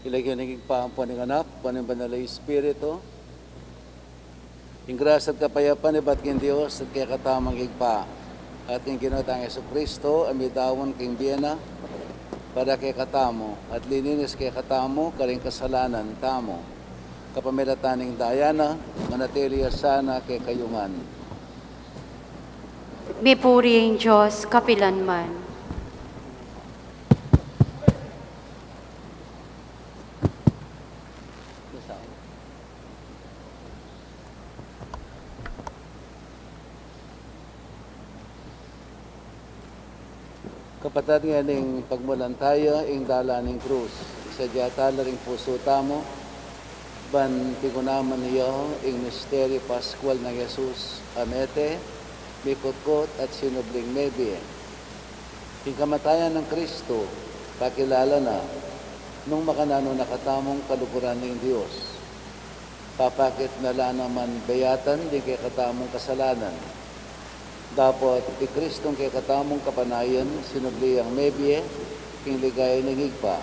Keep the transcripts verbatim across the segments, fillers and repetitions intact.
King lagyu ning Ibpa, ampo ning Anak, ampo ning Banal a Espiritu. Ing grasya at kapayapan ibat king Dios at kekatamu, ing Ibpa, at king Ginu tang Jesucristo, a midaun king bie na para kekatamu, at lininis kekatamu karing kasalanan tamu. Kapamilatan ning daya na, manatili ya sana kekayu ngan. Mipuri ing Dios kapilanman. Kapatad, ngening pagmulan taya ing dalan ning krus, isadya tala ring pusu tamu, ban pigunaman ya ing misteryu paskual nang Jesus a mete, mikutkut at sinubling mebie. Ing kamatayan nang Kristo, pakilala na, nung makananu na katamung kaluguran ning Dios. Papakit na la naman beyatan ding kekatamung kasalanan. Dapot i Kristong kekatamung kapanayan, sinubli yang mebie king ligaya ning Ibpa.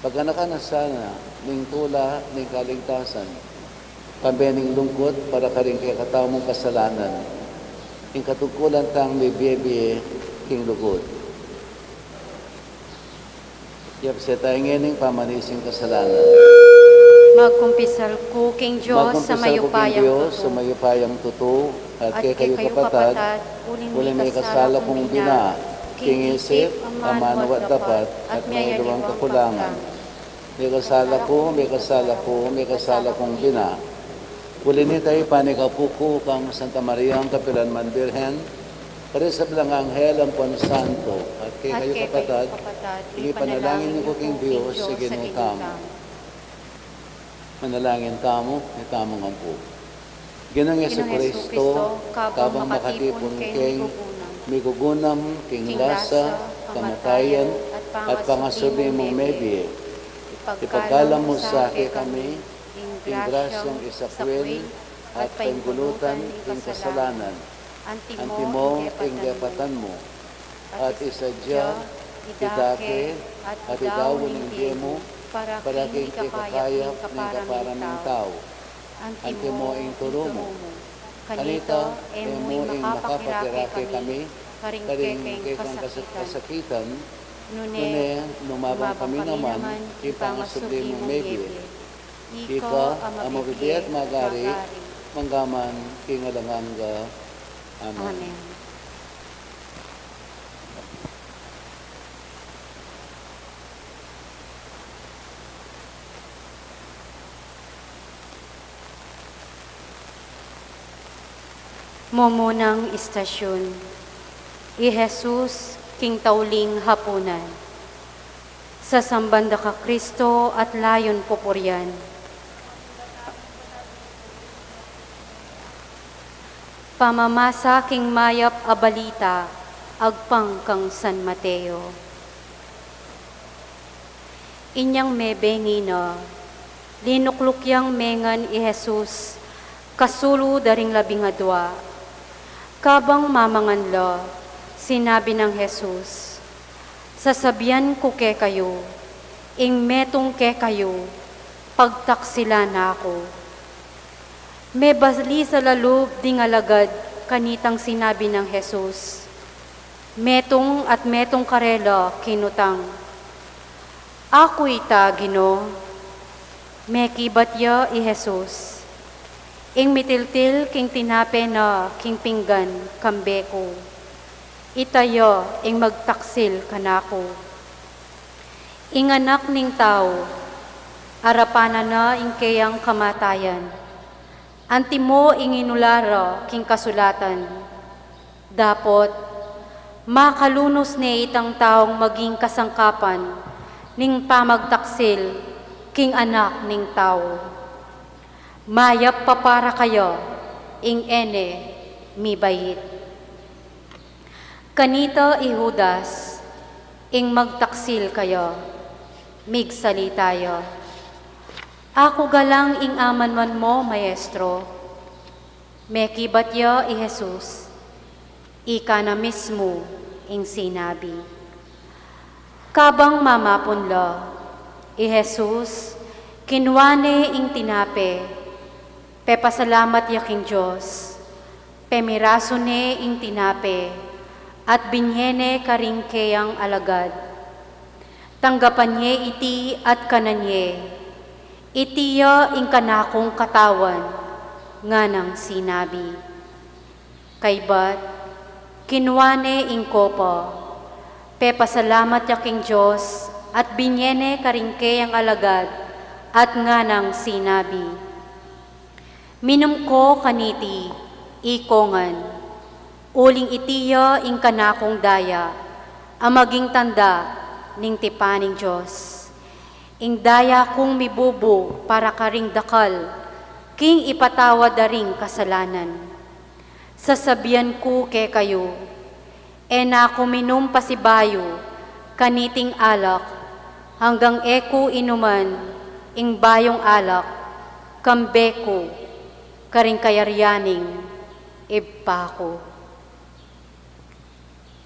Paganakan na sana ning tula ning kaligtasan, kambe ning lungkut para karing kekatamung kasalanan. Ing katungkulan tang mibie-bie king lugud. Yapse taya ngening pamanising kasalanan. Magkumpisal ku king Dios a mayupayang tutu, at kekayu kapatad, uling mikasala kung bina, king isip, amanu at dapat, at mayaliwang kakulangan. Mikasala ku, mikasala ku, mikasala kung bina. Uli na nita, ipanikapu ku kang Santa Mariang kapilanman Birhen, karing sablang anghel ampon santo, at kekayu kapatad, ipanalangin yu ku king Dios a Ginu tamu. Manalangin tamu. Itamu ngan pu. Ginung Jesucristo, kabang makatipun keng migugunam king lasa, kamatayan, at pangasubli mung mebie, ipagkalub mu sa kekami ing grasyang isakwil at paingulutan ing kasalanan. Antimo ing depatan mu, at isadya, idake, at idaun ing bie mu para king kekakayap ning kaparan ning tau. Antimo ing turu mu. Kanita, e mu ing makapakirake kami karing kekang kasakitan, nune lumabang kami naman king pangasubli mung mebie. Ika a mabibie at magari, mangga man king alang angga. Amen. Amen. Mumunang istasyon. I Jesus king tauling hapunan. Sasamban da ka Kristo at layun pupurian. Pamamasa king mayap a balita agpang kang San Mateo. Inyang mebie ngina, linukluk yang mengan i Jesus kasulu da ring labing adua. Kabang mamangan la, sinabi nang Jesus, "Sasabian ku kekayu, ing metung kekayu, pagtaksilan na ku." Mebalisa la lub ding alagad kanitang sinabi nang Jesus, "Metung at metung karela kinutang." "Aku ita, Ginu." Mekibat ya i Jesus, "Ing mitiltil king tinape na king pinggan kambe ku, ita ya ing magtaksil kanaku." Ing Anak ning Tau, arapan na na ing keyang kamatayan. Antimo ing inula ra king kasulatan, dapot makalunus ne itang taung maging kasangkapan ning pamagtaksil king Anak ning Tau. Mayap pa para kaya ing e ne mibait. Kanita i Judas, ing magtaksil kaya, migsalita ya, "Aku galang ing amanuan mu, Maestro." Mekibat ya i Jesus, "Ika na mismu ing sinabi." Kabang mamapun la, I Jesus, kinua ne ing tinape, pepasalamat ya king Dios, pemirasu ne ing tinape, at binie ne karing keyang alagad. Tanggapan ye iti at kanan ye, iti ya ing kanakung katawan, nganang sinabi. Kaybat, kinua ne ing kopa, pepasalamat ya king Dios, at binie ne karing keyang alagad, at nganang sinabi. Minum ko kaniti, ikongan, uling iti ya ing kanakung daya, a maging tanda ning tipan ning Dios. Ing daya kung mibubu para karing dakal, king ipatawad da ring kasalanan. Sasabian ku kekayu, e na ku minum pasibayu kaniting alak, hanggang e ku inuman ing bayung alak, kambe ku, karing kayarian ning Ibpa ku.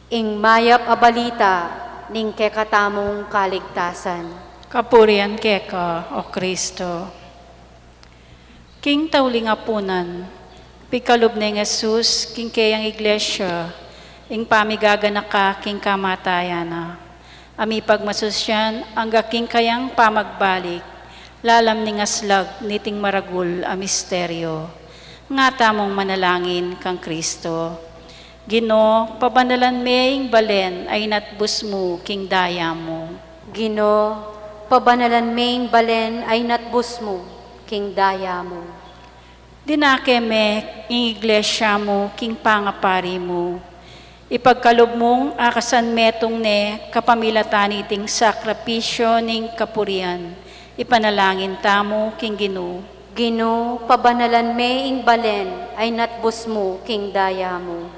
Ing mayap a balita ning kekatamung kaligtasan. Kapurian keka, O Kristo. King tauling apunan, pikalub neng Jesus king keyang iglesia, ing pamigaganaka king kamatayan na, a mipagmasusyan angga king kayang pamagbalik, lalam ning aslag niting maragul a misteryo. Nga tamung manalangin kang Kristo. Ginu, pabanalan me ing balen a inatbus mu king daya mu. Ginu, pabanalan me ing balen a inatbus mu king daya mu. Dinake me ing iglesia mu king pangapari mu. Ipagkalub mung akasan metung ne kapamilatan niting sakripisyo ning kapurian. Ipanalangin tamu king Ginu. Ginu, pabanalan me ing balen a inatbus mu king daya mu.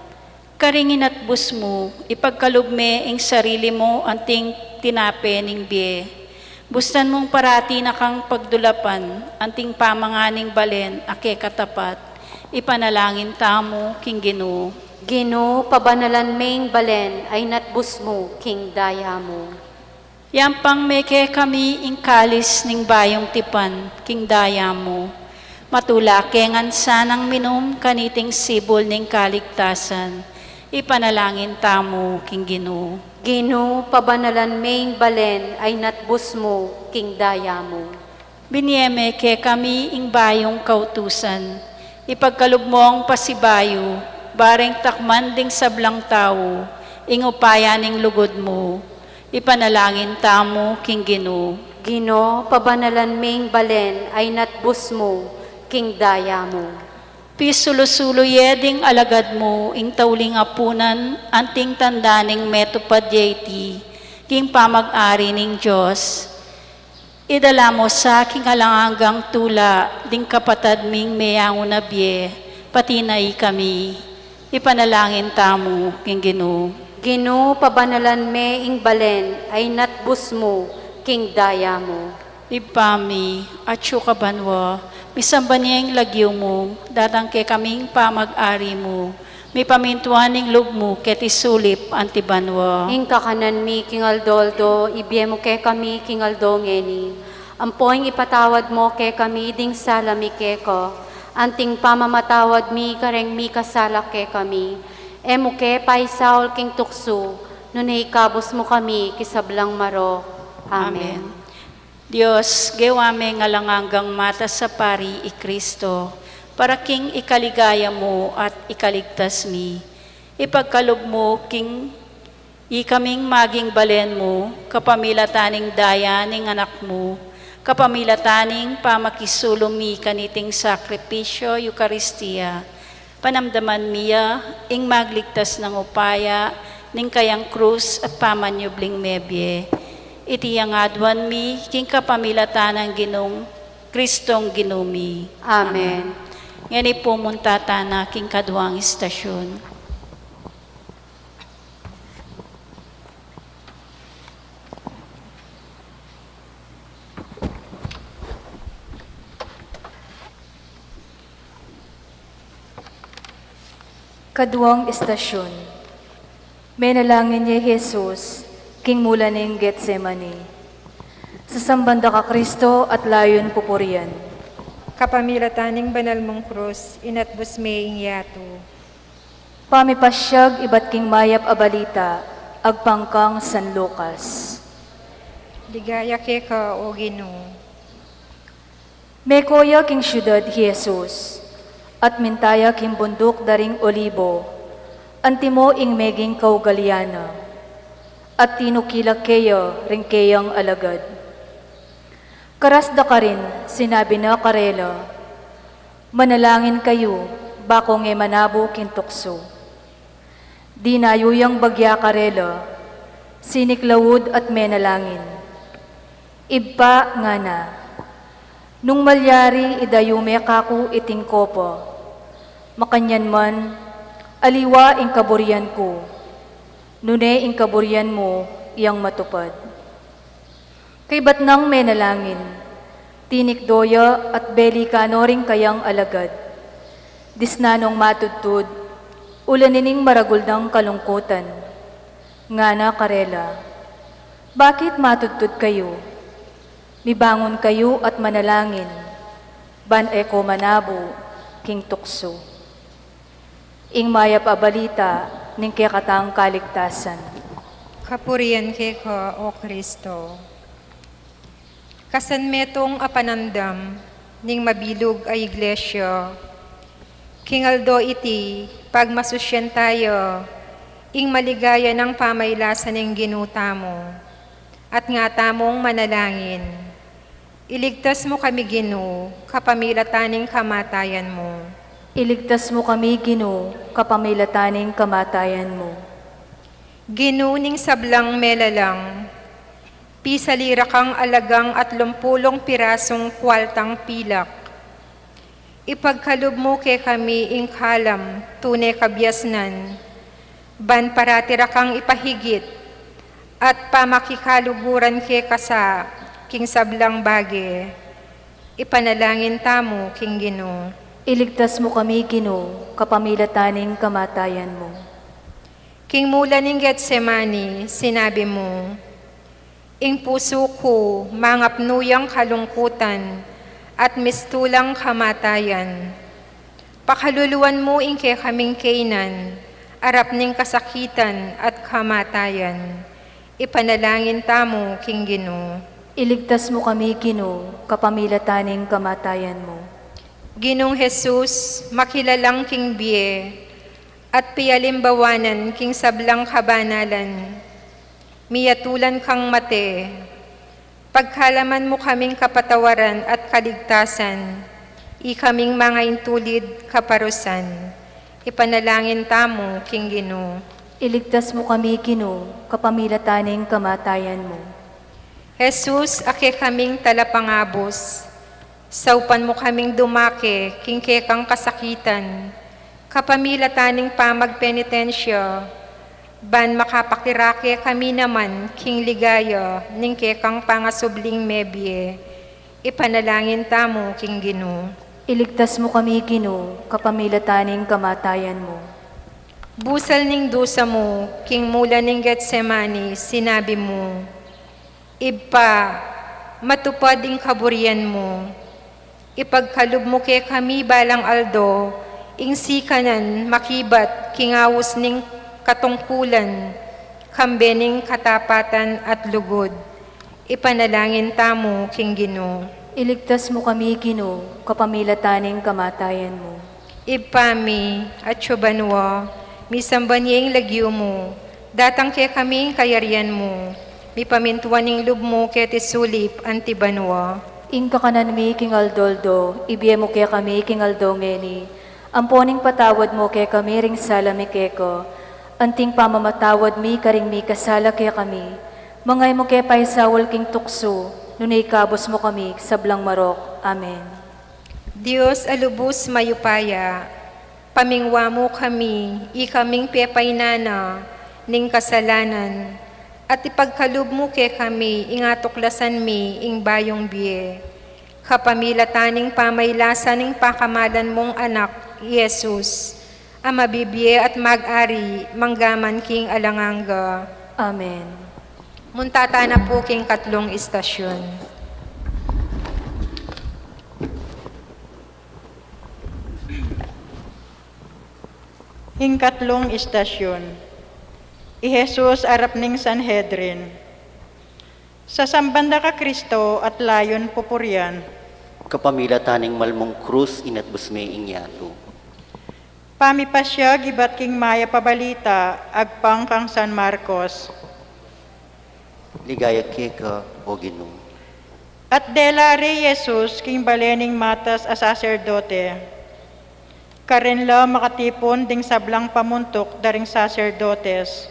Karing inatbus mu, ipagkalub me ing sarili mu anting tinape ning bie. Bustan mung parati na kang pagdulapan anting pamangan ning balen a kekatapat. Ipanalangin tamu king Ginu. Ginu, pabanalan me ing balen a inatbus mu king daya mu. Yampang me kekami ing kalis ning bayung tipan king daya mu. Matula ke ngan sanang minum kaniting sibul ning kaligtasan. Ipanalangin tamu king Ginu. Ginu, pabanalan me ing balen a inatbus mu king daya mu. Binie me kekami ing bayung kautusan, ipagkalub mung pasibayu, bareng takman ding sablang tau ing upaya ning lugud mu. Ipanalangin tamu king Ginu. Ginu, pabanalan me ing balen a inatbus mu king daya mu. Pisulu-sulu ye ding alagad mu ing tauling apunan anting tanda ning metupad ye iti king pamag-ari ning Dios. Idala mu sa king alang anggang tula ding kapatad ming meyangu na bie, pati na ikami. Ipanalangin tamu king Ginu. Ginu, pabanalan me ing balen a inatbus mu king daya mu. Ibpa mi, atsu ka banua, misamban ya ing lagyu mu, datang kekami ing pamag-ari mu, mipamintuan ing lub mu keti sulip anti banua. Ing kakanan mi king aldo-aldo, ibie mu kekami king aldo ngeni. Ampo ing ipatawad mu kekami ding sala mi keka, anting pamamatawad mi kareng mikasala kekami. E mu ke paisaul king tuksu, nune ikabus mu kami king sablang marok. Amen. Amen. Dios, gewa meng alang anggang matas a pari i Kristo, para king ikaligaya mu at ikaligtas mi. Ipagkalub mu king ikaming maging balen mu, kapamilatan ning daya ning Anak mu, kapamilatan ning pamakisulung mi kaniting sakripisyo Eukaristia, panamdaman mi ya ing magligtas nang upaya ning kayang krus at pamanyubling mebie. Iti yang aduan mi king kapamilatan nang Ginung Kristong Ginu mi. Amen. Ngeni pumunta tana king kaduang istasyon. Kaduang istasyon. Menalangin ya i Jesus king mula ning Getsemani. Sasamban da ka Kristo at layun pupurian. Kapamilatan ning banal mung krus, inatbus me ing yatu. Pamipasyag ibat king mayap a balita, agpang kang San Lucas. Ligaya keka, O Ginu. Meko ya king siudad i Jesus, at minta ya king bunduk da ring Olibo, antimo ing meging kaugalian na, at tinukilak keya ring keyang alagad. Karas da karin, sinabi na karela, "Manalangin kayu, ba kong e manabu king tuksu." Dinayu yang bagya karela, siniklaud at menalangin. "Ibpa," ngana, "nung malyari, idayu me kaku iting kopa. Makanyan man, aliwa ing kaburian ku, nune ing kaburian mu yang matupad." Kaybat nang menalangin, tinikdo ya at belikan no ring kayang alagad. Disnan nong matudtud, ulanin ning maragul nang kalungkutan. Ngana karela, "Bakit matudtud kayu? Mibangun kayu at manalangin, ban e ko manabu king tuksu." Ing mayap a balita ning kekatang kaligtasan. Kapurian keka, O Kristo. Kasan metung a panandam ning mabilug a Iglesia, king aldo iti pagmasusyan taya ing maligaya nang pamaylasa ning Ginu tamu, at nga tamung manalangin. Iligtas mu kami, Ginu, kapamilatan ning kamatayan mu. Iligtas mu kami, Ginu, kapamilatan ning kamatayan mu. Ginu ning sablang melalang, pisali ra kang alagang atlumpulung pirasung kwaltang pilak. Ipagkalub mu kekami ing kalam tune kabiasnan, ban parati ra kang ipahigit at pamakikaluguran keka sa king sablang bage. Ipanalangin tamu king Ginu. Iligtas mu kami, Ginu, kapamilatan ning kamatayan mu. King mula ning Getsemani, sinabi mu, "Ing pusu ku mangapnu yang kalungkutan at mistulang kamatayan. Pakaluluan mu ing kekaming kainan, arap ning kasakitan at kamatayan." Ipanalangin tamu king Ginu. Iligtas mu kami, Ginu, kapamilatan ning kamatayan mu. Ginung Jesus, makilalang king bie, at pialimbawanan king sablang kabanalan, miyatulan kang mate. Pagkalaman mu kaming kapatawaran at kaligtasan, ikaming mangaintulid kaparusan. Ipanalangin tamu king Ginu. Iligtas mu kami, Ginu, kapamilatan ning kamatayan mu. Jesus, a kekaming talapangabus, saupan mu kaming dumake king kekang kasakitan, kapamilatan ning pamagpenitensya, ban makapakirake kami naman king ligaya ning kekang pangasubling mebie. Ipanalangin tamu king Ginu. Iligtas mu kami, Ginu, kapamilatan ning kamatayan mu. Busal ning dusa mu, king mula ning Getsemani, sinabi mu, "Ibpa, matupad ing kaburian mu. Ipagkalub mu kekami balang aldo ing sikanan makibat king aus ning katungkulan, kambe ning katapatan at lugud." Ipanalangin tamu king Ginu. Iligtas mu kami, Ginu, kapamilatan ning kamatayan mu. Ibpa mi, atsu ka banua, misamban ya ing lagyu mu, datang kekami ing kayarian mu, mipamintuan ing lub mu keti sulip anti banua. Ing kakanan mi king aldo-aldo, ibie mu kekami king aldo ngeni. Ampon ing patawad mu kekami ring sala mi keka, anting pamamatawad mi karing mikasala kekami. Manga e mu ke paisaul king tuksu, nune ikabus mu kami king sablang marok. Amen. Dios a lubus mayupaya, pamingwa mu kami, ikaming pepainana ning kasalanan, at ipagkalub mu kekami ing atuklasan mi ing bayung bie, kapamilatan ning pamaylasa ning pakamalan mung Anak, i Jesus, a mabibie at mag-ari manggaman king alang angga. Amen. Munta tana pu king katlung istasyon. Ing katlung istasyon. I Jesus arap ning Sanhedrin. Sasamban da ka Kristo at layun pupurian. Kapamilatan ning malmung krus, inatbus me ing yatu. Pamipasya gibat king mayap a balita agpang kang San Marcos. Ligaya keka, O Ginu. At dela re i Jesus king bale ning matas a saserdote. Karin la makatipun ding sablang pamuntuk da ring saserdotes,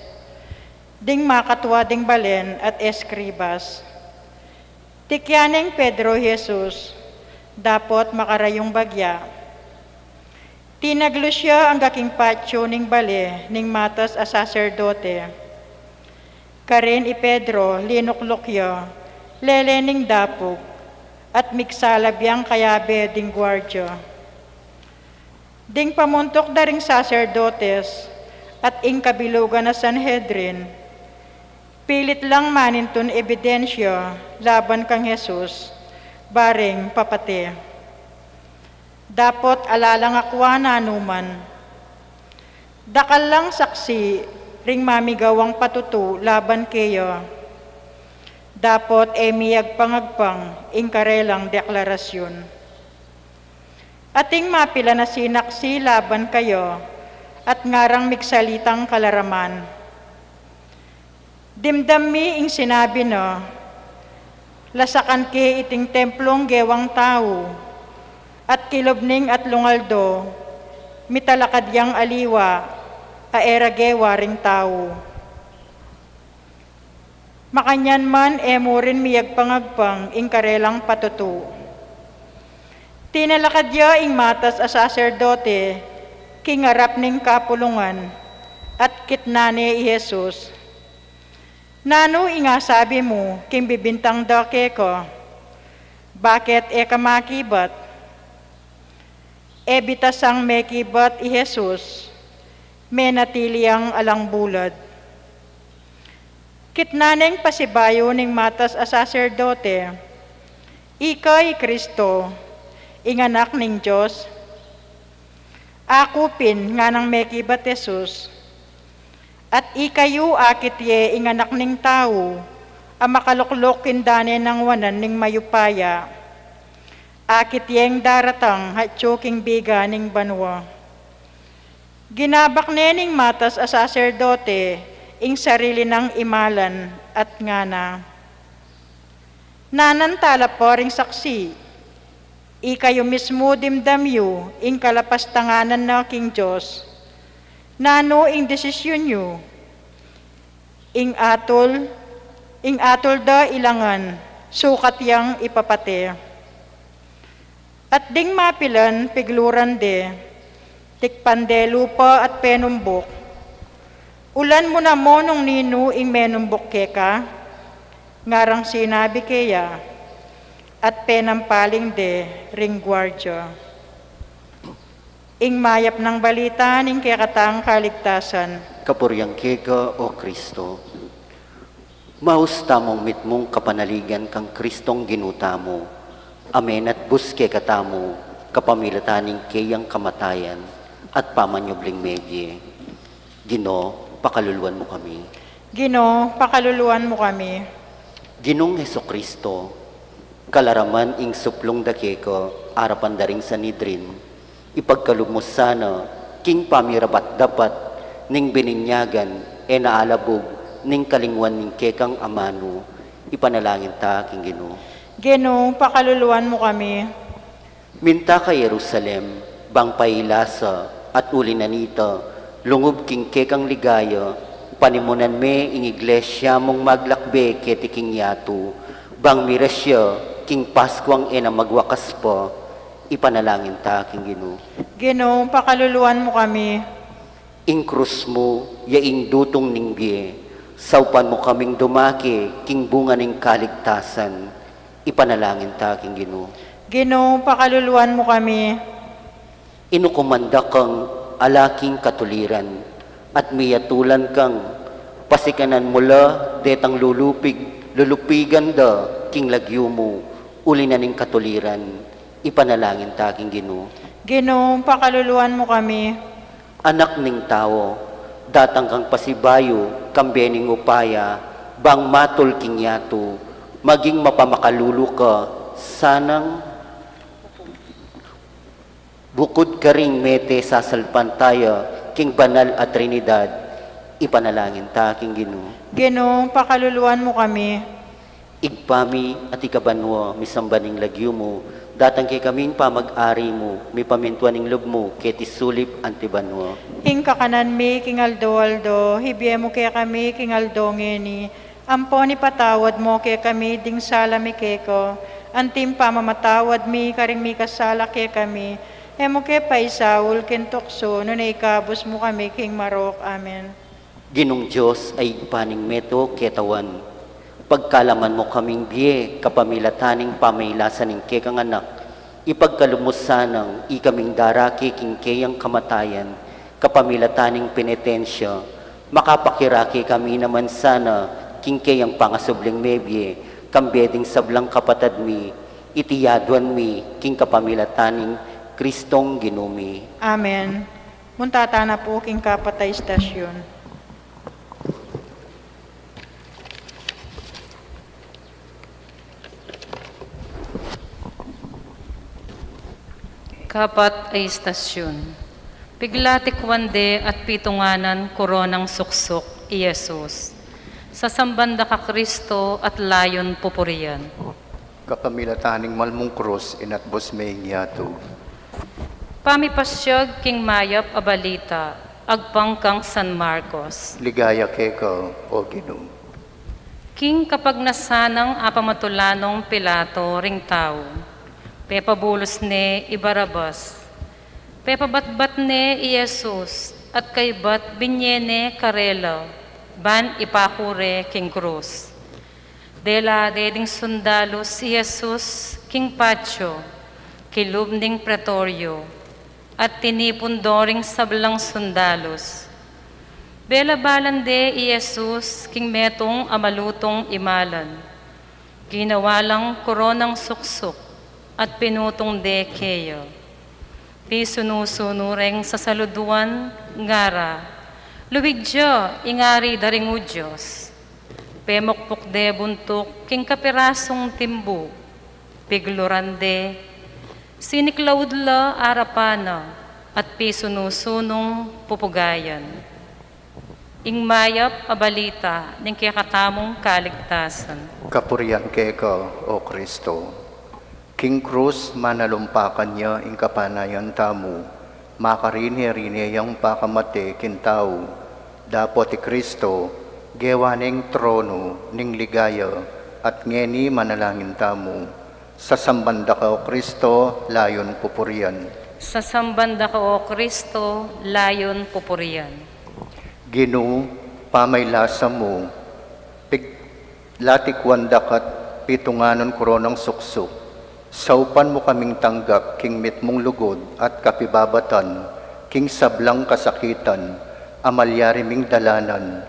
ding makatua ding balen at eskribas. Tikyan neng Pedro i Jesus, dapot makarayung bagya. Tinaglus ya angga king patyu ning bale ning matas a saserdote. Karin i Pedro linukluk ya lele ning dapug, at migsalab yang kayabe ding guardia. Ding pamuntuk da ring saserdotes at ing kabilugan a Sanhedrin, pilit lang manintun ebidensya laban kang Jesus, bareng papate. Dapot ala lang akua nanu man. Dakal lang saksi ring mamigawang patutu laban keya. Dapot e mi agpang-agpang ing karelang deklarasyun. Ating mapilan a sinaksi laban keya, at ngarang migsalitang kalaraman. Dimdam mi ing sinabi na, lasakan ke iting templung gewang tau, at kilub ning atlung aldo, mitalakad yang aliwa a e ra gewa ring tau. Makanyan man e mu rin miyagpang-agpang ing karelang patutu. Tinalakad ya ing matas a saserdote king arap ning kapulungan, at kitnan ne i Jesus. Nanu ing asabi mu king bibintang da keka? Bakit e ka makibat? E bitasang mekibat i Jesus, menatili yang alang bulad. Kitnan neng pasibayu ning matas a saserdote, ika i Kristo, ing Anak ning Dios? Aku pin, nganang mekibat i Jesus. At ikayu akit ye ing Anak ning Tau a makalukluk king dane nang wanan ning mayupaya. Akit yeng daratang atyu king biga ning banua. Ginabak ne ning matas a saserdote ing sarili nang imalan at ngana, nanan tala pa ring saksi. Ikayu mismu dimdam yu ing kalapastanganan na king Dios. Nanu ing desisyun yu? Ing atul, ing atul da ilangan, sukat yang ipapate. At ding mapilan pigluran de, tikpan de lupa at penumbuk. Ulan mu namu nung ninu ing menumbuk keka? Ngarang sinabi keya, at penampaling de ring guardia. Ing mayap nang balita ning kekatang kaligtasan. Kapurian keka, O Kristo. Maus tamung mitmung kapanaligan kang Kristong Ginu tamu, a menatbus kekatamu kapamilatan ning keyang kamatayan at pamanyubling mebie. Ginu, pakaluluan mu kami. Ginu, pakaluluan mu kami. Ginung Jesucristo, kalaraman ing suplung da keka arapan da ring Sanedrin, ipagkalub mu sana king pamirapat-dapat ning bininyagan e na alabug ning kalingwan ning kekang amanu, ipanalangin ta king Ginu. Ginu, pakaluluan mu kami. Minta ka Jerusalem, bang pailasa, at uli na nita, lungub king kekang ligaya, panimunan me ing iglesia mung maglakbe keti king yatu, bang miras ya king Paskuang e na magwakas pa, ipanalangin ta king Ginu. Ginu, pakaluluan mu kami. Ing krus mu, ya ing dutung ning bie, saupan mu kaming dumake king bunga ning kaligtasan, ipanalangin ta king Ginu. Ginu, pakaluluan mu kami. Inukuman da kang ala king katuliran, at miyatulan kang Pasikanan mu la detang lulupig, lulupigan da king lagyu mu, uli na ning katuliran, ipanalangin ta king Ginu. Ginu, pakaluluan mu kami. Anak ning tau, datang kang pasibayu, kambe ning upaya, bang matul king yatu, maging mapamakalulu ka, sanang bukud karing mete sasalpantaya king banal a Trinidad, ipanalangin ta king Ginu. Ginu, pakaluluan mu kami. Ibpa mi, atiu ka banua, misamban ing lagyu mu, datang kekami ing pamag-ari mu, mipamintuan ing lub mu, keti sulip anti banua. Ing kakanan mi king aldo-aldo, ibie mu kekami king aldo ngeni, ampon ipatawad mu kekami ding sala mi keka, anti ing pamamatawad mi karing mikasala kekami, e mu ke paisaul king tuksu, nune ikabus mu kami king marok. Amen. Ginung Dios a Ibpa ning metung katawan, pagkalaman mu kaming bie kapamilatan ning pamailasan ning kekang Anak, ipagkalub mu sanang ikaming darake king keyang kamatayan, kapamilatan ning penitensya, makapakirake kami naman sana king keyang pangasubling mebie, kambe ding sablang kapatad mi, iti yaduan mi king kapamilatan ning Kristong Ginu mi. Amen. Munta tana pu king kapat a istasyon. Kapat a istasyon. Piglatikwan de at pitunganan koronang suksuk i Jesus. Sasamban da ka Kristo at layun pupurian. Kapamilatan ning malmung krus, inatbus me ing yatu. Pamipasyag king mayap a balita, agpang kang San Marcos. Ligaya keka, o Ginu. King kapagnasan nang apamatulan nong Pilato ring tau, pepabulus ne i Barabas. Pepabatbat ne i Jesus, at kaybat binye ne karela, ban ipaku re king krus. Dela de ding sundalus i Jesus king patio, kilub ning pretoryo, at tinipun do ring sablang sundalus. Belabalan de i Jesus king metung a malutung imalan. Ginawa lang koronang suksuk at pinutung de keya. Pisunu-sunu reng sasaluduan, ngara, "Luid ya ing Ari da ring Judios." Pemukpuk de buntuk king kapirasung timbu, pigluran de, siniklaud la arapan na, at pisunu-sunung pupugayan. Ing mayap a balita ning kekatamung kaligtasan. Kapurian keka, o Kristo. King krus, manalumpakan ya ing kapanayan tamu, makarine-rine yang pakamate king tau. Dapot i Kristo, gewa neng tronu ning ligaya, at ngeni manalangin tamu. Sasamban da ka, o Kristo, layun pupurian. Sasamban da ka, o Kristo, layun pupurian. Ginu, pamailasa mu, pig-, latikwan da ka't pitunganan koronang suksuk, saupan mu kaming tanggap king mitmung lugud at kapibabatan king sablang kasakitan a malyari ming dalanan.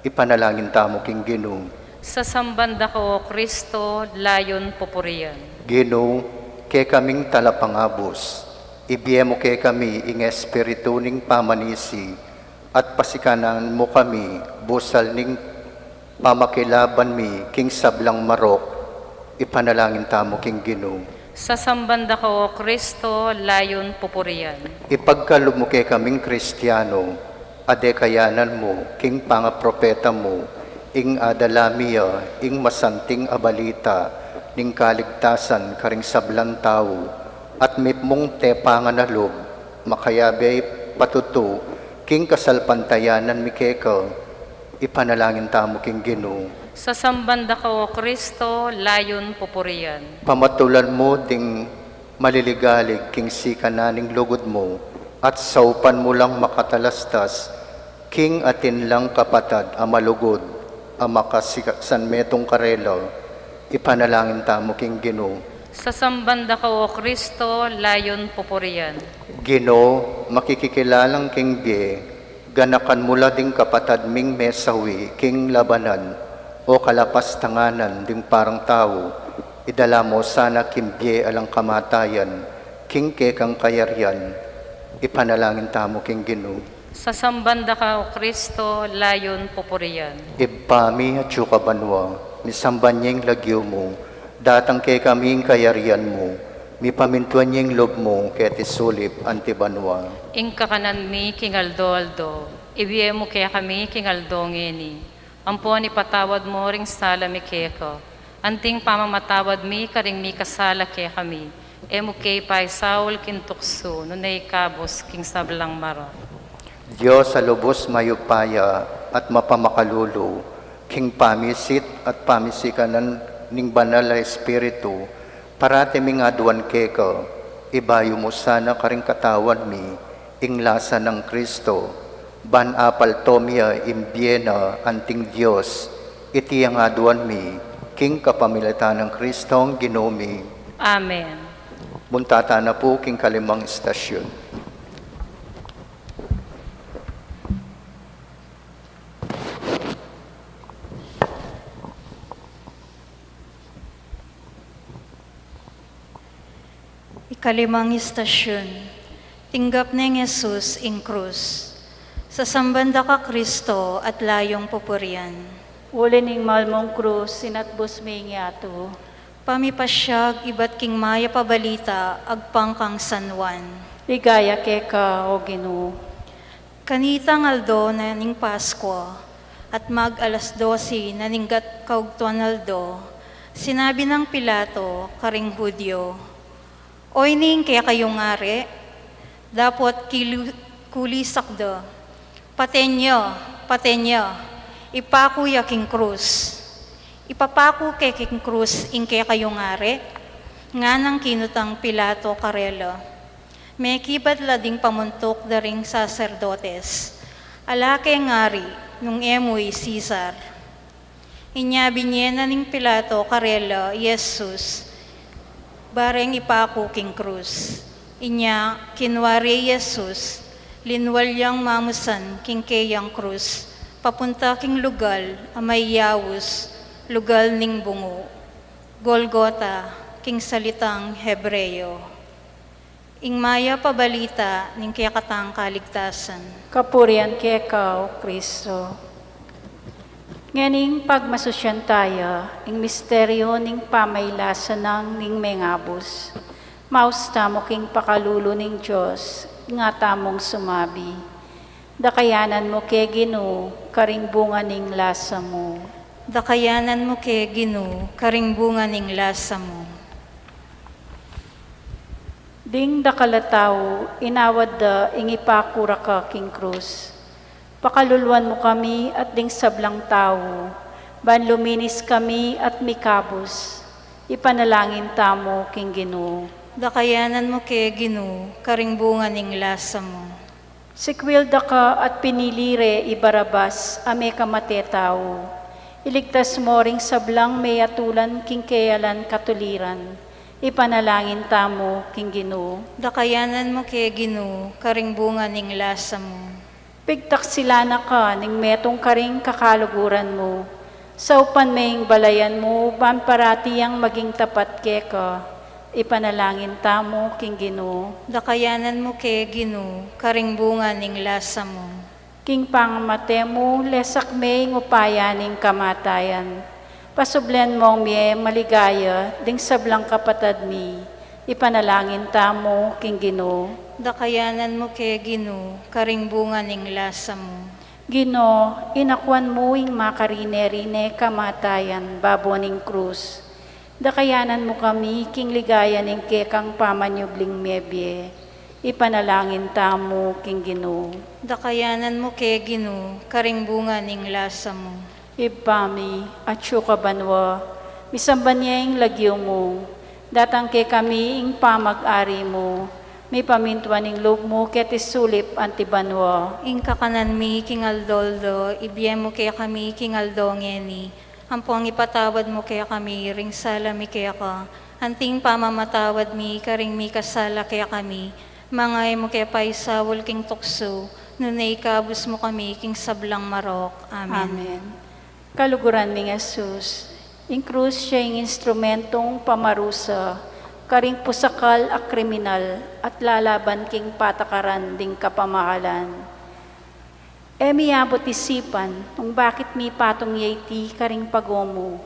Ipanalangin tamu king Ginu. Sasamban da ka, o Kristo, layun pupurian. Ginu, kekaming talapangabus, ibie mu kekami ing espiritu ning pamanisi, at pasikanan mu kami busal ning pamakilaban mi king sablang marok. Ipanalangin tamu king Ginu. Sasamban da ka, o Kristo, layun pupurian. Ipagkalub mu kekaming Kristiano, a dekayanan mu king pangapropeta mu, ing adala mi ya ing masanting a balita ning kaligtasan karing sablang tau, at mitmung tepangan a lub, makayabe patutu king kasalpantayanan mi keka. Ipanalangin tamu king Ginu. Sasamban da ka, o Kristo, layun pupurian. Pamatulan mu ding maliligalig king sikanan ning lugud mu, at saupan mu lang makatalastas king atin lang kapatad a malugud a makasika-, sanmetung karela. Ipanalangin tamu king Ginu. Sasamban da ka, o Kristo, layun pupurian. Ginu, makikikilalang king bie, Ganakan mu la ding kapatad ming mesawi king labanan o kalapastanganan ding parang tau, idala mu sana king bie alang kamatayan, king kekang kayarian, ipanalangin tamu king Ginu. Sasamban da ka, O Kristo, layun pupurian. Ibpa mi, atsu ka banua, misamban ya ing lagyu mu, datang kekami ing kayarian mu, mipamintuan ya ing lub mu, keti sulip anti banua. Ing kakanan mi king aldo-aldo, ibie mu kekami king aldo ngeni. Ampon ipatawad mu ring sala mi keka, anting pamamatawad mi karing mikasala kekami. E mu ke paisaul king tuksu, nune ikabus king sablang marok. Dios a lubus mayupaya at mapamakalulu, king pamisit at pamisikanan ning Banal a Espiritu, parati ming aduan keka, ibayu mu sana karing katawan mi ing lasa nang Kristo, ban apalto mi ya ing bie na anting Dios. Iti ing aduan mi king kapamilatan nang Kristong Ginu mi. Amen. Munta tana pu king kalimang istasyun. Ikalimang istasyun, tinggap neng Jesus ing krus. Sasamban da ka Kristo at layung pupurian. Uli ning mal mung krus, sinatbus mi ing yatu. Pamipasyag ibat king mayap a balita agpang kang San Juan. Ligaya keka, O Ginu. Kanitang aldo na ning Paskua, at mag alas dose na ning gat-, kaugtuan aldo, sinabi nang Pilato karing Judio, "O ini ing kekayung ari?" Dapot kilu-, kulisak da, "Paten ya, paten ya, ipaku ya king krus." "Ipapaku ke king krus ing kekayung ari?" nganang kinutang Pilato karela. Mekibat la ding pamuntuk da ring saserdotes, "Ala keng ari nung e mu i Cesar." Inya binie na ning Pilato karela i Jesus, bareng ipaku king krus. Inya kinua re i Jesus, linwal yang mamusan king keyang krus, papunta king lugal a mayaus, lugal ning bungu, Golgota king salitang Hebreo. Ing mayap a balita ning kekatang kaligtasan. Kapurian keka, O Kristo. Ngening pagmasusyan taya ing misteryu ning pamailasan nang ning mengabus, maus tamu king pakalulu ning Dios, ing atamung sumabi, "Dakayanan mu ke, Ginu, karing bunga ning lasa mu." Dakayanan mu ke, Ginu, karing bunga ning lasa mu. Ding dakal a tau, inawad da ing ipaku ra ka king krus. Pakaluluan mu kami at ding sablang tau, ban luminis kami at mikabus. Ipanalangin tamu king Ginu. Dakayanan mu ke, Ginu, karing bunga ning lasa mu. Sikwil da ka at pinili re i Barabas a mekamate tau. Iligtas mo ring sablang meyatulan king keyalan katuliran. Ipanalangin tamu king Ginu. Dakayanan mu ke, Ginu, karing bunga ning lasa mu. Pigtaksilan na ka ning metung karing kakaluguran mu. Saupan me ing balayan mu, ban parati yang maging tapat keka. Ipanalangin tamu king Ginu. Dakayanan mu ke, Ginu, karing bunga ning lasa mu. King pangamate mu, lesak me ing upaya ning kamatayan. Pasublen mong mie maligaya ding sablang kapatad mi. Ipanalangin tamu king Ginu. Dakayanan mu ke, Ginu, karing bunga ning lasa mu. Ginu, inakuan mu ing makarine-rine kamatayan babo ning krus. Dakayanan mu kami king ligaya ning kekang pamanyubling mebie. Ipanalangin tamu king Ginu. Dakayanan mu ke, Ginu, karing bunga ning lasa mu. Ibpa mi, atsu ka banua, misamban ya ing lagyu mu. Datang kekami ing pamag-ari mu. Mipamintuan ing lub mu keti sulip anti banua. Ing kakanan mi king aldo-aldo, ibie mu kekami king aldo ngeni. Ampon ipatawad mu kekami ring sala mi keka, anting pamamatawad mi karing mikasala kekami. Manga e mu ke paisaul king tuksu, Nune ikabus mu kami king sablang marok. Amen. Amen. Kaluguran ning Jesus, ing krus ya ing instrumentong pamarusa karing pusakal a kriminal at lalaban king patakaran ding kapamahalan. E mi abut isipan nung bakit mipatung ya iti karing pago mu.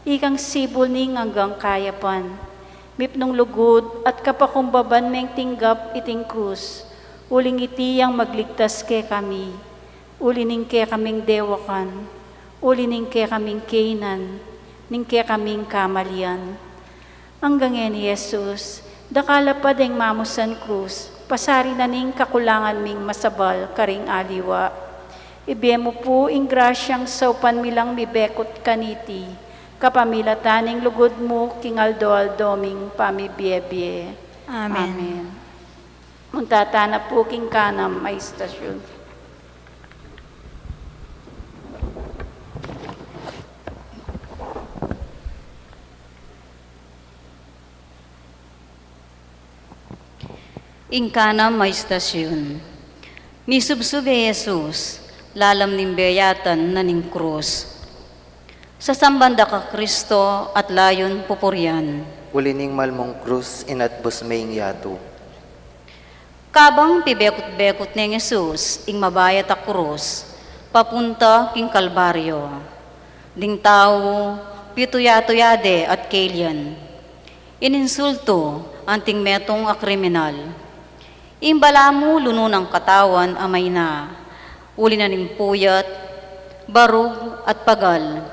Ikang sibul ning anggang kayapan, mipnung lugud at kapakumbaban meng tinggap iting krus, uling iti yang magligtas kekami, uli ning kekaming dewakan, uli ning kekaming kainan, ning kekaming kamalian. Anggang ngeni, Jesus, dakal a pa deng mamusan krus, pasari na ning kakulangan ming masabal karing aliwa. Ibie mu pu ing grasyang saupan mi lang mibekut kaniti, kapamilatan ning lugud mu king aldo-aldo ming pamibiebie. Amen. Amen. Munta tana pu king kanam a istasyon. Ing kanam a istasyon. Misubsub i Jesus, lalam ning beyatan na ning krus. Sasamban da ka Kristo at layun pupurian. Uli ning malmung krus inatbus me ing yatu. Kabang pibekut-bekut neng Jesus ing mabayat a krus, papunta king Kalbaryo. Ding tau, pituya-tuya de at kelian. Ininsultu anting metung a kriminal. Ing balamu lunu nang katawan a maina, uli na ning puyat, barug at pagal.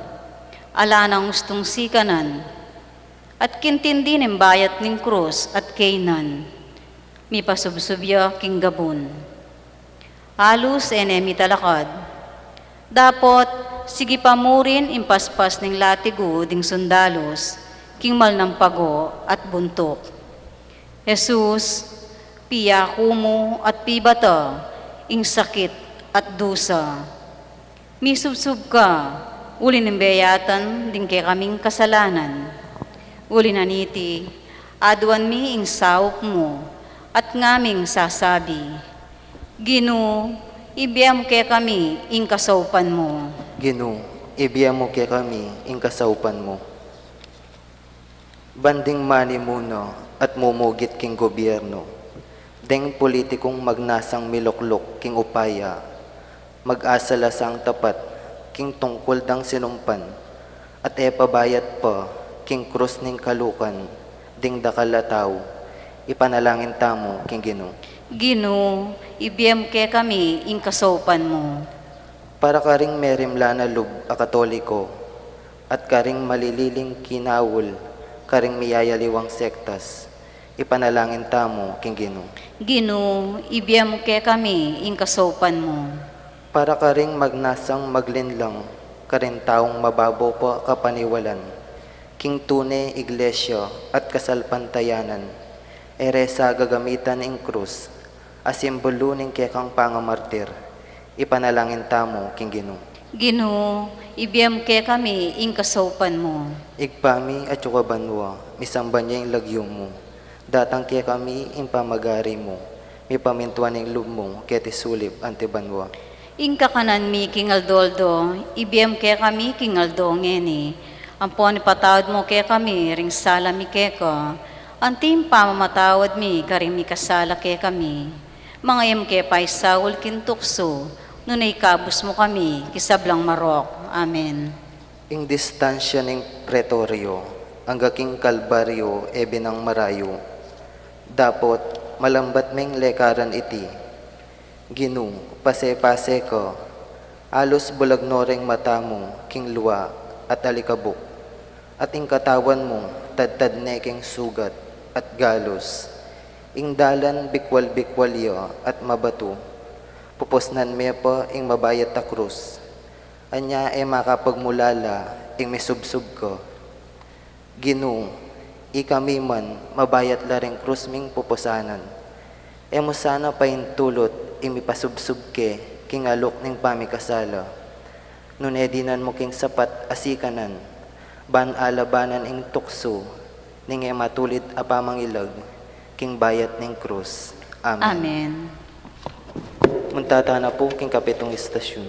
Ala nang ustung sikanan. At kintindi ning bayat ning krus at kainan, mipasubsub ya king gabun. Alus e ne mitalakad. Dapot, sige pa murin ing paspas ning latigu ding sundalus, king malnang pago at buntuk. Jesus, piyaku mu at pibata ing sakit at dusa. Misubsub ka, uli ning beyatan ding kekaming kasalanan. Uli na niti, aduan mi ing saup mu, at ngaming sasabi, Ginu, ibie mu kekami ing kasaupan mu. Ginu, ibie mu kekami ing kasaupan mu. Ban ding manimuno at mumugit king gobyerno, deng politikung magnasang milukluk king upaya, mag-asal a sang tapat king tungkul dang sinumpan, at e pabayat pa king krus ning kalukan ding dakal a tau, ipanalangin tamu king Ginu. Ginu, ibie mu kekami ing kasaupan mu. Para karing merimlan a lub a Katoliko, at karing malililing kinaul karing miyayaliwang sektas, ipanalangin tamu king Ginu. Ginu, ibie mu kekami ing kasaupan mu. Para karing magnasang maglinlang karing taung mababo pa kapaniwalan king tune iglesia at kasalpantayanan, e re sa gagamitan ing krus a simbulu ning kekang pangamartir, ipanalangin tamu king Ginu. Ginu, ibie mu kekami ing kasaupan mu. Ibpa mi, atiu ka banua, misamban ya ing lagyu mu. Datang kekami ing pamagari mu. Mipamintuan ing lub mu keti sulip anti banua. Ing kakanan mi king aldo-aldo, ibie mu kekami king aldo ngeni. Ampon ipatawad mu kekami ring sala mi keka, anti ing pamamatawad mi karing mikasala kekami. Manga e mu ke paisaul king tuksu, nune ikabus mu kami king sablang marok. Amen. Ing distansya ning Pretorio angga king Kalbaryo e binang marayu. Dapot malambat meng lekaran iti. Ginu, pase-pase ka, alus bulag no reng mata mu king lua at alikabuk, at ing katawan mu tadtad ne king sugat at galus. Ing dalan bikwal-bikwal ya at mabatu, pupusnan me pa ing mabayat a krus. Anya e makapagmulala ing misubsub ka. Ginu, ikami man mabayat la ring krus ming pupusanan. E mu sana paintulut ing mipasubsub ke king aluk ning pamikasala. Nune dinan mu king sapat a sikanan, ban alabanan ing tuksu ning e matulid a pamangilag king bayat ning krus. Amen. Amen. Munta tana pu king kapitung istasyon.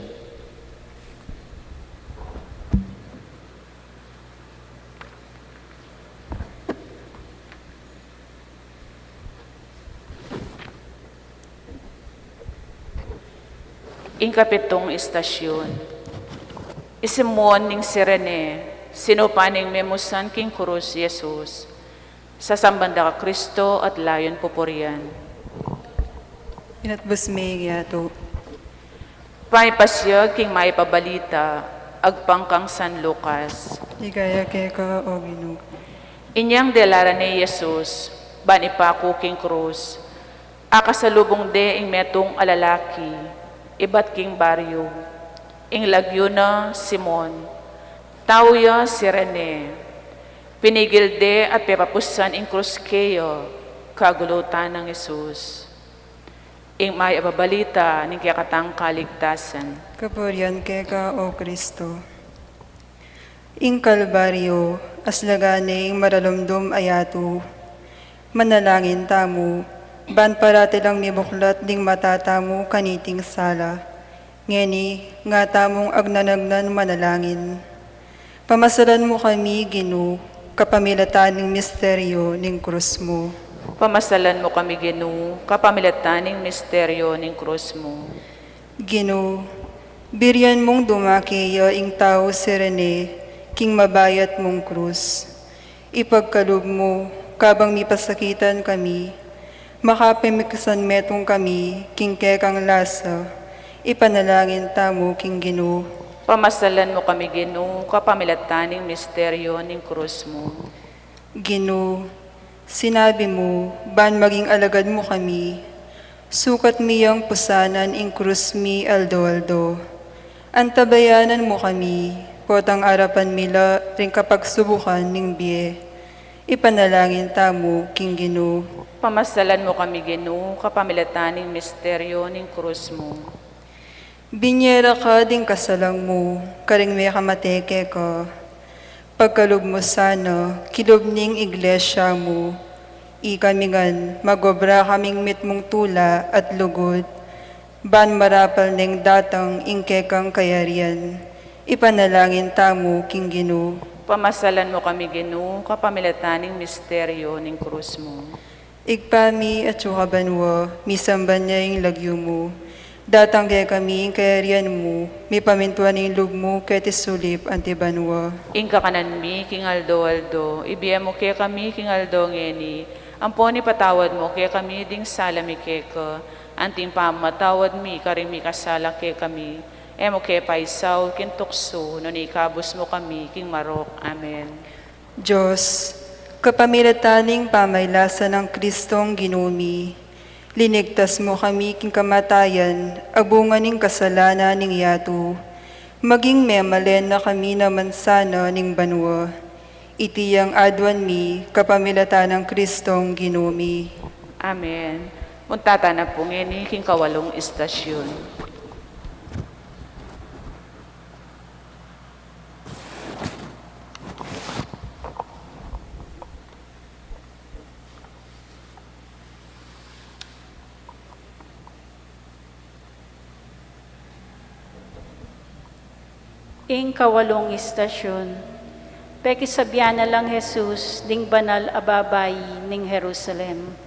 Ing kapitung istasyon. I Simon ning Cirene, sinupan ning memusan king krus i Jesus. Sasamban da ka Kristo at layun pupurian. Inatbus me ing yatu. Pamipasiag king mayap a balita agpang kang San Lucas. Ligaya keka, O Ginu. Inyang delaran ne i Jesus, ban ipaku king krus, akasalubung de ing metung a lalaki ibat king baryu. Ing lagyu na Simon, tau ya Cirene. Pinigil de at pepapusan ing krus keya kagulutan nang Jesus. Ing mayap a balita ning kekatang kaligtasan. Kapurian keka, O Kristo. Ing Kalbaryo, aslagan ne ing maralumdum a yatu. Manalangin tamu, ban parati lang mibuklat ding mata tamu kaniting sala. Ngeni, nga tamung agnanagnan manalangin. Pamasalan mu kami, Ginu, kapamilatan ning misteryo ning krus mu. Pamasalan mu kami, Ginu, kapamilatan ning misteryo ning krus mu. Ginu, birian mung dumake ya ing tau Cirene king mabayat mung krus. Ipagkalub mu, kabang mipasakitan kami, makapamiksan metung kami king kekang lasa. Ipanalangin tamu king Ginu. Pamasalan mu kami, Ginu, kapamilatan ning misteryo ning krus mu. Ginu, sinabi mu, ban maging alagad mu kami, sukat mi yang pusanan ing krus mi aldo-aldo. Antabayanan mu kami, potang arapan mi la ring kapagsubukan ning bie. Ipanalangin tamu king Ginu. Pamasalan mu kami, Ginu, kapamilatan ning misteryo ning krus mu. Binie ra ka ding kasalang mu karing mekamate keka. Pagkalub mu sana kilub ning iglesia mu. Ikami ngan, magobra kaming mitmung tula at lugud, ban marapal neng datang ing kekang kayarian. Ipanalangin tamu king Ginu. Pamasalan mu kami, Ginu, kapamilatan ning misteryo ning krus mu. Ibpa mi, atsu ka banua, misamban ya ing lagyu mu. Datang kekami ing kayarian mu, mipamintuan ing lub mu keti sulip anti banua. Ing kakanan mi king aldo-aldo, ibie mu kekami king aldo ngeni, ampon ipatawad mu kekami ding sala mi keka, anting pamamatawad mi karing mikasala kekami. E mu ke paisaul king tuksu, nune ikabus mu kami king marok. Amen. Dios, kapamilatan ning pamaylasa nang Kristong Ginu mi, linigtas mu kami king kamatayan a bunga ning kasalanan ning yatu, maging memalen na kami naman sana ning banua. Iti yang aduan mi kapamilatan nang Kristong Ginu mi. Amen. Munta tana pu ngeni king kawalung istasyon. Ing kawalung istasyon. Pekisabyan na lang Jesus ding banal a babai ning Jerusalem.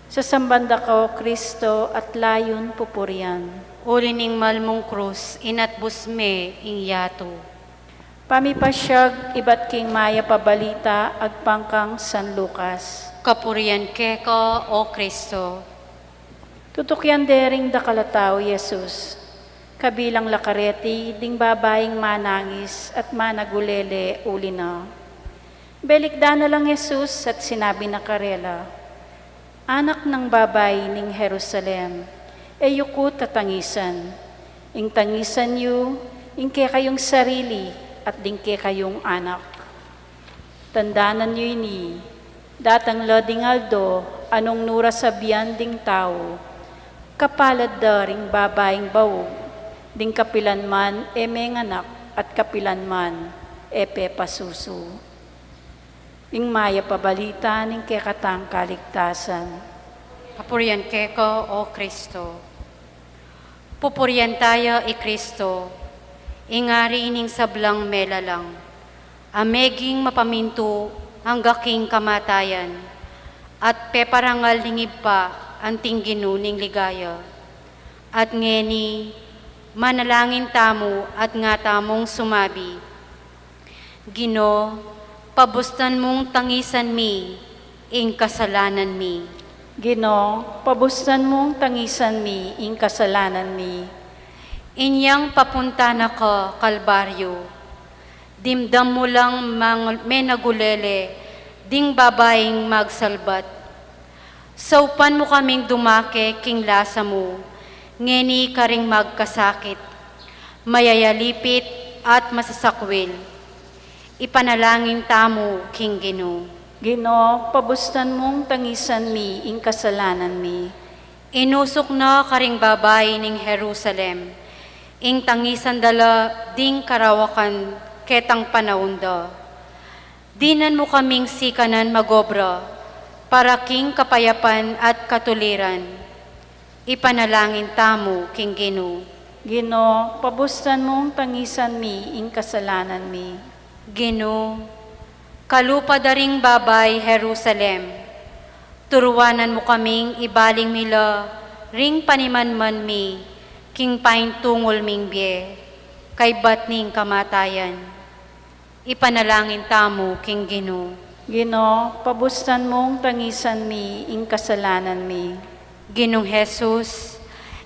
Sasamban da ka, O Kristo, at layun pupurian. Uli ning mal mung krus, inatbus me ing yatu. Pamipasyag ibat king mayap a balita agpang kang San Lucas. Kapurian keka, O Kristo. Tutukian de ring dakal a tau i Jesus. Kabilang la kareti ding babaing manangis at managulele uli na. Belikdan na lang Jesus at sinabi na karela, Anak nang babai ning Jerusalem, e yu ku tatangisan. Ing tangisan yu, ing kekayung sarili at ding kekayung anak. Tandanan yu ini, datang la ding aldo a nung nu ra sabian ding tau, Kapalad da ring babaing baug, ding kapilan man e menganak at kapilan man e pepasusu. Ing mayap a balita ning kekatang kaligtasan. Kapurian keka, O Kristo. Pupurian taya i Kristo, ing Ari ning sablang melalang, a meging mapamintu angga king kamatayan, at peparangal ning Ibpa anting Ginu ning ligaya. At ngeni, manalangin tamu at nga tamung sumabi, Ginu, pabustan mung tangisan mi ing kasalanan mi. Ginu, pabustan mung tangisan mi ing kasalanan mi. Inyang papunta na ka Kalbaryo, dimdam mu lang mang-, menagulele ding babaing magsalbat. Saupan mu kaming dumake king lasa mu, ngeni karing magkasakit, mayayalipit at masasakwil. Ipanalangin tamu king Ginu. Ginu, pabustan mung tangisan mi ing kasalanan mi. Inusuk na karing babai ning Jerusalem ing tangisan da la ding karawakan ketang panaun da. Dinan mu kaming sikanan magobra para king kapayapan at katuliran. Ipanalangin tamu king Ginu. Ginu, pabustan mung tangisan mi ing kasalanan mi. Ginu, kalupa da ring babai Jerusalem, turuanan mu kaming ibaling mi la ring panimanman mi king paintungul ming bie kaybat ning kamatayan. Ipanalangin tamu king Ginu. Ginu, pabustan mung tangisan mi ing kasalanan mi. Ginung Jesus,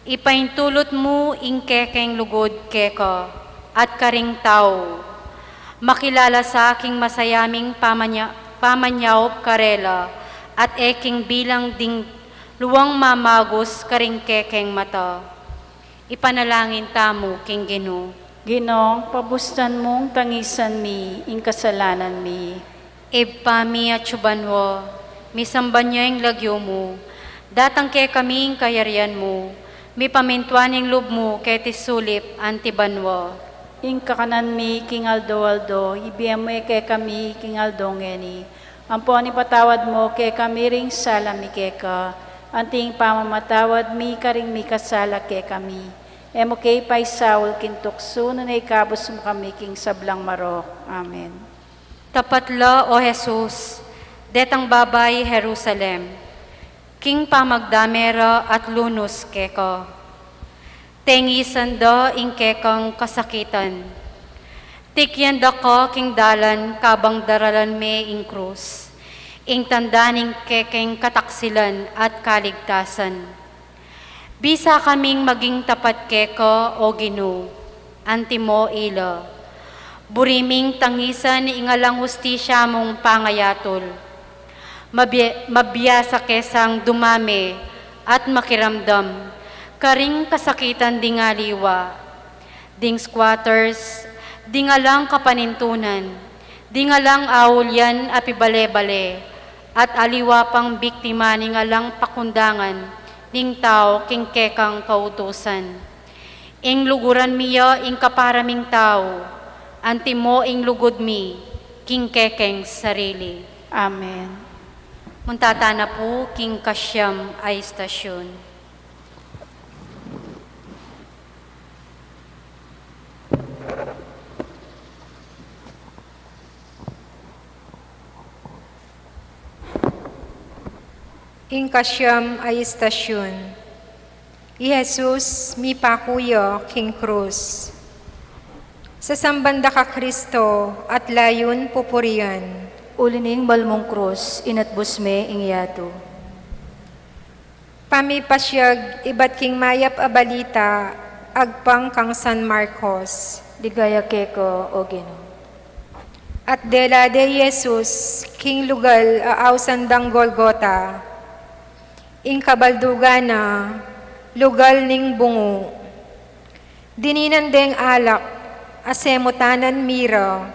ipaintulut mu ing kekeng lugud keka at karing tau. Makilala sa king masaya ming pamanya-, pamanyaup karela at e king bilang ding luang mamagus karing kekeng mata. Ipanalangin tamu king Ginu. Ginu, pabustan mung tangisan mi ing kasalanan mi. Ibpa mi atsu banua, misamban ya ing lagyu mu, datang kekami ing kayarian mu, mipamintuan ing lub mu keti sulip anti banua. Ing kakanan mi king aldo-aldo ibie mu kekami king aldo ngeni. Ampon ipatawad mu kekami ring sala mi keka, anti ing pamamatawad mi karing mikasala kekami. E mu ke ipaisaul king tuksu, nune ikabus mu kami king sablang marok. Amen. Tapat la, O Jesus, detang babai Jerusalem, king pamagdame ra at lunus keka. Tengisan da ing kekang kasakitan. Tikyan da ka king dalan kabang daralan me ing krus, ing tanda ning kekeng kataksilan at kaligtasan. Bisa kaming maging tapat keka, O Ginu, antimo ila. Buri ming tangisan ing alang hustisya mung pangayatul. Mabie-, mabiasa ke sang dumame at makiramdam karing kasakitan ding aliwa, ding squatters, ding alang kapanintunan, ding alang aulian a pibale-bale, at aliwa pang biktima ning alang pakundangan ning tau king kekang kautusan. Ing luguran mi ya ing kapara ming tau, antimo ing lugud mi king kekeng sarili. Amen. Munta tana pu king kasyam a istasyun. Ing kasyam a istasyun. I Jesus mipaku ya king krus. Sasamban da ka Kristo at layun pupurian. Uli ning malmung krus, inatbus me ing yatu. Pamipasyag ibat king mayap a balita agpang kang San Marcos. Ligaya keka, O Ginu. At dela de i Jesus king lugal a ausan dang Golgota, ing kabaldugan na lugal ning bungu. Dininan deng alak a semutanan mira,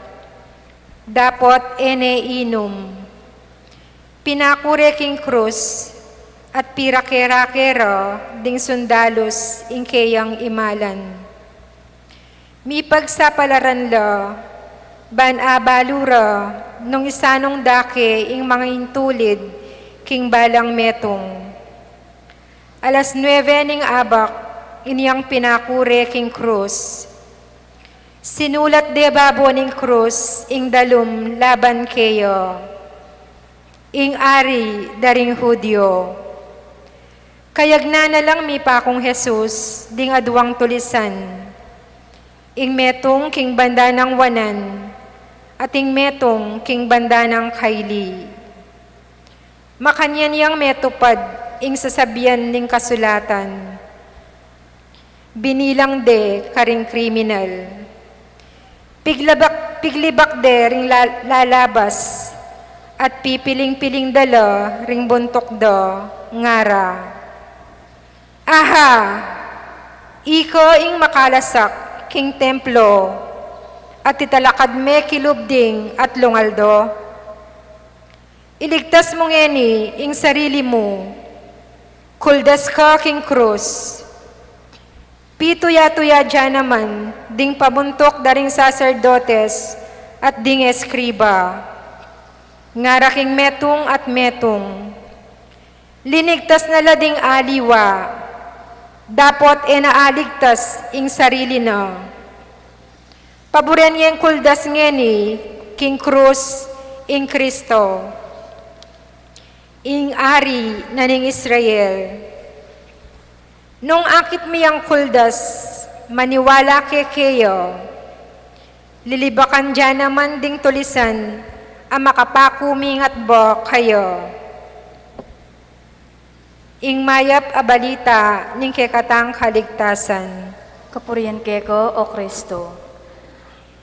dapot e ne inum. Pinaku re king krus at pirake-rake ra ding sundalus ing keyang imalan. Mipagsapalaran la ban abalu ra nung isanung da ke ing mangintulid king balang metung. Alas nuebe ning abak, Inyang pinakure king krus. Sinulat de babo ning krus ing dalum laban keya, ing Ari da ring Judio. Kayagnan na lang mipakung Jesus ding aduang tulisan, ing metung king banda nang wanan at ing metung king banda nang kaili. Makanyan yang metupad ing sasabian ning kasulatan, binilang de karing kriminal. Piglabak, piglibak de ring la-, lalabas at pipiling-piling dala ring buntuk da, ngara, "Aha! Ika ing makalasak king templo at italakad me kilub ding atlung aldo? Iligtas mu ngeni ing sarili mu, kuldas ka king krus. Pituya-tuya da naman ding pabuntuk da ring saserdotes at ding eskriba, ngara king metung at metung, linigtas na la ding aliwa, dapot e na aligtas ing sarili na. Paburen yeng kuldas ngeni king krus ing Kristo, ing Ari na ning Israel. Nung akit mi yang kuldas, maniwala ke keya, lilibakan da naman ding tulisan a makapaku mi ngan ba kaya." Ing mayap a balita ning kekatang kaligtasan. Kapurian keka, O Kristo.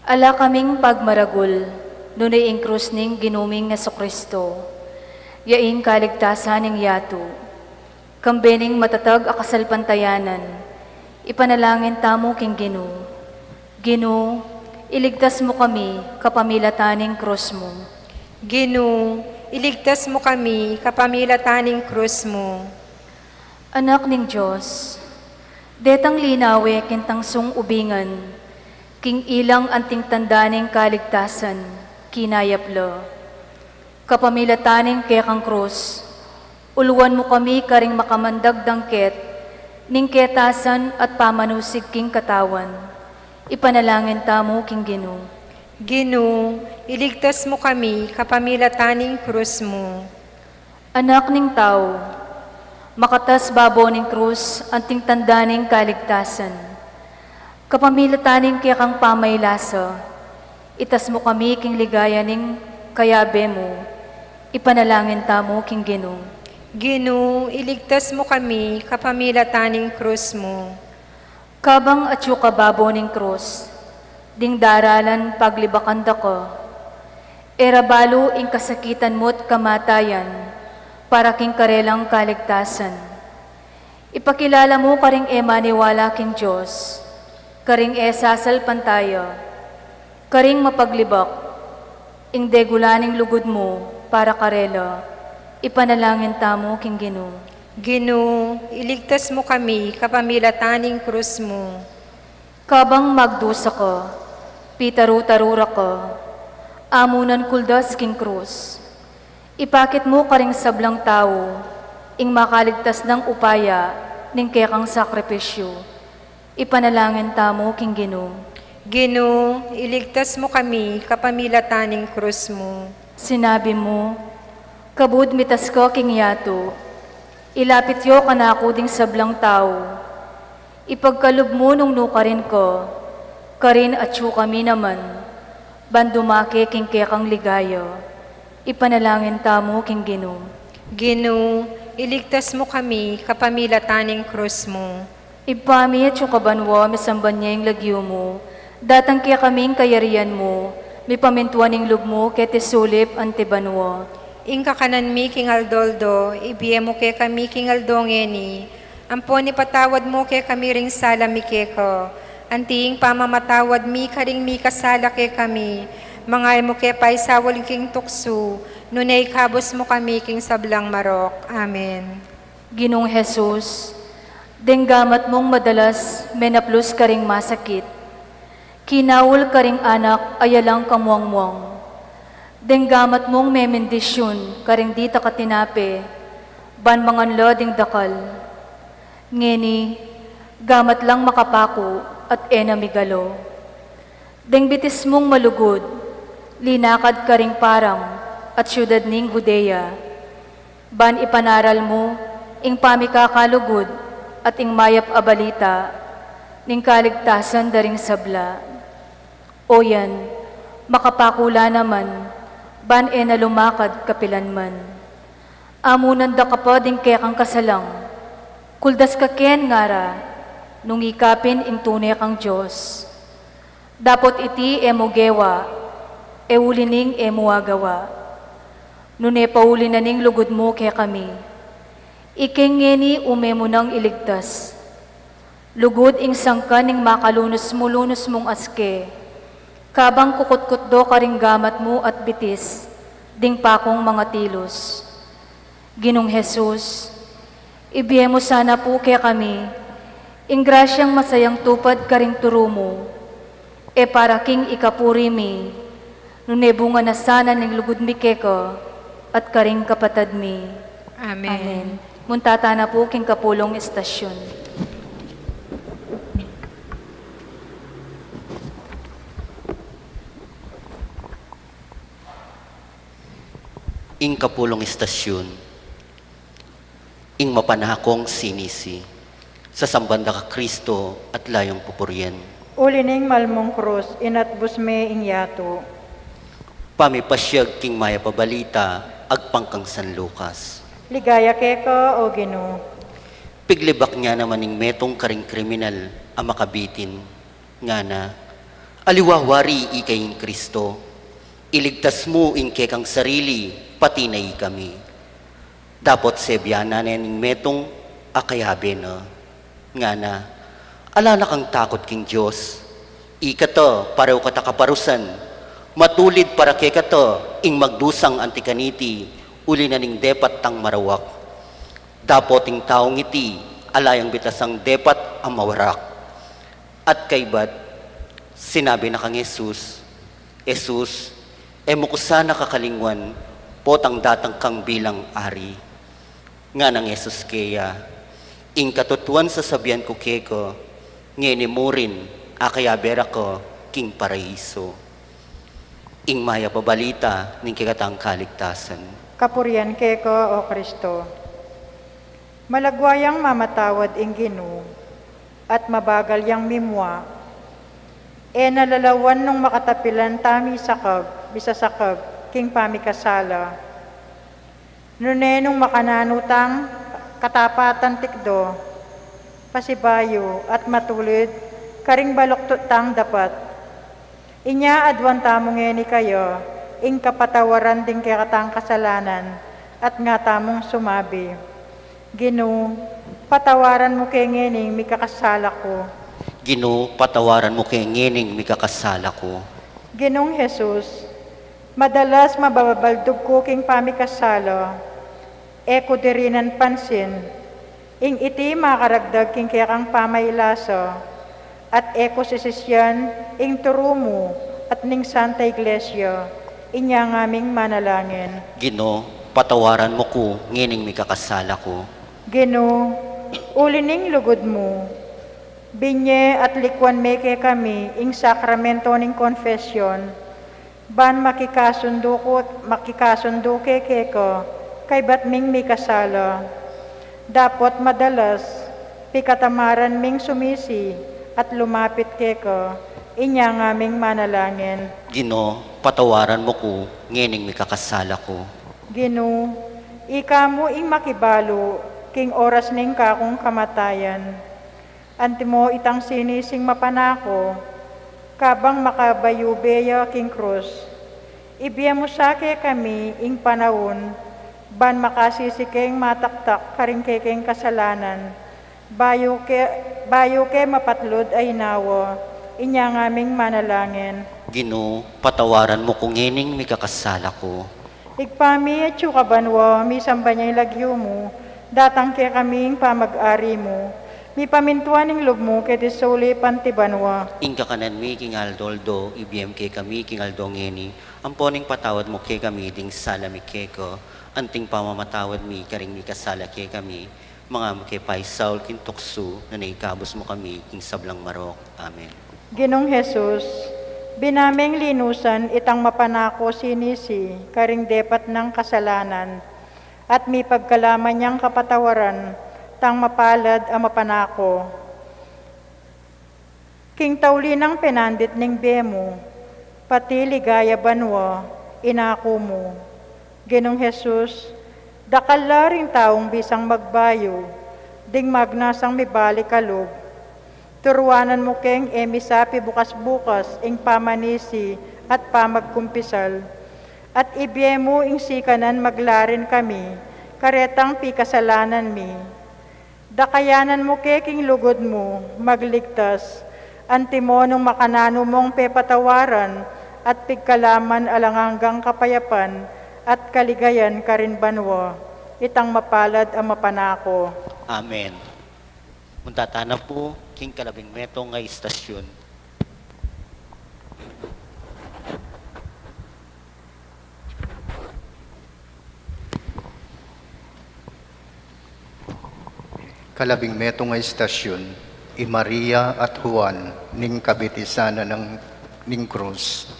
Ala kaming pagmaragul nune ing krus ning Ginu ming Jesucristo, ya ing kaligtasan ning yatu. Kambe ning matatag a kasalpantayanan, ipanalangin tamu king Ginu. Ginu, iligtas mu kami kapamilatan ning krus mu. Ginu, iligtas mu kami kapamilatan ning krus mu. Anak ning Dios, detang linawe king tangsung ubingan, king ilang anting tanda ning kaligtasan, kinayap la. Kapamilatan ning kekang krus, uluan mu kami karing makamandag dangket ning ketasan at pamanusig king katawan. Ipanalangin tamu king Ginu. Ginu, iligtas mu kami kapamilatan ning krus mu. Anak ning tau, makatas babo ning krus anting tanda ning kaligtasan. Kapamilatan ning kekang pamailasa, itas mu kami king ligaya ning kayabe mu. Ipanalangin tamu king Ginu. Ginu, iligtas mu kami kapamilatan ning krus mu. Kabang atyu ka babo ning krus, ding daralan paglibakan da ka. E ra balu ing kasakitan mu't kamatayan para king karelang kaligtasan. Ipakilala mu karing e maniwala king Dios, karing e sasalpantaya, karing mapaglibak, ing degula ning lugud mu para karela. Ipanalangin tamu king Ginu. Ginu, iligtas mu kami kapamilatan ning krus mu. Kabang magdusa ka, pitaru-taru ra ka, amu nang kuldas king krus. Ipakit mu karing sablang tau ing makaligtas nang upaya ning kekang sakripisyu. Ipanalangin tamu king Ginu. Ginu, iligtas mu kami kapamilatan ning krus mu. Sinabi mu, "Kabud mitas ka king yatu, ilapit yu kanaku ding sablang tau. Ipagkalub mu nung nukarin ka, karin atyu kami naman, ban dumake king kekang ligaya." Ipanalangin tamu king Ginu. Ginu, iligtas mu kami kapamilatan ning krus mu. Ibpa mi, atyu ka banua, misamban ya ing lagyu mu, datang kekami ing kayarian mu, mipamintuan ing lub mu keti sulip anti banua. Ing kakanan mi king aldo-aldo, ibie mu kekami king aldo ngeni, ampon ipatawad mu kekami ring sala mi keka, anti ing pamamatawad mi karing mikasala kekami. Manga e mu ke paisaul king tuksu, nune ikabus mu kami king sablang marok. Amen. Ginung Jesus, deng gamat mung madalas menaplus karing masakit, kinaul karing anak a yalang kamuang-muang. Deng gamat mung memendisyun karing ditak a tinape, ban mangan la ding dakal. Ngeni, Gamat lang makapaku at e na migalo. Deng bitis mung malugud, linakad karing param at syudad ning Judea. Ban ipanaral mu ing pamikakalugud at ing mayap a balita ning kaligtasan da ring sabla. O yan, makapaku la naman, ban e na lumakad kapilan man. Amunan da ka pa ding kekang kasalang, kuldas ka ken ngara, nung ikapin ing tune kang Dios. Dapot iti e mu gewa, e uli ning e mu agawa. Nune pauli na ning lugud mu kekami. Ikeng ngeni ume mu nang iligtas. Lugud ing sangkan ning makalunus mu lunus mung aske, kabang kukutkutdo karing gamat mu at bitis, ding pakung mangatilus. Ginung Jesus, ibie mu sana pu kekami, ing grasyang masayang tupad karing turu mu, e para king ikapuri mi, nune bunga na sana ning lugud mi keka at karing kapatad mi. Amen. Amen. Munta tana pu king kapulung istasyon. Ing kapulung istasyon. Ing mapanakung sinisi. Sasamban da ka Kristo at layung pupurian. Uli ning malmung krus, inatbus me ing yatu. Pamipasyag king mayap a balita, agpang kang San Lucas. Ligaya keka, o Ginu. Piglibak ne naman ing metung karing kriminal a makabitin. Ngana, aliwa wari ika ing Kristo, iligtas mu ing kekang sarili, pati na ikami. Dapot sebian na ne ning metung a kayabe na. Ngana, ala na kang takut king Dios. Ikata, pareho kata kaparusan, matulid para kekata ing magdusang anti kaniti, uli na ning depat tang marawak. Dapot ing taung iti, ala yang bitasang depat a mawarak. At kaybat, sinabi na kang Jesus, Jesus, e mu ku sana kakalingwan, potang datang kang bilang ari. Nganang Jesus keya, ing katutuan sasabian ku keka, ngeni mu rin, akayabe ra ka king paraiso. Ing mayap a balita ning kekatang kaligtasan. Kapurian keka, o Kristo. Malagwa yang mamatawad ing Ginu, at mabagal yang mimua. E na lalawan nung makatapilan tang misakab, misasakab, king pamikasala. Nune nung makananu tang katapatan tikdo, pasibayu, at matulid, karing baluktu tang dapat. Inya aduan tamu ngeni kaya, ing kapatawaran ding kekatang kasalanan, at nga tamung sumabi, Ginu, patawaran mu ke ngening mikakasala ku. Ginu, patawaran mu ke ngening mikakasala ku. Ginung Jesus, madalas mababaldug ku king pamikasala, e ku dirinan pansin, ing iti makaragdag king kekang pamailasa, at e ku sisisian ing turu mu at ning Santa Iglesia, inya ngaming manalangin. Ginu, patawaran mu ku ngening mikakasala ku. Ginu, uli ning lugud mu, binye at likuan me kekami ing sakramento ning konfesyon, ban makikasundu ku, makikasundu ke keka, kaybat ming mikasala. Dapot madalas, pikatamaran ming sumisi at lumapit keka, inya ngaming manalangin. Ginu, patawaran mu ku ngening mikakasala ku. Ginu, ika mu ing makibalu king oras ning kakung kamatayan. Antimo itang sinising mapanaku, kabang makabayube ya king krus. Ibie mu sa kekami ing panaun, ban makasisi keng mataktak karing kekeng kasalanan, bayu ke, bayu ke mapatlud a inawa, inya ngaming manalangin. Ginu, patawaran mu ku ngening mikakasala ku. Ibpa mi, atsu ka banua, misamban ya ing lagyu mu, datang kekami ing pamag-ari mu, mipamintuan ing lub mu keti sulip anti banua. Ing kakanan mi king aldo-aldo, ibie mu kekami king aldo ngeni, ampo ing patawad mu kekami ding sala mi keka, anting pamamatawad mi karing mikasala kekami, Manga mu ke paisaul king tuksu, nune ikabus mu kami king sablang marok. Amen. Ginung Jesus, bina meng linusan itang mapanako sinisi karing depat nang kasalanan, at mipagkalaman yang kapatawaran tang mapalad a mapanako. King tauli nang penandit ning bie mu, pati ligaya banua, inaku mu. Ginung Jesus, dakal la ring taung bisang magbayu, ding magnasang mibalik a lub. Turuanan mu keng e misapi bukas-bukas ing pamanisi at pamagkumpisal, at ibie mu ing sikanan maglarin kami karetang pikasalanan mi. Dakayanan mu ke king lugud mu magligtas, antimo nung makananu mung pepatawaran at pigkalaman alang anggang kapayapan at kaligayan karin banua, itang mapalad a mapanako. Amen. Munta tana pu king kalabing metung a istasyun. Kalabing metung a istasyun, i Maria at Juan ning kabitisan na ning krus.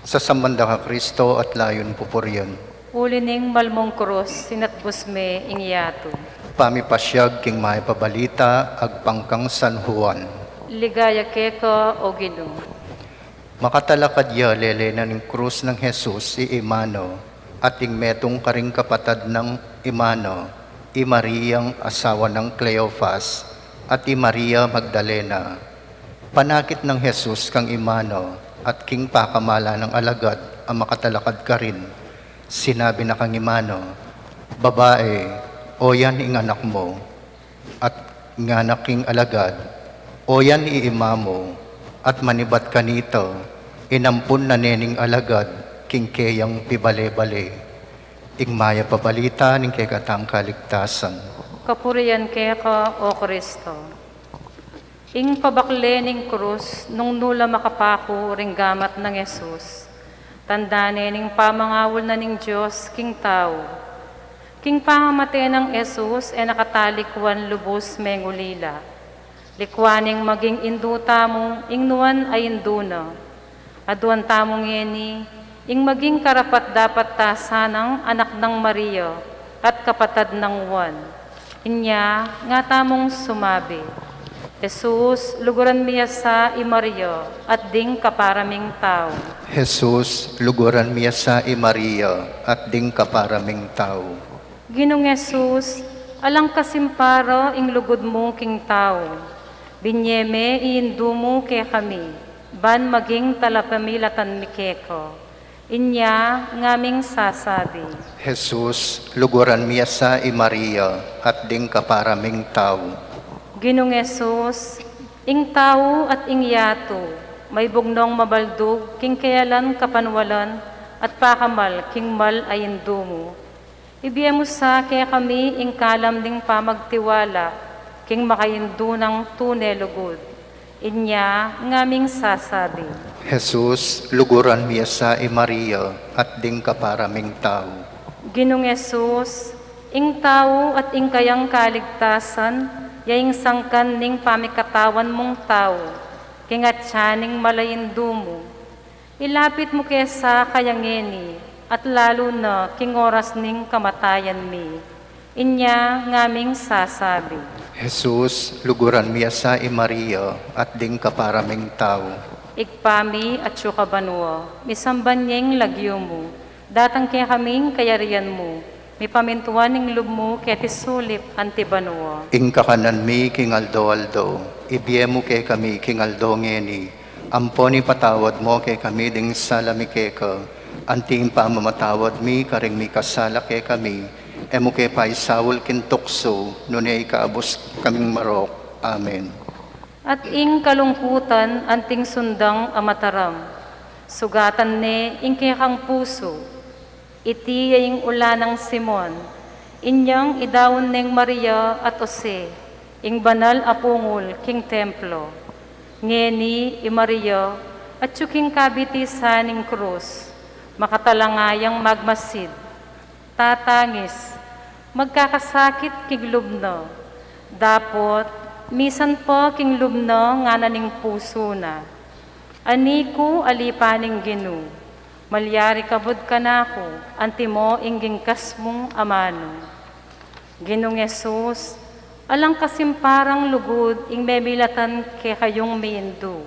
Sasamban da ka Kristo at layun pupurian. Uli ning malmung krus, sinatbus me ing yatu. Pamipasyag king mayap a balita agpang kang San Juan. Ligaya keka, O Ginu. Makatalakad ya lele na ning krus nang Jesus i ima na, at ing metung karing kapatad nang ima na, i Mariang asawa nang Cleofas, at i Maria Magdalena. Panakit nang Jesus kang ima na, at king pakamalan nang alagad a makatalakad karin, sinabi na kang ima na, Babae, oyan ing anak mu. At ngana king alagad, Oyan i ima mu. At manibat kanita, inampun na ne ning alagad king keyang pibale-bale. Ing mayap a balita ning kekatang kaligtasan. Kapurian keka, O Kristo. Ing pabakle ning krus, nung nu la makapaku ring gamat nang Jesus, tanda ne ning pamangaul na ning Dios king tau. King pangamate nang Jesus, e na katalikwan lubus mengulila. Likwan neng maging indu tamu ing nuan a indu na. Aduan tamu ngeni ing maging karapat-dapat ta sanang anak nang Maria at kapatad nang Juan. Inya nga tamung sumabi, Jesus, luguran mi ya sa i Maria at ding kapara ming tau. Jesus, luguran mi ya sa i Maria at ding kapara ming tau. Ginung Jesus, alang kasimpara ing lugud mu king tau. Binye me i indu mu kekami, ban maging talapamilatan mi keka. Inya ngaming sasabi, Jesus, luguran mi ya sa i Maria at ding kapara ming tau. Ginung Jesus, ing tau at ing yatu, maibug nong mabaldug king keyalan kapanwalan at pakamal king mal a indu mu. Ibie mu sa kekami ing kalam ning pamagtiwala king makaindu nang tune lugud. Inya ngaming sasabi, Jesus, luguran mi ya sa i Maria at ding kapara ming tau. Ginung Jesus, ing tau at ing kayang kaligtasan, ya ing sangkan ning pamikatawan mung tau, king atyan ning mal a indu mu. Ilapit mu ke sa kaya ngeni, at lalu na king oras ning kamatayan mi. Inya ngaming sasabi, Jesus, luguran mi ya sa i Maria at ding kapara ming tau. Ibpa mi, atsu ka banua, misamban ya ing lagyu mu, datang kekami ing kayarian mu, mipamintuan ing lub mu keti sulip anti banua. Ing kakanan mi king aldo-aldo, ibie mu kekami king aldo ngeni. Ampon ipatawad mu kekami ding sala mi keka, anti ing pamamatawad mi karing mikasala kekami. E mu ke paisaul king tuksu, nune ikabus kaming marok. Amen. At ing kalungkutan anting sundang a mataram, sugatan ne ing kekang pusu. Iti ya ing ula nang Simon. Inyang idaun neng Maria at Jose, ing banal a pungul king templo. Ngeni i Maria, atsu king kabitisan ning krus, makatalanga yang magmasid, tatangis, magkakasakit king lub na, Dapot misan pa king lub na ngana ning pusu na, "Ani ku, ali pa ning Ginu, malyari kabud kanaku antimo ing gingkas mung amanu." Ginung Jesus, alang kasimparang lugud ing memilatan kekayung miindu.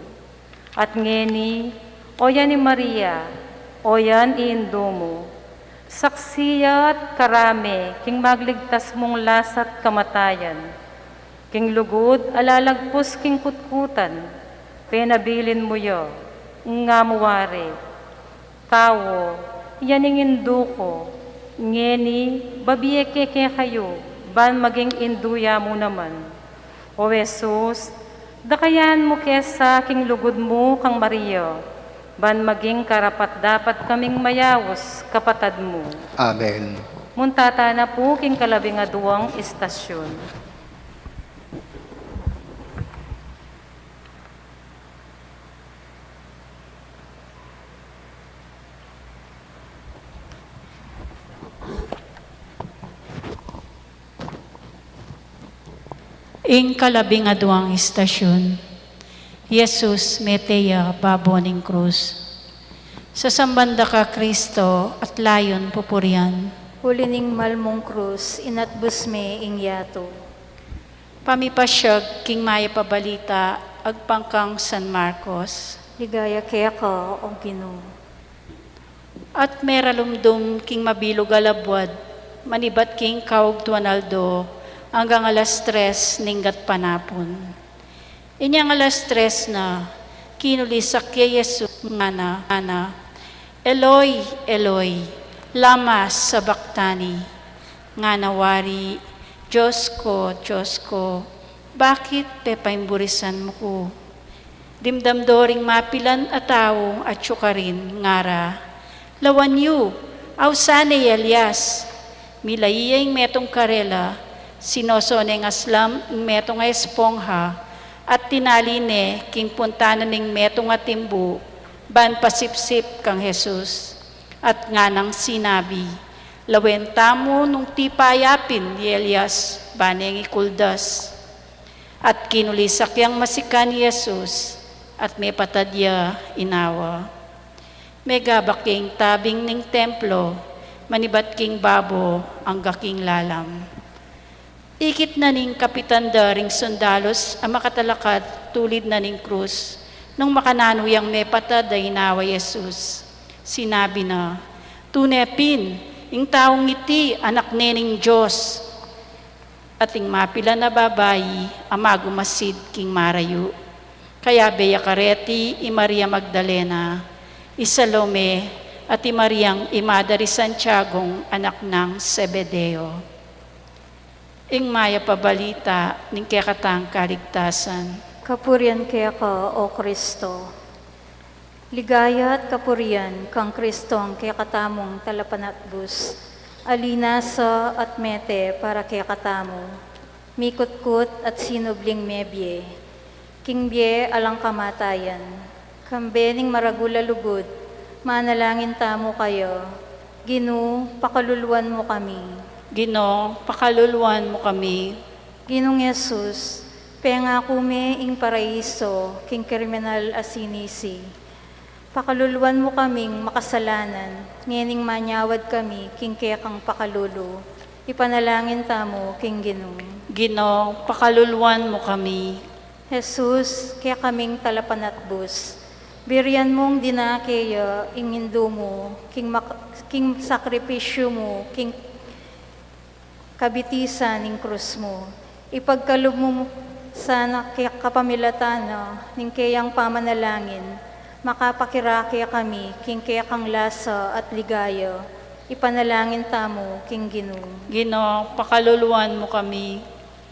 At ngeni, oyan i Maria, oyan i indu mu, saksi ya at karame king magligtas mung lasa't kamatayan. King lugud a lalagpus king kutkutan, penabilin mu ya, nga mu wari, "Tau, yan ing indu ku, ngeni, babie ke kekayu, ban maging indu ya mu naman." O Jesus, dakayan mu ke sa king lugud mu kang Maria, ban maging karapat-dapat kaming mayaus kapatad mu. Amen. Munta tana pu king kalabing aduang istasyon. Ing kalabing aduang istasyon, Jesus mete ya babo ning krus. Sasamban da ka, Kristo, at layun pupurian. Uli ning mal mung krus, inatbus me ing yatu. Pamipasyag king Mayap a Balita agpang kang San Marcos. Ligaya keka, O Ginu. At meralumdum king mabilug a labuad, manibat king kaugtuan aldo, anggang alas tres ning gatpanapun. Inyang alas tres na, kinulisak ya i Jesus, ngana, ngana, "Eloi, Eloi, lama sabachthani?" Ngana wari, "Dios ku, Dios ku, bakit pepaimburisan mu ku?" Dimdam do ring mapilan a tau atyu karin, ngara, "Lawan yu, ausan ne i Elias." Milai ya ing metung karela, sinoso neng aslam ing metung a espongha, at tinali ne king punta na ning metung a timbu, ban pasipsip kang Jesus. At nganang sinabi, "Lawen tamu nung tipa ya pin i Elias, ba neng ikuldas." At kinulisak yang masikan i Jesus, at mepatad ya inawa. Megabak ya ing tabing ning templo, manibat king babo angga king lalam. Ikit na ning kapitan da ring sundalus a makatalakad tulid na ning krus, nung makananu yang mepatad a inawa i Jesus. Sinabi na, "Tune pin, ing taung iti Anak ne ning Dios." At ing mapilan a babai a magumasid king marayu. Kayabe ya kareti i Maria Magdalena, i Salome, at i Mariang ima da ri Santiagong anak nang Zebedeo. Ing Mayap a Balita ning kekatang kaligtasan. Kapurian keka, O Kristo. Ligaya at kapurian kang Kristong kekatamung talapanatbus, ali nasa at mete para kekatamu, mikutkut at sinubling mebie king bie alang kamatayan. Kambe ning maragul a lugud, manalangin tamu kaya. Ginu, pakaluluan mu kami. Ginu, pakaluluan mu kami. Ginung Jesus, pengaku me ing paraiso king kriminal a sinisi. Pakaluluan mu kaming makasalanan, ngening manyawad kami king kekang pakalulu. Ipanalangin tamu king Ginu. Ginu, pakaluluan mu kami. Jesus, kekaming talapanatbus, birian mung dinake ya ing indu mu king mak-, king sakripisyu mu, king kabitisan ning krus mu. Ipagkalub mu sana ke kapamilatan na ning keyang pamanalangin, makapakirake kami king kekang lasa at ligaya. Ipanalangin tamu king Ginu. Ginu, pakaluluan mu kami.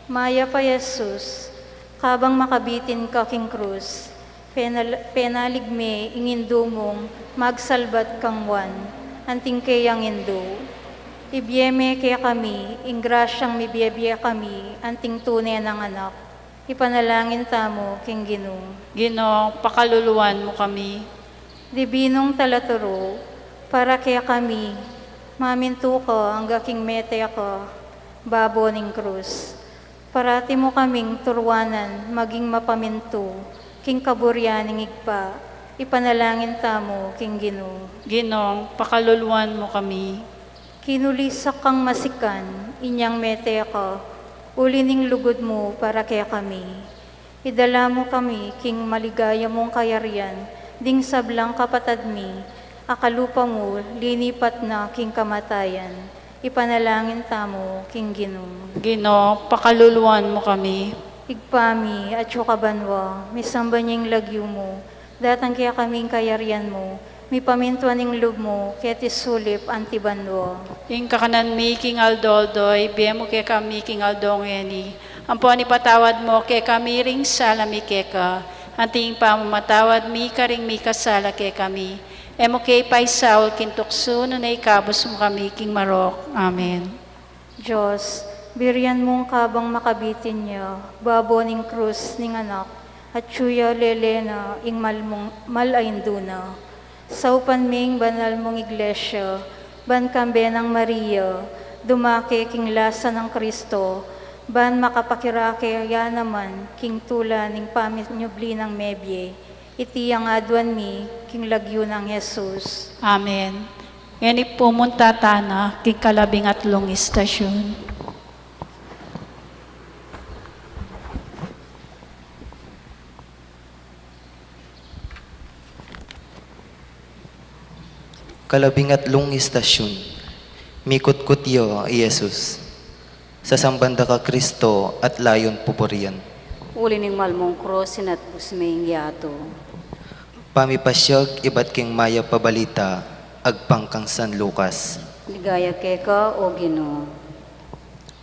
Mayap a Jesus, kabang makabitin ka king krus, penal-, penalig me ing indu mung magsalbat kang Juan, anting keyang indu. Ibie me kekami ing grasyang mibiebie kami anting tune nang anak. Ipanalangin tamu king Ginu. Ginu, pakaluluan mu kami. Dibinung talaturu, para kekami, mamintu ka angga king mete ka babo ning krus. Parati mu kaming turuanan maging mapamintu king kaburian ning Ibpa, ipanalangin tamu king Ginu. Ginung, pakaluluan mu kami. Kinulisak kang masikan, inyang mete ka, uli ning lugud mu para kekami. Idala mu kami king maligaya mung kayarian, ding sablang kapatad mi, a kalupa mu, linipat na king kamatayan. Ipanalangin tamu king Ginu. Ginu, pakaluluan mu kami. Ibpa mi, atsu ka banua, misamban ya ing lagyu mu, datang kekami ing kayarian mu, mipamintuan ing lub mu, keti sulip anti banua. Ing kakanan mi king aldo-aldo, ibie mu kekami king aldo ngeni, ampon ipatawad mu kekami ring sala mi keka, anti ing pamamatawad mi karing mikasala kekami. E mu ke ipaisaul king tuksu, nune ikabus mu kami king marok. Amen. Dios, birian mung kabang makabitin ya babo ning krus ning Anak, atsu ya lele na ing mal mung, mal a indu na. Saupan ming banal mung Iglesia, ban kambe nang Maria, dumake king lasa nang Kristo, ban makapakirake ya naman king tula ning paminyubli nang mebie, iti ing aduan mi king lagyu nang Jesus. Amen. Ngeni pumunta tana king kalabing atlung istasyun. Kalabing atlung istasyun. Mikutkut ya i Jesus. Sasamban da ka Kristo at layun pupurian. Uli ning mal mung krus, inatbus me ing yatu. Pamipasyag ibat king mayap a balita agpang kang San Lucas. Ligaya keka, o Ginu.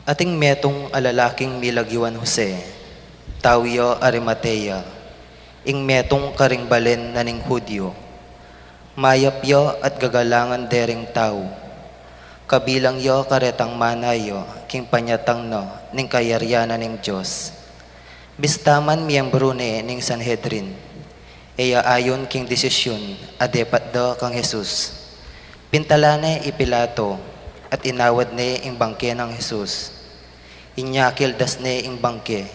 Atin metung a lalaking milagyuan Jose, tau ya Arimatea, ing metung karing balen na ning Judio. Mayap ya at gagalangan de ring tau. Kabilang ya karetang manaya king panyatang na ning kayarian na ning Dios. Bista man miyembru ne ning Sanhedrin, e ya ayun king desisyun a depat da kang Jesus. Pintala ne i Pilato at inawad ne ing bangke nang Jesus. Inyakil das ne ing bangke.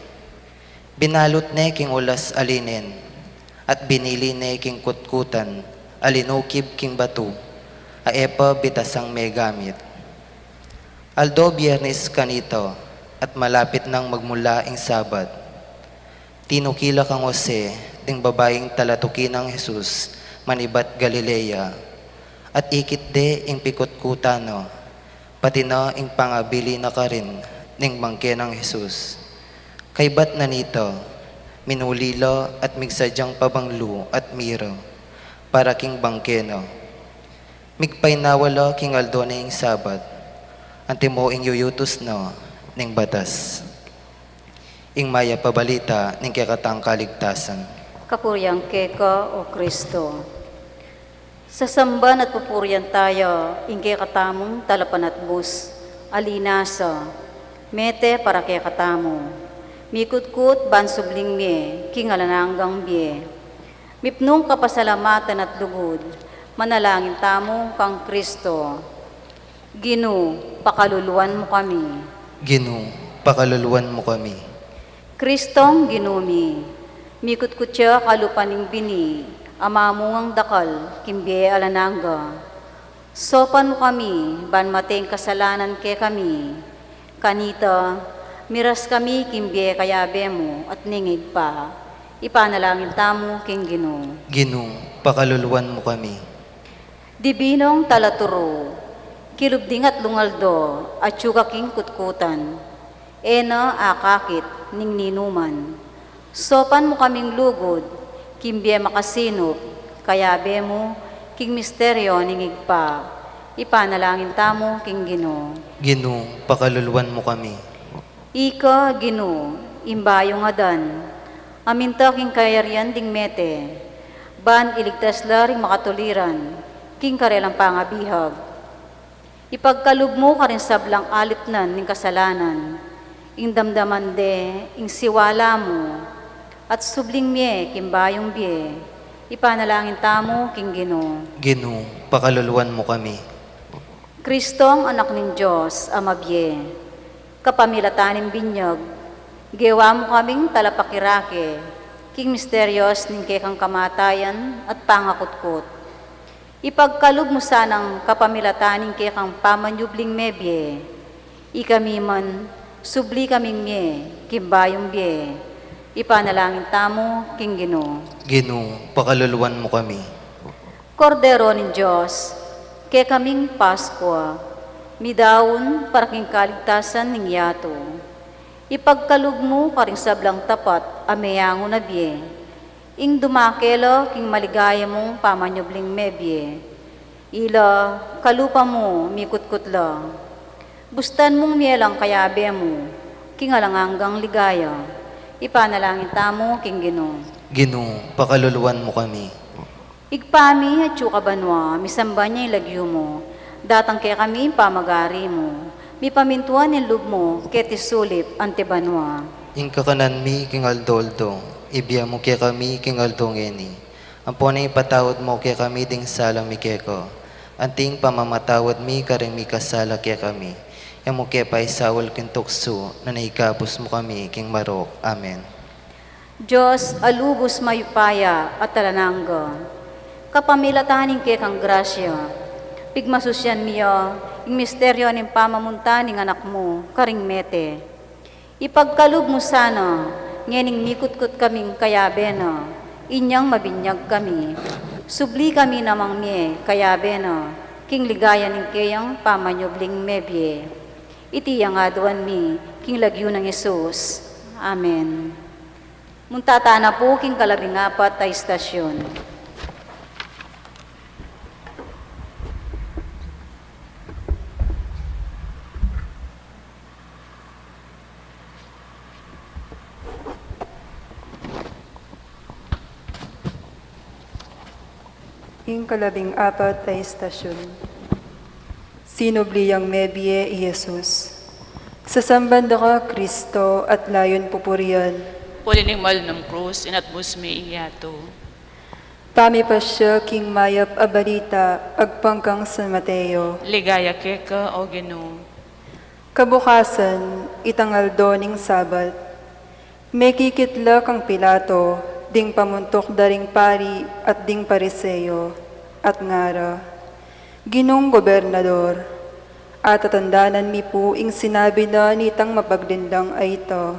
Binalut ne king ulas a linen at binili ne king kutkutan a linukib king batu a e pa bitasang megamit. Aldo Biernes kanita at malapit nang magmula ing Sabat. Tinukila kang Jose ding babaing talatuki nang Jesus manibat Galilea, at ikit de ing pikutkutan na, pati na ing pangabili na karin ning bangke nang Jesus. Kaybat na nita, minuli la at migsadyang pabanglu at mira para king bangke na. Migpainawa la king aldo ne ing Sabat, antimo ing yuyutus na ning batas. Ing mayap a balita ning kekatang kaligtasan. Kapurian keka, o Kristo. Sasamban at pupurian taya ing kekatamung talapanatbus a linasa, mete para kekatamu. Mikutkut ban subling mie king alang anggang bie. Mipnung kapasalamatan at lugud, manalangin tamu kang Kristo. Ginu, pakaluluan mu kami. Ginu, pakaluluan mu kami. Kristong Ginu mi, mikutkut ya kalupa ning bini a mamungang dakal king bie alang angga. Saupan mu kami ban mate ing kasalanan kekami. Kanita, miras kami king bie kayabe mu at ning Ibpa. Ipanalangin tamu king Ginu. Ginu, pakaluluan mu kami. Dibinong Talaturu, kilub ding atlung aldo atyu ka king kutkutan, e na akakit ning ninuman. Saupan mu kaming lugud king bie makasinup kayabe mu king misteryo ning Ibpa. Ipanalangin tamu king Ginu. Ginu, pakaluluan mu kami. Ika, Ginu, ing bayung Adan, a minta king kayarian ding mete, ban iligtas la ring makatuliran king karelang pangabihag. Ipagkalub mu karing sablang alipnan ning kasalanan, ing damdaman de ing siwala mu, at subling mie king bayung bie. Ipanalangin tamu king Ginu. Ginu, pakaluluan mu kami. Kristong Anak ning Dios a mabie, kapamilatan ning binyag, Gewa mu kaming talapakirake king misterios ning kekang kamatayan at pangakutkut. Ipagkalub mu sanang kapamilatan ning kekang pamanyubling mebie, ikami man, subli kaming mie king bayung bie. Ipanalangin tamu king Ginu. Ginu, pakaluluan mu kami. Kordero ning Dios, kekaming Paskua, midaun para king kaligtasan ning yatu. Ipagkalub mu karing sablang tapat a meyangu na bie, ing dumake la king maligaya mung pamanyubling mebie. Ila kalupa mu mikutkut la. Bustan mung mie lang kayabe mu king alang anggang ligaya. Ipanalangin tamu king Ginu. Ginu, pakaluluan mu kami. Ibpa mi, atsu ka banua, misamban ya ing lagyu mu. Datang kekami ing pamagari mu. Mipamintuan ing lub mu keti sulip anti banua. Ing kakanan mi king aldo-aldo, ibie mu kekami king aldo ngeni. Ampon ipatawad mu kekami ding sala mi keka, anti ing pamamatawad mi karing mikasala kekami. E mu ke paisaul king tuksu, nune ikabus mu kami king marok. Amen. Dios a lubus mayupaya at alang angga, kapamilatan ning kekang grasya, pigmasusyan mi ya ing misteryo ning pamamunta ning Anak mu karing mete. Ipagkalub mu sana ngening mikutkut kaming kayabe na, inyang mabinyag kami. Subli kami namang mie kayabe na king ligaya ning keyang pamanyubling mebie. Iti ing aduan mi king lagyu nang Jesus. Amen. Munta tana pu king kalabing apat a istasyon. Ing kalabing apat a istasyon. Sinubli yang mebie i Jesus. Sasamban da ka, Kristo, at layun pupurian. Puli ning malnum krus, inatbus mi ing yatu. Pamipasya king mayap a balita agpang kang San Mateo. Ligaya keka, O Ginu. Kabukasan, itang aldo ning Sabat, mekikit la kang Pilato ding pamuntuk da ring pari at ding Pariseo, at ngara, Ginung gobernador, atatandanan mi pu ing sinabi na nitang mapaglinlang a ita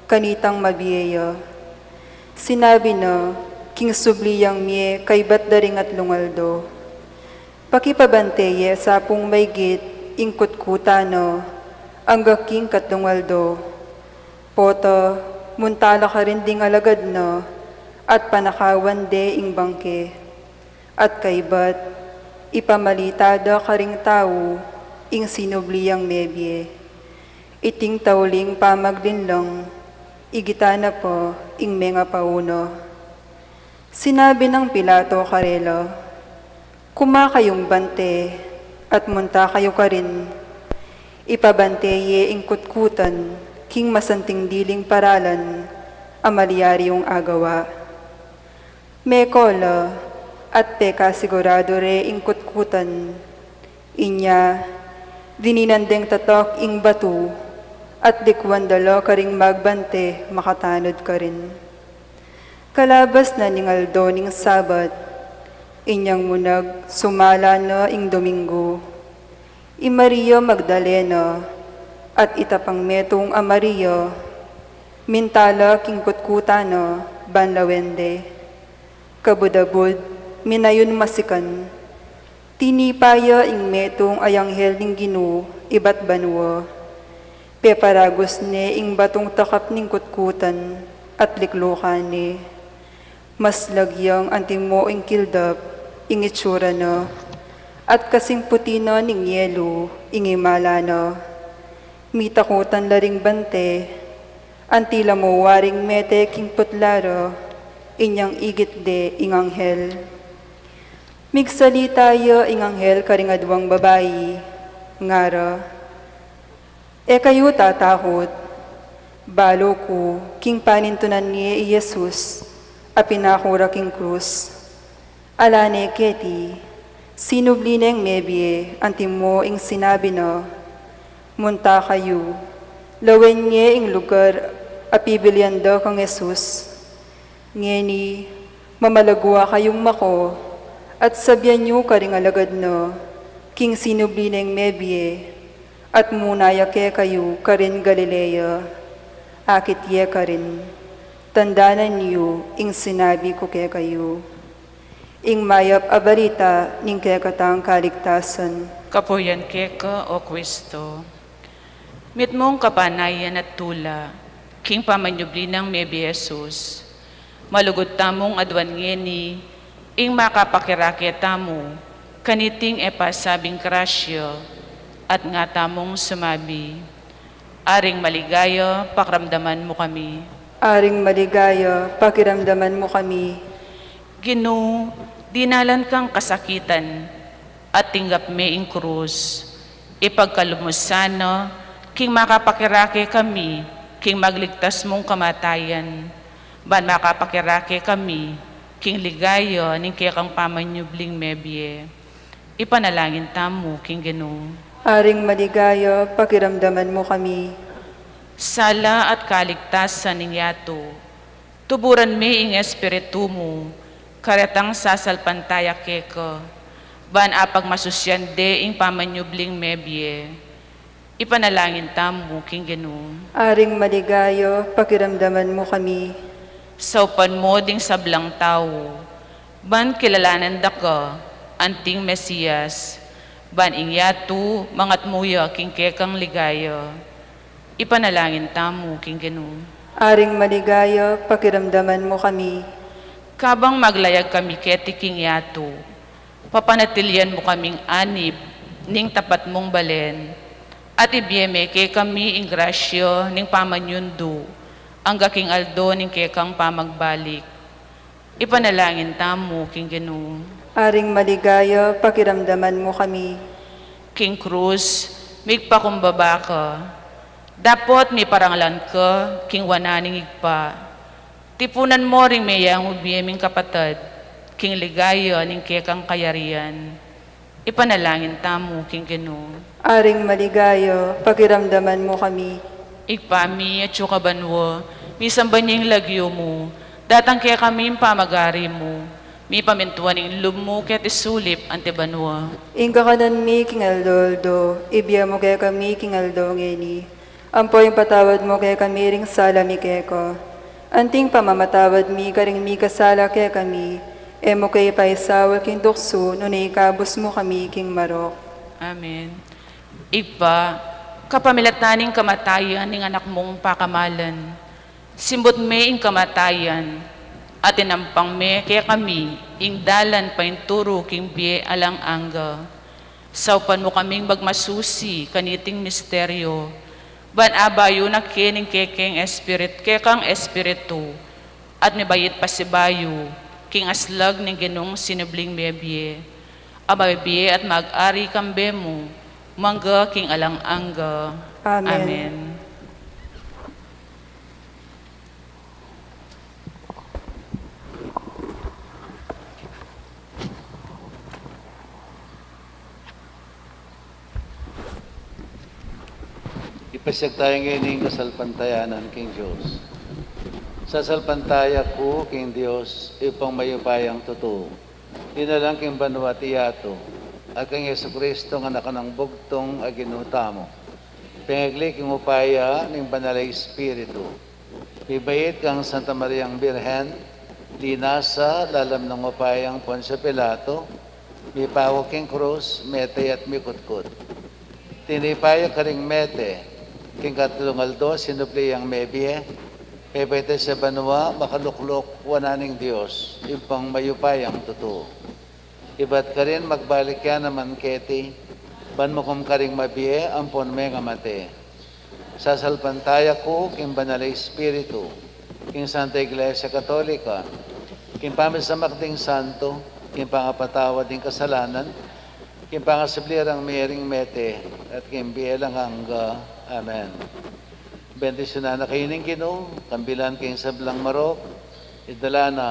kanitang mabie ya. Sinabi na, king subli yang mie kaybat da ring atlung aldo. Pakipabante ye sa pung maygit ing kutkutan na angga king katlung aldo. Pota, munta la karin ding alagad na at panakawan de ing bangke. At kaybat, ipamalita da karing tau ing sinubli yang mebie. Iting tauling pamaglinlang, igitan na pa ing mengapauna. Sinabi nang Pilato karela, Kuma kayung bante, at munta kayu karin. Ipabante ye ing kutkutan king masanting diling paralan a malyaryung agawa. Meko la, at pekasigurado re ing kutkutan. Inya, dininan deng tatak ing batu, at likwan da la karing magbante makatanud karin. Kalabas na ning aldo ning Sabat, inyang munag sumala na ing Domingo. I Maria Magdalena, at ita pang metung a Maria, minta la king kutkutan na ban lawen de. Kabud-abud, minayun masikan. Tinipa ya ing metung a anghel ning Ginu ibat banua. Peparagus ne ing batung takap ning kutkutan at liklukan ne. Maslag yang antimo ing kildap ing itsura na, at kasing puti na ning yelu ing imala na. Mitakutan la ring bante, anti la mu waring mete king putla ra, inyang igit de ing anghel. Migsalita ya ing anghel karing aduang babai, ngara, E kayu tatakut, balu ku king panintunan ye i Jesus a pinaku ra king krus. Ala ne keti, sinubli neng mebie antimo ing sinabi na, Munta kayu, lawen ye ing lugar Apibilyan da kang Jesus, "Ngeni, mamalagwa kayung mako, at sabian yu karing alagad na, king sinubli neng mebie, at muna ya kekayu karin Galilea, akit ye karin, tandanan yu ing sinabi ku kekayu." Ing mayap a balita ning kekatang kaligtasan. Kapurian keka, O Kristo. Mitmung kapanayan at tula king pamanyubli nang mebie Jesus, malugud tamung aduan ngeni ing makapakirake tamu kaniting e pasabing grasya, at nga tamung sumabi, "Aring maligaya, pakiramdaman mu kami." Aring maligaya, pakiramdaman mu kami. Ginu, dinalan kang kasakitan, at tinggap me ing krus. Ipagkalub mu sana king makapakirake kami king magligtas mung kamatayan, ban makapakirake kami king ligaya ning kekang pamanyubling mebie. Ipanalangin tamu king Ginu. Aring maligaya, pakiramdaman mu kami. Sala at kaligtasan ning yatu. Tuburan me ing Espiritu mu karetang sasalpantaya keka, ban apagmasusian de ing pamanyubling mebie. Ipanalangin tamu king Ginu. Aring maligaya, pakiramdaman mu kami. Saupan mu ding sablang tau, ban kilalanan da ka anting Mesias, ban ing yatu mangatmu ya king kekang ligaya. Ipanalangin tamu king Ginu. Aring maligaya, pakiramdaman mu kami. Kabang maglayag kami keti king yatu, papanatilian mu kaming anib ning tapat mung balen, at ibie me kekami ing grasya ning pamanyundu angga king aldo ning kekang pamagbalik. Ipanalangin tamu king Ginu. Aring maligaya, pakiramdaman mu kami. King krus, migpakumbaba ka. Dapot miparangalan ka king wanan ning Ibpa. Tipunan mu ring meyang mibie ming kapatad king ligaya ning kekang kayarian. Ipanalangin tamu king Ginu. Aring maligaya, pakiramdaman mu kami. Ibpa mi, atsu ka banua, misamban ya ing lagyu mu, datang kekami ing pamagari mu, mipamintuan ing lub mu keti sulip anti banua. Ing kakanan mi king aldo-aldo, ibie mu kekami king aldo ngeni. Ampo ipatawad mu kekami ring sala mi keka, anting pamamatawad mi karing mikasala kekami, e mu ke paisaul king tuksu, nune ikabus mu kami king marok. Amen. Ibpa, kapamilatan ning kamatayan ning Anak mung pakamalan, simbut me ing kamatayan, at inampang me kekami ing dalan painturu king bie alang angga. Saupan mu kaming magmasusi kaniting misteryo, ban abayu na ke ning kekeng espirit-, kekang Espiritu, at mibait pasibayu king aslag ning Ginung sinubling mebie, a mabibie at mag-ari kambe mu, mangga king alang angga. Amen. Amen. Ipasiag taya ngeni ing kasalpantayanan king Dios. Sasalpantaya ku king Dios, Ibpang mayupayang tutu, dinalan king banua at yatu, at kang Jesucristo a Anak nang bugtung a Ginu tamu, pengagli king upaya ning Banal a Espiritu, mibait kang Santa Mariang Birhen, linasa lalam ning upayang Poncio Pilato, mipaku king krus, mete at mikutkut. Tinipa ya karing mete, king katlung aldo sinubli yang mebie, mebait ya sa banua, makalukluk wanan ning Dios, Ibpang mayupayang tutu. Ibat karin magbalik ya naman keti, ban mukum karing mabie ampon mengamate. Sasalpantaya ku king Banal a Espiritu, king Santa Iglesia Katolika, king pamisamak ding santo, king pangapatawad ding kasalanan, king pangasubli rang mie ring mete, at king bie alang angga. Amen. Bendisyunan na kayu ning Ginu, kambilan king sablang marok, idala na,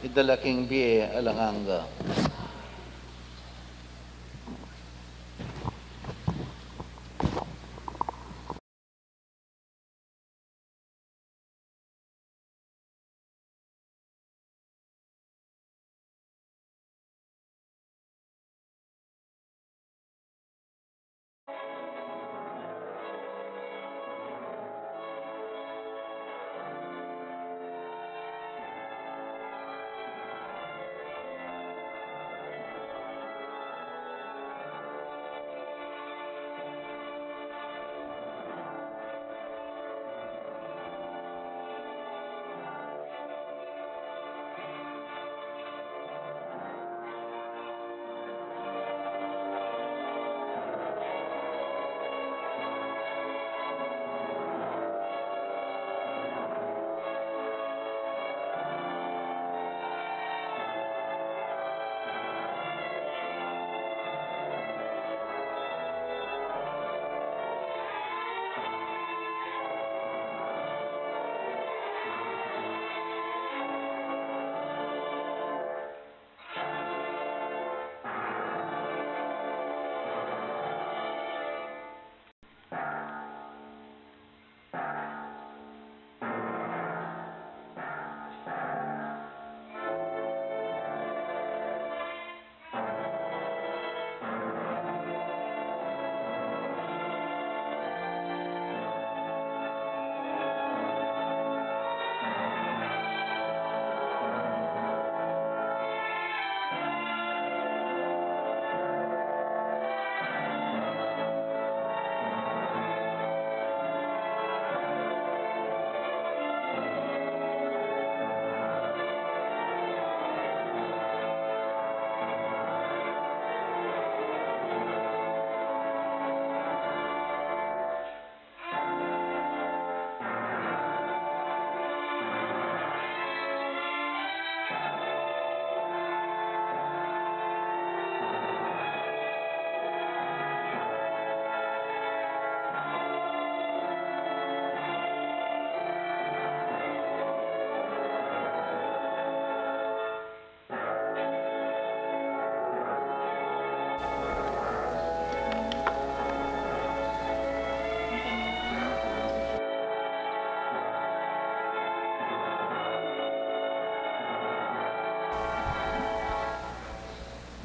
idala king bie alang angga.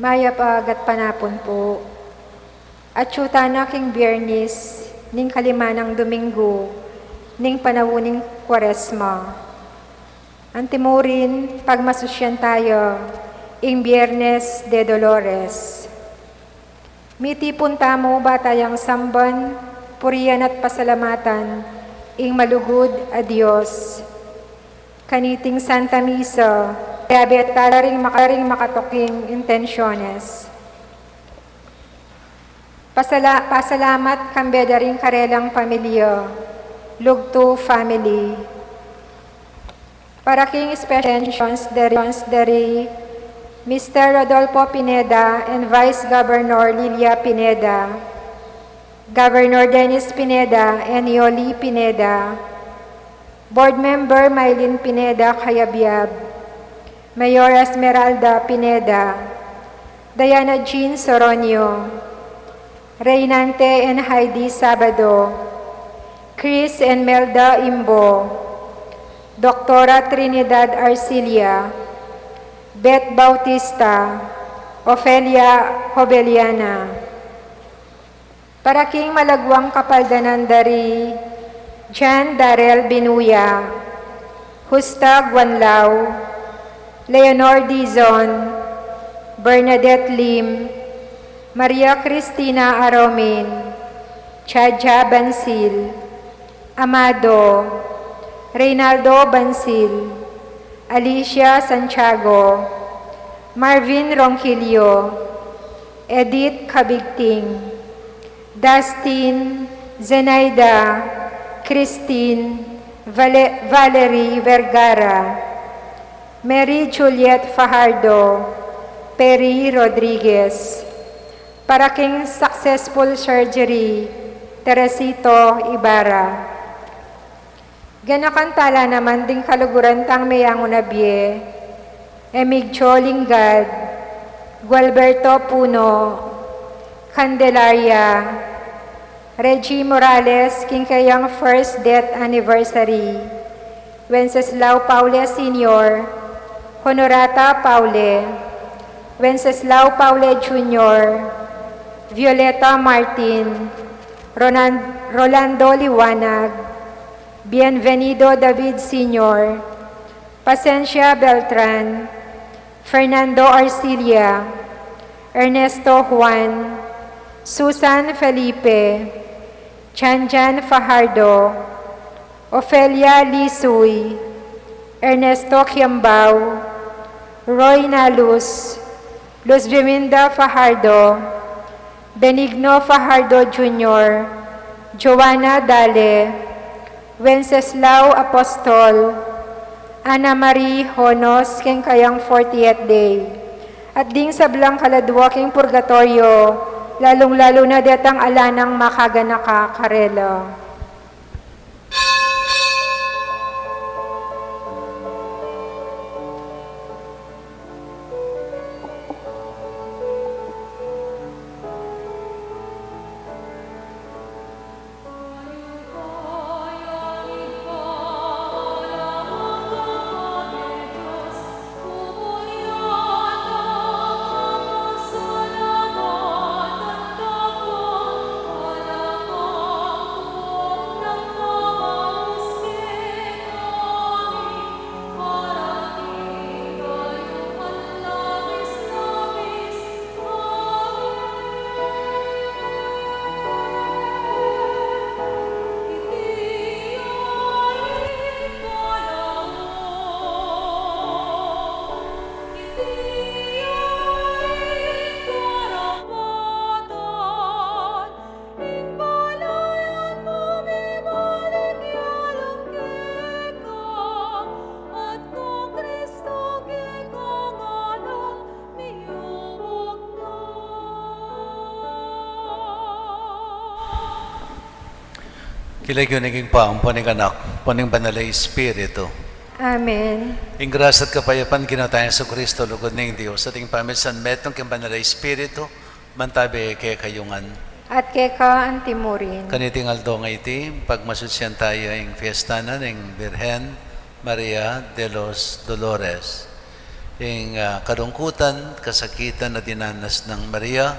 Mayap a gatpanapun pu. Atyu tana king Biernis ning kalima nang Dominggu ning panaun ning Kuaresma. Antimurin, pagmasusyan taya ing Biernes de Dolores. Mitipun tamu ba tayang samban, purian at pasalamatan ing malugud a Dios. Kaniting Santa Misa, yabe tala ring maka-, ring makatuking intensyones. Pasala-, pasalamat kambe da ring karelang pamilya, Lugtu family. Para king special intentions dari, dari Mister Rodolfo Pineda and Vice Governor Lilia Pineda, Governor Dennis Pineda and Yoli Pineda, Board Member Mylene Pineda Cayabyab, Mayor Esmeralda Pineda, Diana Jean Soronio, Reynante and Heidi Sabado, Chris and Melda Imbo, Doktora Trinidad Arcilia, Beth Bautista, Ofelia Hobeliana. Para king malagwang kapaldanan dari Jan Darrell Binuya, Justa Guanlao, Leonor Dizon, Bernadette Lim, Maria Cristina Aromin, Chaja Bansil, Amado, Reynaldo Bansil, Alicia Santiago, Marvin Ronquillo, Edith Cabigting, Dustin, Zenaida, Christine, Vale-, Valerie Vergara, Mary Juliet Fajardo, Perry Rodriguez. Para king successful surgery, Teresito Ibarra. Ganakan tala naman ding kaluguran tang meyangu na bie, Emigdio Lingad, Gualberto Puno, Candelaria, Reggie Morales, king kayang first death anniversary, Wenceslao Paule Senior, Honorata Paule, Wenceslao Paule Junior, Violeta Martin, Ronan-, Rolando Liwanag, Bienvenido David Senior, Pasencia Beltran, Fernando Arcilia, Ernesto Juan, Susan Felipe, Janjan Fajardo, Ofelia Lisuy, Ernesto Kiambao, Roy Nalus, Luz Biminda Fajardo, Benigno Fajardo Junior, Joanna Dale, Wenceslao Apostol, Ana Marie Honos, king kayang fortieth day. At ding sablang kaladwa king purgatoryo, lalung-lalu na detang ala nang makaganaka karela. King lagyu ning Ibpa, ampo ning Anak, ampo ning Banal a Espiritu. Amen. Ing grasya at kapayapan ning Ginu tang Jesucristo, lugud ning Dios, at ing pamisanmetung ning Banal a Espiritu, mantabe kekayu ngan. At keka antimurin. Kaniting aldo ngeni, pagmasusyan taya ing fiesta na ning Birhen Maria de los Dolores. Ing, ah, kalungkutan, kasakitan a dinanas nang Maria,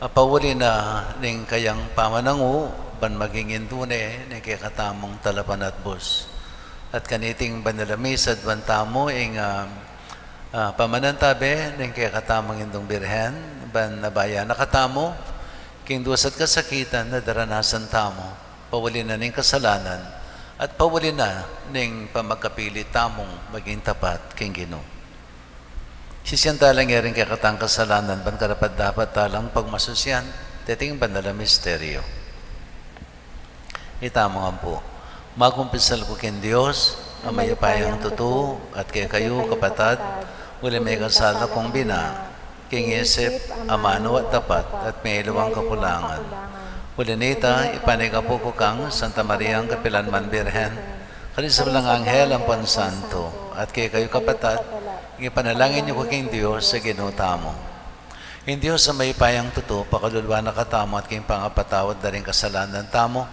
a pauli na ning kayang pamanangu, ban maging indu ne ning kekatamung talapanatbus. At kaniting banal a misa, adwan tamu ing, ah, ah, pamanantabe ning kekatamung Indung Birhen, ban abaya na katamu king dusa at kasakitan a daranasan tamu, pauli na ning kasalanan, at pauli na ning pamagkapilit tamung maging tapat king Ginu. Sisian tala ngeni ring kekatang kasalanan, ban karapat-dapat talang pagmasusyan deting banal a misteryo. Itamu ngan pu. Magkumpisal ku king Dios a mayupayang tutu, at kekayu, kapatad, uling mikasala kung bina, king isip, amanu at dapat, at mayaliwang kakulangan. Uli na nita, ipanyawad ku kang Santa Mariang kapilanman Birhen, karing sablang anghel ampon santo, at kekayu, kapatad, ipanalangin yu ku king Dios a Ginu tamu. Ing Dios a mayupayang tutu, pakalulu na katamu at king pangapatawad da ring kasalanan tamu,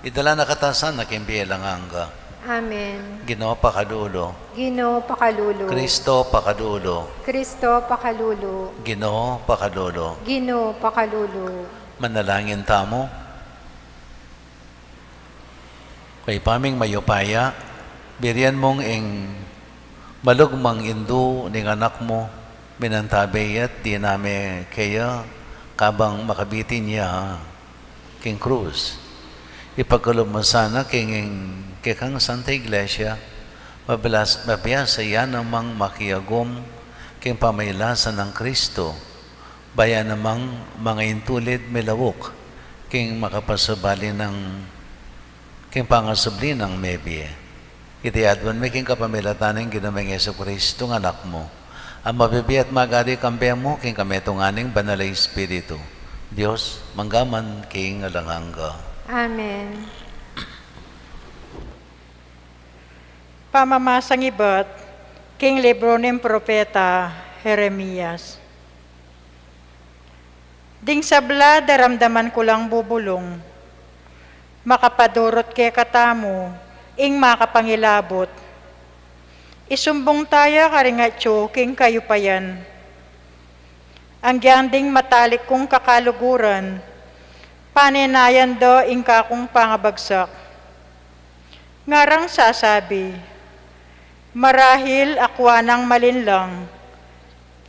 idala na katamu sana king bie alang angga. Amen. Ginu, pakalulu. Ginu, pakalulu. Kristo, pakalulu. Kristo, pakalulu. Ginu, pakalulu. Ginu, pakalulu. Manalangin tamu. O Ibpa ming mayupaya, birian mung ing malugmang indu ning Anak mu, minantabe ya't diname keya kabang makabitin ya king krus. Ipakalub mu sana king kekang Santa Iglesia, mabiasa, mabiasa ya namang makiagum king pamailasan nang Kristo, baya namang mangintulid milauk king makapasubali nang, king pangasubli nang mebie. Iti adwan mi king kapamilatan ning Ginu ming Jesucristo a Anak mu, a mabibie at magari kambe mu king kamitungan ning Banal a Espiritu, Dios, mangga man king alang angga. Amen. Pamamasang ibat king libru ning propeta Jeremias. Ding sabla daramdaman ku lang bubulung, makapadurut kekatamu ing makapangilabut. Isumbung taya karing atyu king kayupayan. Anggyang ding matalik kung kakaluguran, panenayan da ing kakung pangabagsak. Ngarang sasabi, marahil akwa nang malinlang,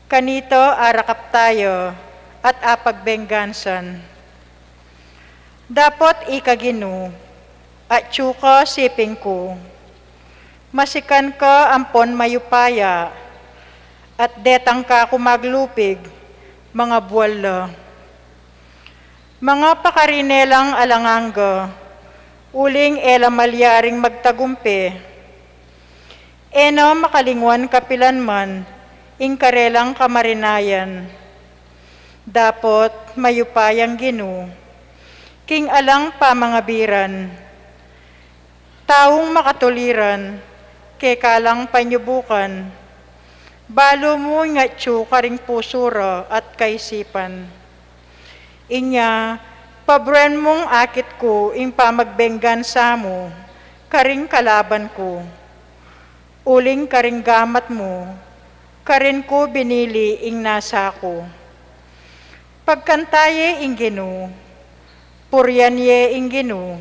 kanita arakap taya at apagbenggansan. Dapot ika Ginu, atyu ka siping ku, masikan ka ampon mayupaya, at detang ka ku maglupig, mangabual la. Mangapakari ne lang alang angga, uling e la malyaring magtagumpe. E na makalingwan kapilanman ing karelang kamarinayan. Dapot mayupayang Ginu, king alang pamangabiran, taung makatuliran, keka lang panyubukan, balu mu ing atyu karing pusu ra at kaisipan. Inya, paburen mung akit ku ing pamagbenggansa mu karing kalaban ku, uling karing gamat mu karin ku binili ing nasa ku. Pagkanta ye ing Ginu, purian ye ing Ginu,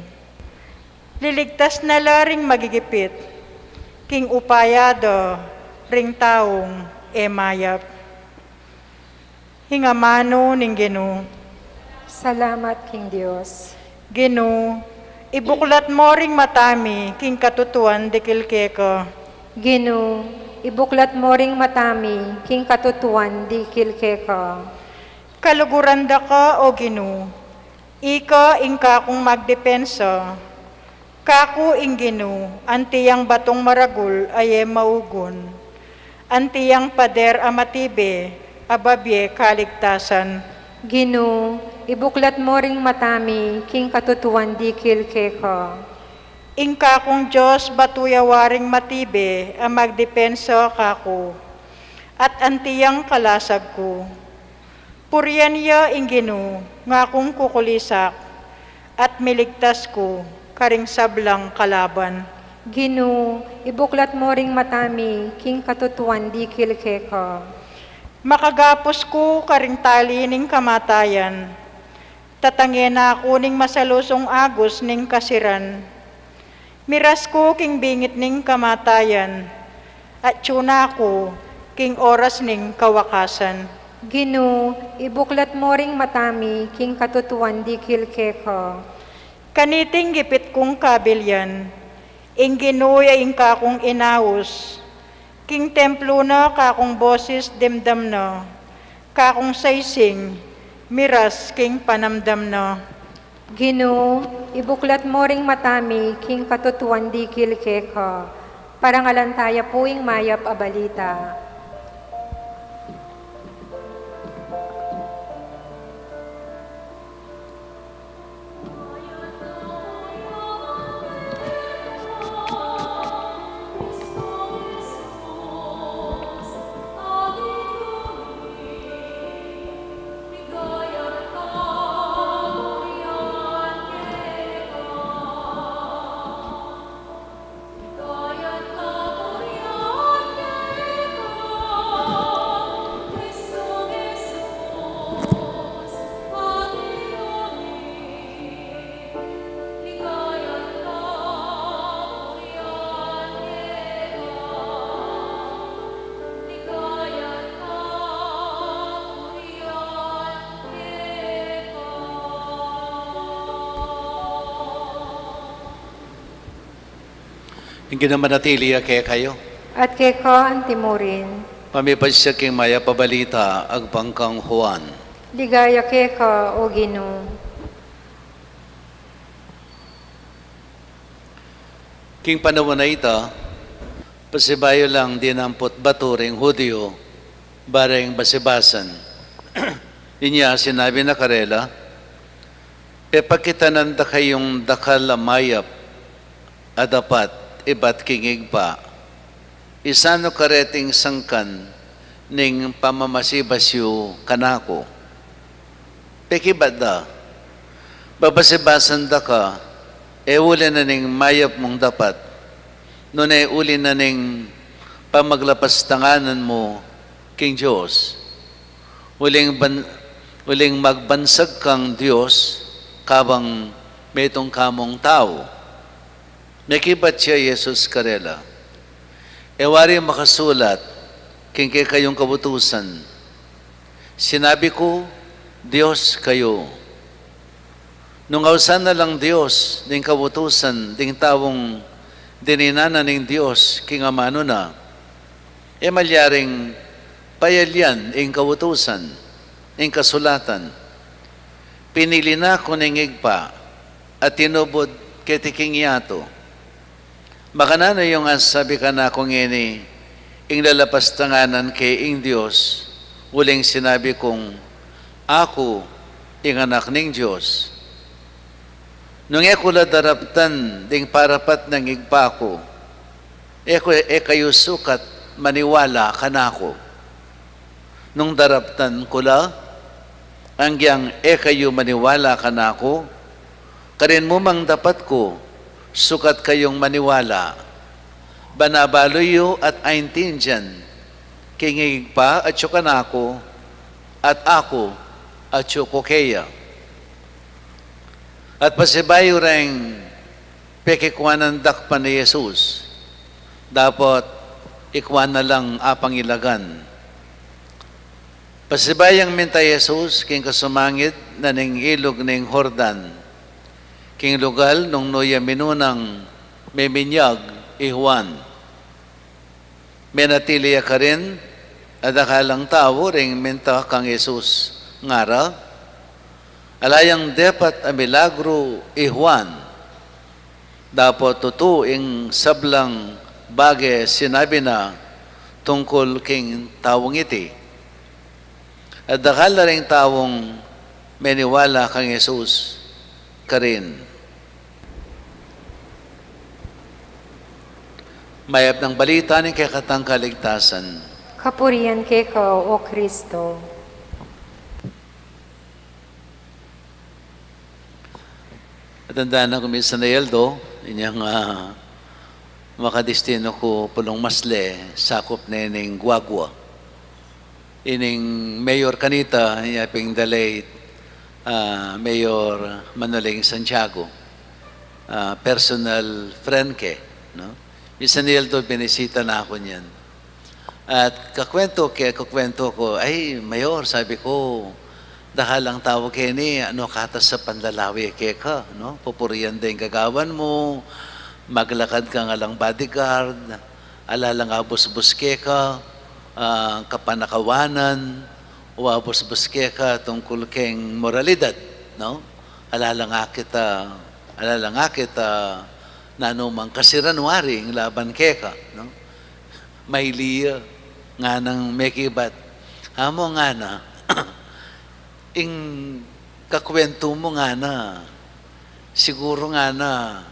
liligtas na la ring magigipit king upaya da ring taung e mayap. Ing amanu ning Ginu. Salamat king Dios. Ginu, ibuklat mo ring mata mi king katutuan dikil keka. Ginu, ibuklat mo ring mata mi king katutuan dikil keka. Kaluguran da ka, O Ginu, ika ing kakung magdepensa. Kaku ing Ginu, anti yang batung maragul a e maugun, anti yang pader a matibe a babie kaligtasan. Ginu, Ibuklat mo ring mata mi king katutuan dikil keka. Ing kakung Dios batu ya waring matibe a magdepensa kaku, at anti yang kalasag ku. Purian ya ing Ginu, ngakung kukulisak, at miligtas ku karing sablang kalaban. Ginu, ibuklat mo ring mata mi king katutuan dikil keka. Makagapus ku karing tali ning kamatayan. Tatange na ku ning masalusung agus ning kasiran. Miras ku king bingit ning kamatayan, atyu na ku king oras ning kawakasan. Ginu, ibuklat mo ring mata mi king katutuan dikil keka. Kaniting gipit kung kabilyan, ing Ginu ya ing kakung inaus. King templu na kakung boses dimdam na, kakung saysing miras king panamdam na. Ginu, ibuklat mo ring mata mi king katutuan dikil keka. Parangalan taya pu ing mayap a balita. Ing Ginu manatili ya kekayu. At keka antimurin. Pamipasya king mayap a balita agpang kang Juan. Ligaya keka, O Ginu. King panaun a ita, pasibayu lang dinamput batu ring Judio, bareng basibasan. Inya sinabi na karela, Pepakitanan da kayung dakal a mayap a dapat ibat king Ibpa. Isanu kareting sangkan ning pamamasibas yu kanaku? Pekibat da, babasibasan da ka, e uli na ning mayap mung dapat, nune uli na ning pamaglapastanganan mu king Dios. Uling ban-, uling magbansag kang Dios, kabang metung ka mung tau. Mekibat ya i Jesus karela, E wari makasulat king kekayung kautusan, Sinabi ku, Dios kayu? Nung ausan na lang Dios ding kautusan ding taung dininan na ning Dios king amanu na, e malyaring payalian ing kautusan, ing kasulatan. Pinili na ku ning Ibpa, at tinubud keti king yatu. Makananu yung asabi kanaku ngeni, ing lalapastanganan ke ing Dios, uling sinabi kung, Aku ing Anak ning Dios? Nung e ku la daraptan ding parapat ning Ibpa ku, e ku, e kayu sukat maniwala kanaku. Nung daraptan ku la, anggiyang e kayu maniwala kanaku, karin mu mang dapat ku, sukat kayung maniwala. Ban abalu yu at aintindian king Ibpa atyu kanaku, at aku atyu ku keya. At pasibayu reng pekikuanan dakpan i Jesus, dapot ikuan na lang apangilagan. Pasibayu yang minta i Jesus king kasumangid na ning ilug ning Jordan, king lugal nung nu ya minunang miminyag i Juan. Menatili ya karin, a dakal lang tau ring minta kang Jesus, ngara, Ala yang depat a milagru i Juan, dapot tutu ing sablang bage sinabi na tungkul king taung iti. At dakal la ring taung Meniwala kang Jesus karin. Mayap nang balita ning kekatang kaligtasan. Kapurian keka, O Kristo. Atandanan ku misan a aldo, inyang, ah, makadistinu ku pulung masle, sakup ne ning guagua. Ining mayor kanita, ya pin the late, ah, Mayor Manoling Santiago, ah, personal friend ke, no? Misan a aldo binisita na ku niyan. At kakwentu ke, kakwentu ku, "Ay, Mayor," sabi ku, "dakalang tau keni, anu ka ta sa panlalawe keka, no? Pupurian da ing gagawan mu, maglakad kang alang bodyguard, ala lang abusbus keka, ah, kapanakawanan, o abusbus keka tungkul keng moralidad, no? Ala lang akit, ah, ala lang akit, ah, nanumang kasiran wari ing laban keka, no?" Maili ya nganang mekibat. "Amu," ngana, "ing kakwentu mu," ngana, "siguru," ngana,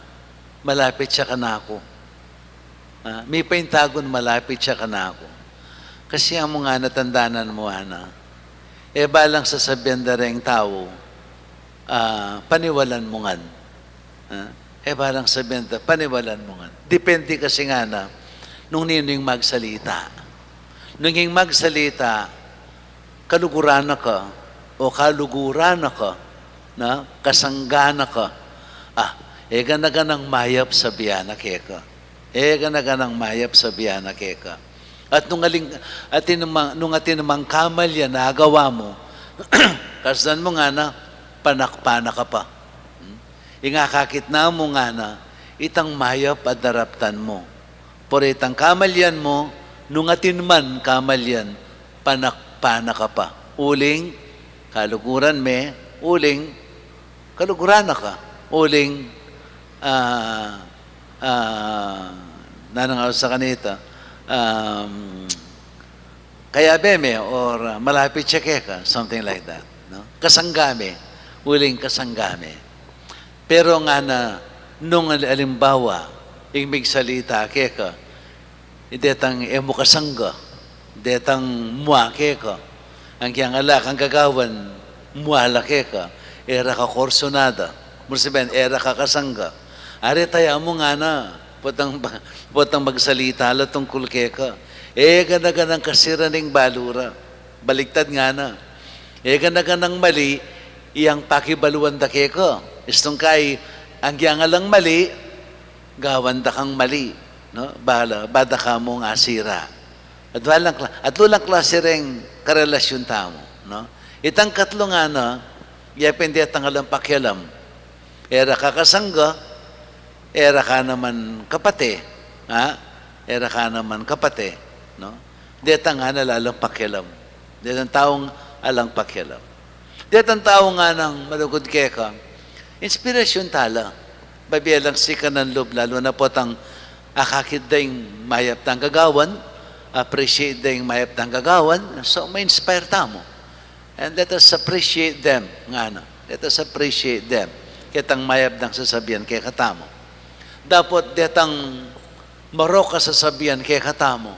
"malapit ya kanaku. Ah, mipaintagun malapit ya kanaku. Kasi amu," ngana, "tandanan mu," ngana, "e balang sasabian da reng tau, ah, paniwalan mu ngan. Ah, e balang sabian da, paniwalan mu ngan." Depende kasi, ngana, nung ninu ing magsalita. Nung ing magsalita, kaluguran na ka, o kaluguran na ka, na kasangga na ka, ah, e gana-ganang mayap sabian na keka. E gana-ganang mayap sabian na keka. At nung aling, atin mang, nung atin mang kamalian a agawa mu, kasdan mu, ngana, panakpan na ka pa. Hmm? Ing akakit na mu, ngana, itang mayap a daraptan mu. Pero itang kamalian mu, nung atin man kamalian, panakpan na ka pa. Uling kaluguran me, uling kaluguran na ka. Uling, ah, ah, nanang awa sa kanita, um, kayabe me, or, ah, malapit ya keka, something like that, no? Kasangga me, uling kasangga me. Pero ngana, nung al-, alimbawa, ing migsalita keka, detang e mu kasangga, detang mua keka, anggyang ala kang gagawan, mua la keka, e ra ka kursunada, mu sabian, e ra ka kasangga. Ari taya mu, ngana, potang, potang magsalita la tungkul keka, e gana-ganang kasiran ing balu ra. Baliktad, ngana, e gana-ganang mali iyang pakibaluan da keka. Istung kai, anggyang alang mali, gawan da kang mali, no? Bala, ba da ka mung asira. Atlu lang kla-, atlu lang klasi reng karelasyun tamu, no? Itang katlu, ngana, ya pin detang alang pakialam. E ra ka kasangga, e ra ka naman kapate, ha? E ra ka naman kapate, no? Detang, ngana, alang pakialam. Detang taung alang pakialam. Detang taung nganang malugud keka, inspirasyun tala. Babie lang sikanan lub, lalu na potang akakit da ing mayap tang gagawan, appreciate da ing mayap tang gagawan, so ma-inspire tamu. And let us appreciate them, ngana. Let us appreciate them. Ketang mayap dang sasabian kekatamu. Dapot detang marok a sasabian kekatamu,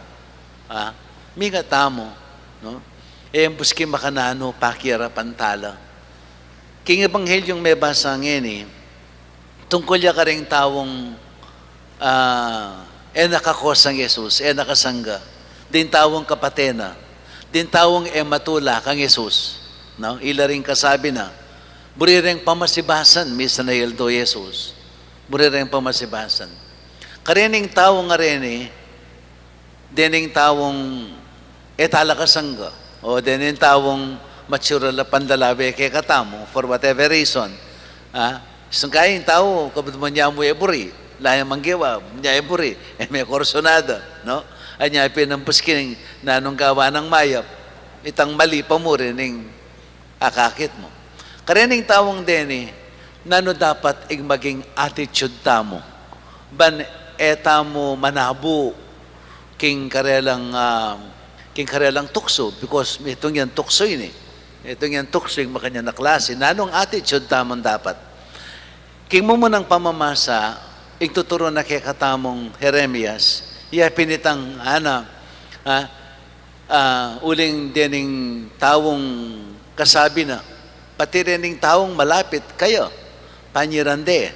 ah, mingat tamu, no? E mu buski makananu pakiarapan tala. King Ebanghelyung mebasa ngeni, tungkul ya karing taung, ah, e na kakosa kang Jesus, e na kasangga, ding taung kapate na, ding taung e matula kang Jesus, no? Ila ring kasabi na, buri reng pamasibasan, misan a aldo Jesus, buri reng pamasibasan. Karening taung areni, dening taung e tala kasangga, o dening taung mature la panlalawe kekatamu, for whatever reason, ah, sung kai ing tau, kabud mu nya mu e buri, lalu yang manggewa, mu nya e buri, e me kursunada, no? Anya pin nang pusking, nanung gawa nang mayap, itang mali pa mu rin ing akakit mu. Karening taung deni, nanu dapat ing maging attitude tamu ban e tamu manabu king karelang, ah, king karelang tuksu, because mitung yang tuksu ini. Itung yang tuksu ing makanyan a klasi. Nanung attitude tamung dapat? King mumunang pamamasa, ing tuturu na kekatamung Jeremias, ya pin itang, ana, ah, ah, uling dening taung kasabi na, pati rening taung malapit kaya, panyiran de,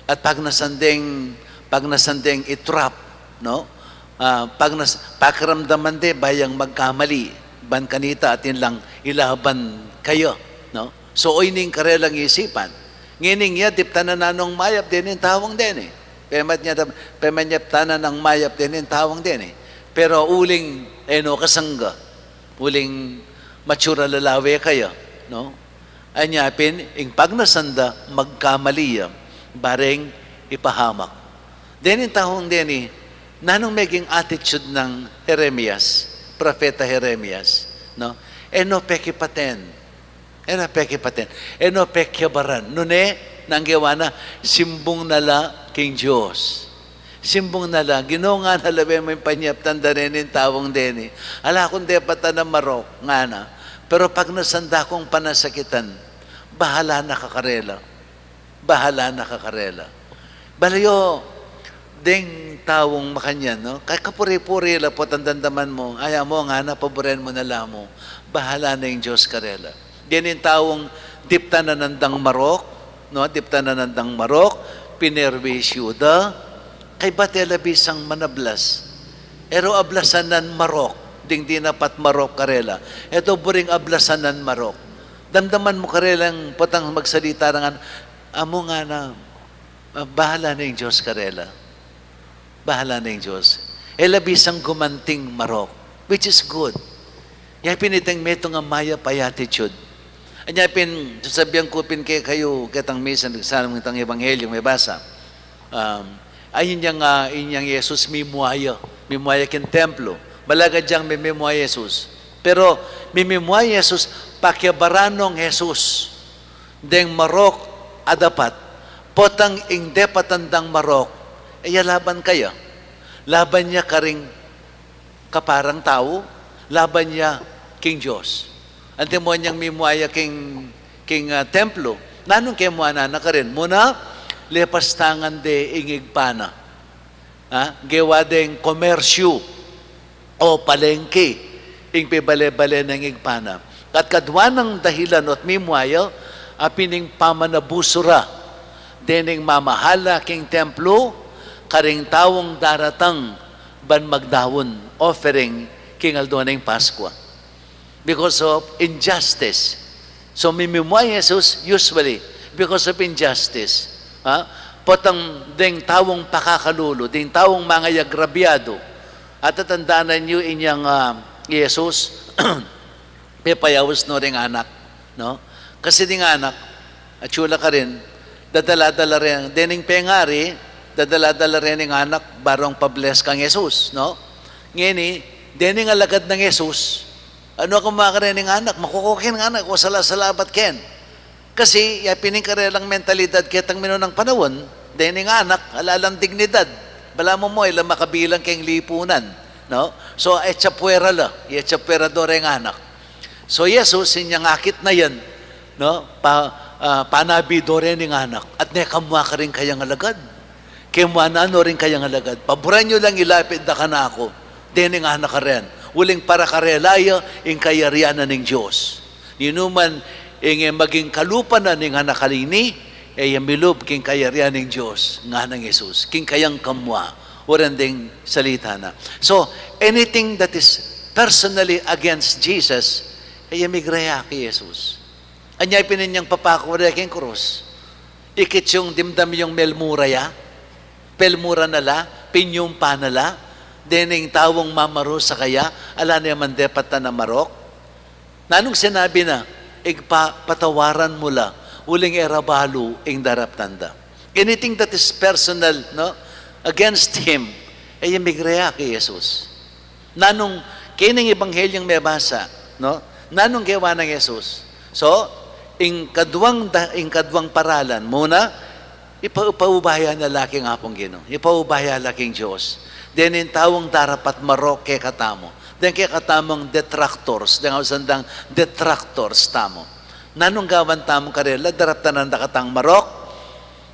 at pagnasan deng, pagnasan deng i-trap, no? Ah, pagnas-, pakiramdaman de, ba yang magkamali, ban kanita atin lang ilaban kaya, no? So, oyni ing karelang isipan. Ngening ya, diptan na nung mayap dening taung deni. Pemat ya, pemat ya diptan na nung mayap dening taung deni. Pero uling, e no kasangga, uling mature a lalawe kaya, no? Anya pin, ing pagnasan da, magkamali ya, bareng ipahamak. Dening taung deni, nanung meging attitude nang Jeremias, propeta Jeremias, no? E no pekipaten. E no pekipaten. E no pekiabaran. Nune, nung gewa na, simbung na la king Dios. Simbung na la, Ginu, ngana la, we mu ing panyaptan da rening taung deni. Ala kung depatan a marok, ngana. Pero pagnasan da kung panasakitan, bahala na ka karela. Bahala na ka karela. Balayo, deng taung makanyan, no? Kaya kapuri-puri la potang damdaman mu, ay, amu, ngana, paburen mu na la mu. Bahala na ing Dios karela. Dening taung diptan na nandang marok, no? Diptan na nandang marok, pinerwisyu da, kaybat e la bisang manablas. E ro ablasan nan marok, ding dinapat marok karela. E do buring ablasan nan marok. Damdaman mu karelang potang magsalita ra ngan, amu, ngana, ah, bahala na ing Dios karela. Bahala na ing Dios. E la bisang gumanting marok, which is good. Ya pin itang metung a mayap a attitude. Anya pin, sasabian ku pin kekayu, ketang misa, sana itang ebanghelyo mebasa. Um, ay, inyang, ah, inyang Jesus mimua ya. Mimua ya king templo. Malagad yang mimimua Jesus. Pero mimimua Jesus, pakiabaran nong Jesus deng marok a dapat, potang ing depatan dang marok, e ya laban kaya. Laban ya karing kaparang tau, laban ya king Dios. Antimo inyang mimua ya king, king, ah, templo, nanung kemuanan na karin? Muna, lepas tangan de ing igpa na. Ha? Gewa deng komersyu o palengke ing pibale-bale neng igpa na. At kadwa nang dahilan o't mimua ya, a pin ing pamanabusu ra dening mamahala king templo karing taung daratang ban magdaun offering king aldo neng Paskua. Because of injustice. So, mimimua i Jesus, usually, because of injustice. Ha? Potang deng taung pakakalulu, deng taung mangayagrabyadu. At tatandanan yu inyang, ah, i Jesus, pepayaus no ring anak, no? Kasi ding anak, atyu la karin, dadala-dala rin, dening pengari, dadala-dala rin ing anak, barung pa-bless kang Jesus, no? Ngeni, dening alagad nang Jesus, anu, kung makarin ing anak, makukukin ing anak, o sala-salabat ken. Kasi, ya pin ing karelang mentalidad ketang minunang panaun, dening anak, ala lang dignidad. Balamu mo, e la makabilang keng lipunan, no? So, echa puera la, echa puera do reng anak. So, Jesus, inyang akit na yan, no? Pa, ah, panabi do rening anak, at nekamua karing kayang alagad. Kemua na no ring kayang alagad, paburan yu lang ilapit da kanaku dening anak a ren, uling para karela ya ing kayarian na ning Dios. Ninuman ing e maging kalupa na ning anak a ini, e ya milub king kayarian ning Dios, nganang Jesus, king kayang kamua, uring deng salita na. So, anything that is personally against Jesus, e ya migreak i Jesus. Anya pin inyang papaku re king krus. Ikit yung dimdam yung melmura ya, pelmura na la, pinyumpa na la, dening taung mamarusa kaya, ala ne man depatan a marok. Nanung sinabi na, Ibpa, patawaran mu la, uling e ra balu ing daraptan da. Anything that is personal, no, against him, e ya migreak i Jesus. Nanung, kening ebanghelyung mebasa, no? Nanung gewa nang Jesus? So, ing kaduang da-, ing kaduang paralan, muna, ipa-, ipaubaya na la king Apung Ginu, ipaubaya la king Dios. Dening taung darapat marok kekatamu, Deng kekatamung detractors, deng ausan dang detractors tamu. Nanung gawan tamu karela? Daraptanan da katang marok?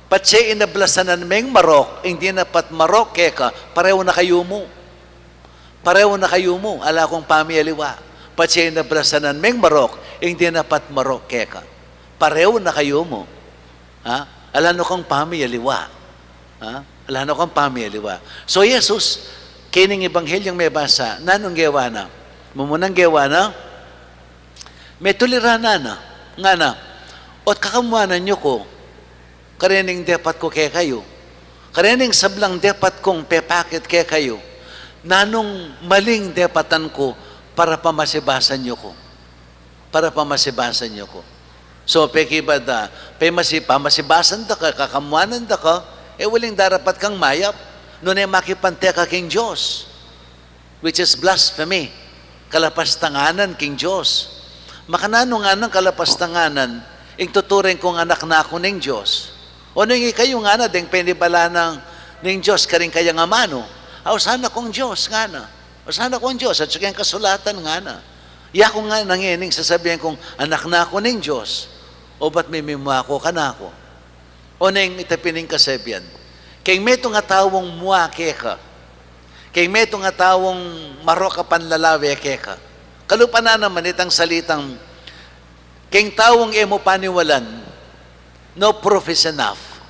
Patse inablasanan meng marok ing dinapat marok keka, pareho na kayu mu. Pareho na kayu mu, ala kung pamialiwa. Patse inablasanan meng marok ing dinapat marok keka, pareho na kayu mu. Ha? Ala na kung pamialiwa. Ha? Ala na kung pamialiwa. So, Jesus, kening Ebanghelyung mebasa, nanung gewa na? Mumunang gewa na, metuliranan na, ngana, "O't kakamuanan yu ku, karening depat ku kekayu, karening sablang depat kung pepakit kekayu, nanung maling depatan ku para pamasibasan yu ku?" Para pamasibasan yu ku. So, pekibat da, pemasi-, pamasibasan da ka, kakamuanan da ka, e uling darapat kang mayap, nune makipante ka king Dios, which is blasphemy, kalapastanganan king Dios. Makananu nganang kalapastanganan ing tuturing kung anak na ku ning Dios? O nung ikayu ngana deng penibala na ning Dios karing kayang amanu, "Au, sana kung Dios," ngana. "Au, sana kung Dios, atsu keng kasulatan," ngana. "Yaku ngana ngening sasabian kung anak na ku ning Dios, obat mimimua ku kanaku?" O neng ita pin ing kasabian, keng metung a taung mua keka, keng metung a taung marok a panlalawe keka. Kalupa na naman itang salitang, keng taung e mu paniwalan, no proof is enough.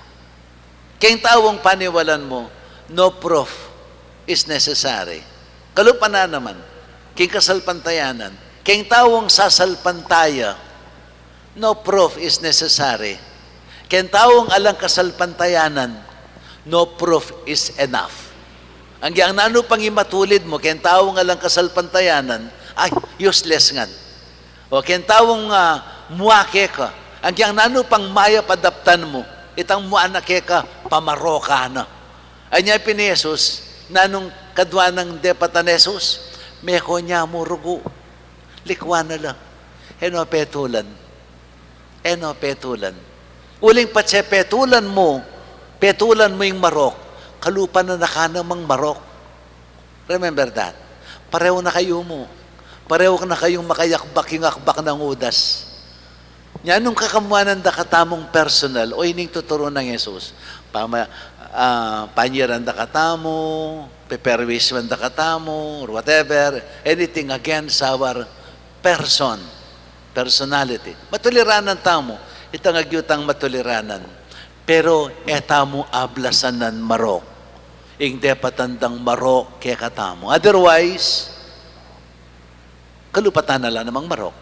Keng taung paniwalan mu, no proof is necessary. Kalupa na naman, keng kasalpantayanan, keng taung sasalpantaya, no proof is necessary. Keng taung alang kasalpantayanan, no proof is enough. Agyang nanu pang imatulid mu keng taung alang kasalpantayanan, ay, useless ngan. O keng taung, ah, mua keka, agyang nanu pang mayap a daptan mu, itang mua na keka, pamarokan na. Anya pin i Jesus, nanung kadua nang depatan Jesus? Meko nya mu rugu. Likwan na la. E no petulan. E no petulan. Uling patse petulan mu, petulan mu ing marok, kalupa na na ka namang marok. Remember that. Pareho na kayu mu. Pareho na kayung makayakbak ing akbak nang Judas. Nya nung kakamuanan da katamung personal, o ining tuturu nang Jesus, pama-, ah, panyiran da katamu, peperwisyuan da katamu, or whatever, anything against our person, personality. Matuliranan tamu, itang agyu tang matuliranan. Pero e tamu ablasanan marok ing depatan dang marok kekatamu. Otherwise, kalupa ta na la namang marok.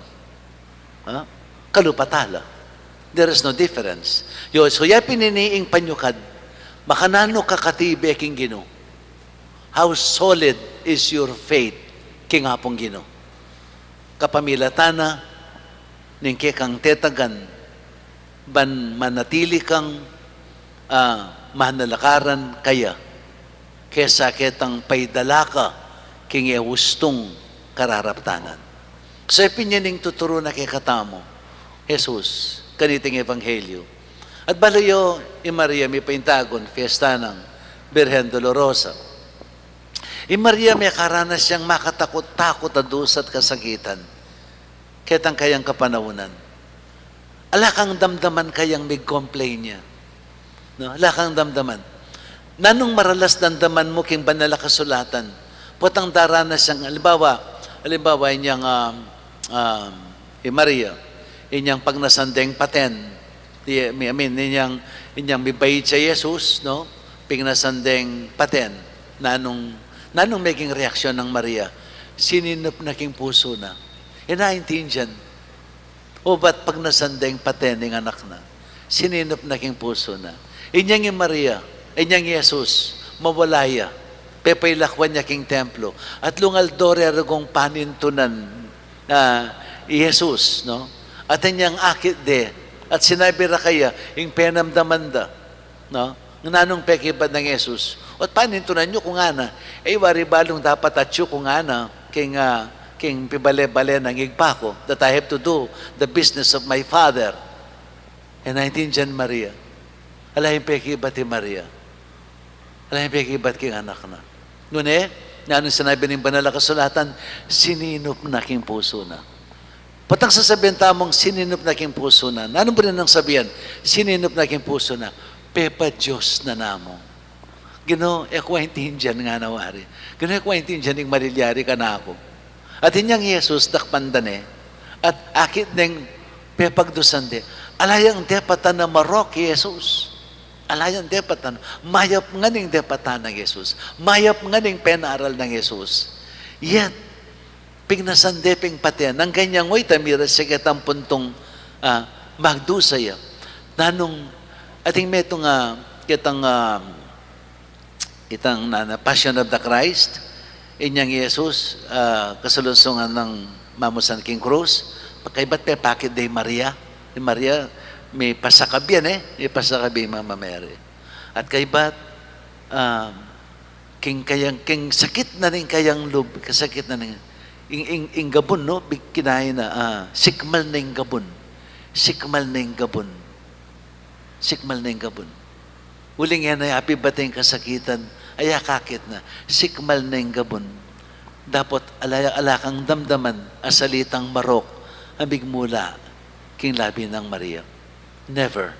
Ha? Kalupa ta la. There is no difference. Yo, so ya pin ini ing panyukad, makananu ka katibe king Ginu? How solid is your faith king Apung Ginu? Kapamilatan na ning kekang tetagan, ban manatili kang, ah, manalakaran kaya, kesa ketang paidala ka king e ustung kararaptanan. So, e pin ining tuturu na kekatamu Jesus kaniting ebanghelyu. At balu yu, i Maria, mipaintagun fiesta nang Birhen Dolorosa. I Maria, mekaranas yang makatakut-takut a dusa at kasakitan ketang kayang kapanaunan. Ala kang damdaman kayang mig-complain ya. No? Ala kang damdaman. Nanung maralas damdaman mu king Banal a Kasulatan? Potang daranas yang, alimbawa, alimbawa, inyang, um, um, i Maria, inyang pagnasan deng paten, di, I mean, inyang, inyang mibaid ya i Jesus, no? Pignasan deng paten, nanung, nanung meging reaksyon nang Maria? Sininup na king pusu na. E na intindian. Obat pagnasan deng paten ing anak na, sininup na king pusu na. Inyang i Maria, inyang i Jesus, mawala ya, pepailakwan ya king templo, at lung aldo re rugong panintunan, ah, i Jesus, no? At inyang akit de, at sinabi ra kaya ing penamdaman da, no? Nanung pekibat nang Jesus? O't panintunan yu ku ngana, e wari balung dapat atyu ku ngana king, ah, king pibale-bale nang Ibpa ku, that I have to do the business of my Father. E na intindian Maria. Ala yang pekibat i Maria. Ala yang pekibat king anak na. Nune, Nanung sinabi ning Banal a Kasulatan, "Sininup na king pusu na." Potang sasabian tamung, "Sininup na king pusu na." Nanung buri nang sabian, "Sininup na king pusu na"? Pepa Dios na namu. Ginu, e ku aintindian, ngana wari. Ginu, e ku aintindian ing marilyari kanaku. At inyang Jesus, dakpan da ne. At akit neng pepagdusan de. Ala yang depatan a marok i Jesus. Ala yang depatan. Mayap ngan ing depatan nang Jesus. Mayap ngan ing penaral nang Jesus. Yet, pignasan de ping pate. Nang ganyan, oy, tamira seketang puntung, ah, magdusa ya. Nanung, ating metung, ah, ketang, ah, itang nana, Passion of the Christ, inyang Jesus, ah, kasalungsungan nang mamusan king krus, kaybat pepakit de i Maria, i Maria, mipasakab ya ne, mipasakab ya i Mama Mary. At kaybat, ah, king kayang, king sakit na ning kayang lub, kasakit na ning, ing, ing, ing gabun, no, big kinain na, ah, sikmal na ing gabun, sikmal na ing gabun, sikmal na ing gabun. Uling e na ya apibat ing kasakitan, aya kakit na, sikmal na ing gabun. Dapot ala, ala kang damdaman a salitang marok a migmula king labi nang Maria. Never,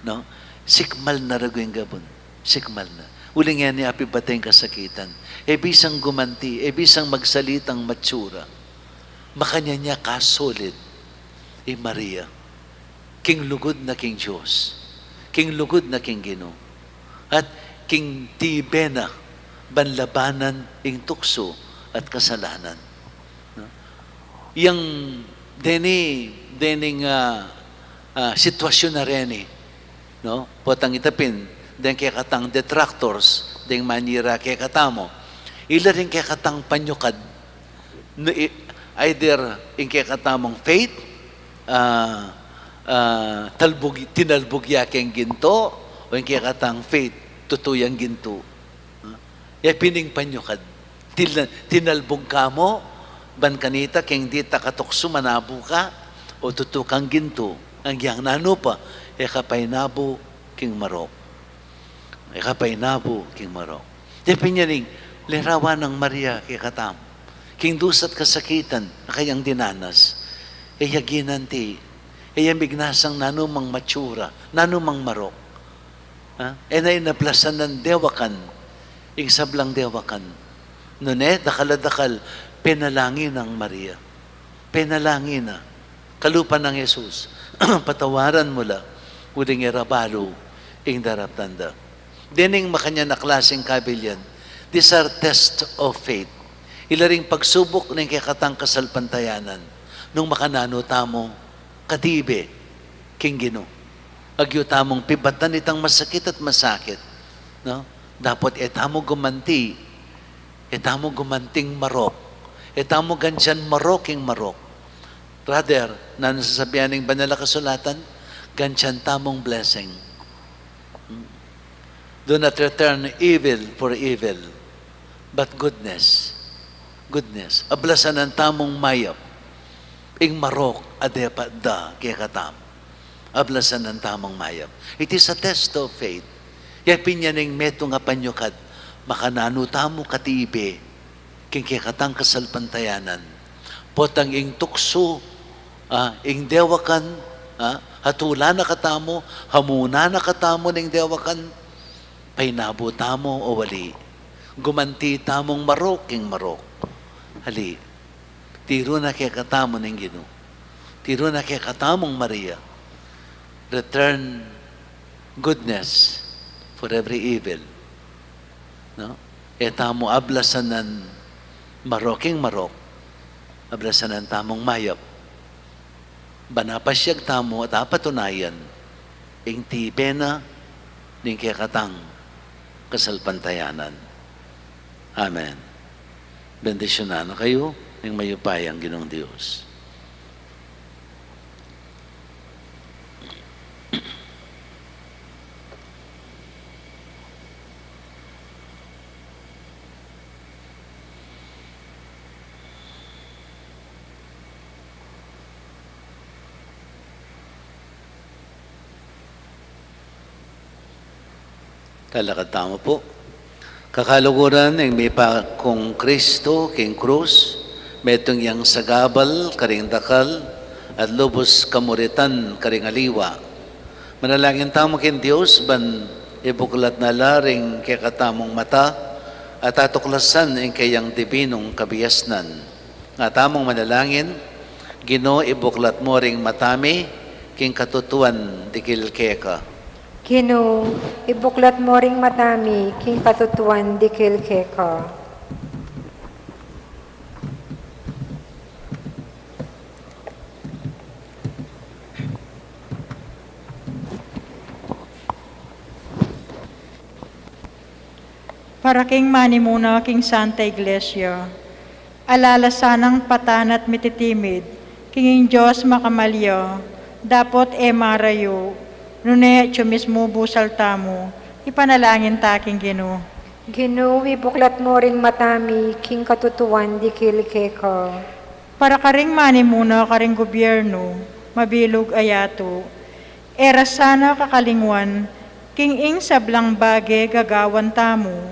no? Sikmal na ragu ing gabun, sikmal na. Uling e na ya apibat ing kasakitan. E bisang gumanti, e bisang magsalitang matsura. Makanyan ya kasolid i Maria. King lugud na king Dios. King lugud na king Ginu. At king tibe na ban labanan ing tuksu at kasalanan. No? Yang deni, dening, ah, ah, sitwasyun a reni, no? Potang ita pin, deng kekatang detractors, deng manira kekatamu. Ila ring kekatang panyukad, no, i-, either ing kekatamung faith, ah, ah, talbug, tinalbug ya keng ginto, o ing kekatang faith, tutu yang ginto. Ah, ya pin ing panyukad. Til-, tinalbug ka mu, ban kanita keng ditak a tuksu manabu ka, o tutu kang ginto, agyang nanu pa, e ka painabu king marok. E ka painabu king marok. De pin yan ing lerawan nang Maria kekatamu. King dusa't kasakitan a kayang dinanas. E ya ginanti, e ya mignasang nanumang matsura, nanumang marok. Ha? E na inaplasan nang dewakan, ing sablang dewakan. Nune, dakal a dakal, penalangin nang Maria. Penalangin na. Kalupa nang Jesus, patawaran mu la, uling e ra balu ing daraptan da. Dening makanyan a klaseng kabilian, these are test of faith. Ila ring pagsubuk ning kekatang kasalpantayanan, nung makananu tamu katibe king Ginu. Agyu tamung pibatan itang masakit at masakit, no? Dapot e tamu gumanti, e tamu gumanting marok, e tamu gantian marok ing marok. Rather, nanu sasabian ning Banal a Kasulatan, gantian tamung blessing. Hmm. Do not return evil for evil, but goodness. Goodness. Ablasanan tamung mayap ing marok a depat da kekatamu. Ablasanan tamung mayap. It is a test of faith. Ya pin yan ing metung a panyukad, makananu tamu katibe king kekatang kasalpantayanan. Potang ing tuksu, ah, ing dewakan, ah, hatulan na katamu, hamunan na katamu ning dewakan, painabu tamu o ali. Gumanti tamung marok king marok. Ali. Tiru na kekatamu ning Ginu. Tiru na kekatamung Maria. Return goodness for every evil. No? E tamu ablasanan marok king marok. Ablasanan tamung mayap. Ban apasiag tamu at apatunayan ing tibe na ning kekatang kasalpantayanan. Amen. Bendisyunan na kayu ning mayupayang Ginung Dios. Talakad tamu pu. Kakaluguran ning mipakung Kristo king krus, metung yang sagabal karing dakal, at lubus kamuritan karing aliwa. Manalangin tamu king Dios, ban ibuklat na la ring kekatamung mata, at atuklasan ing kayang dibinung kabiasnan. Nga tamung manalangin, Ginu, ibuklat mu ring mata mi king katutuan dikil keka. Ginu, ibuklat mu ring mata mi king katutuan dikil keka. Para king manimuna king Santa Iglesia, ala la sanang patan at mititimid king ing Dios makamalya, dapot e marayu, nune atyu mismu busal tamu, ipanalangin ta king Ginu. Ginu, ibuklat mu ring mata mi king katutuan dikil keka. Para karing manimuna karing gubyernu, mabilug a yatu, e ra sana kakalingwan king ing sablang bage gagawan tamu,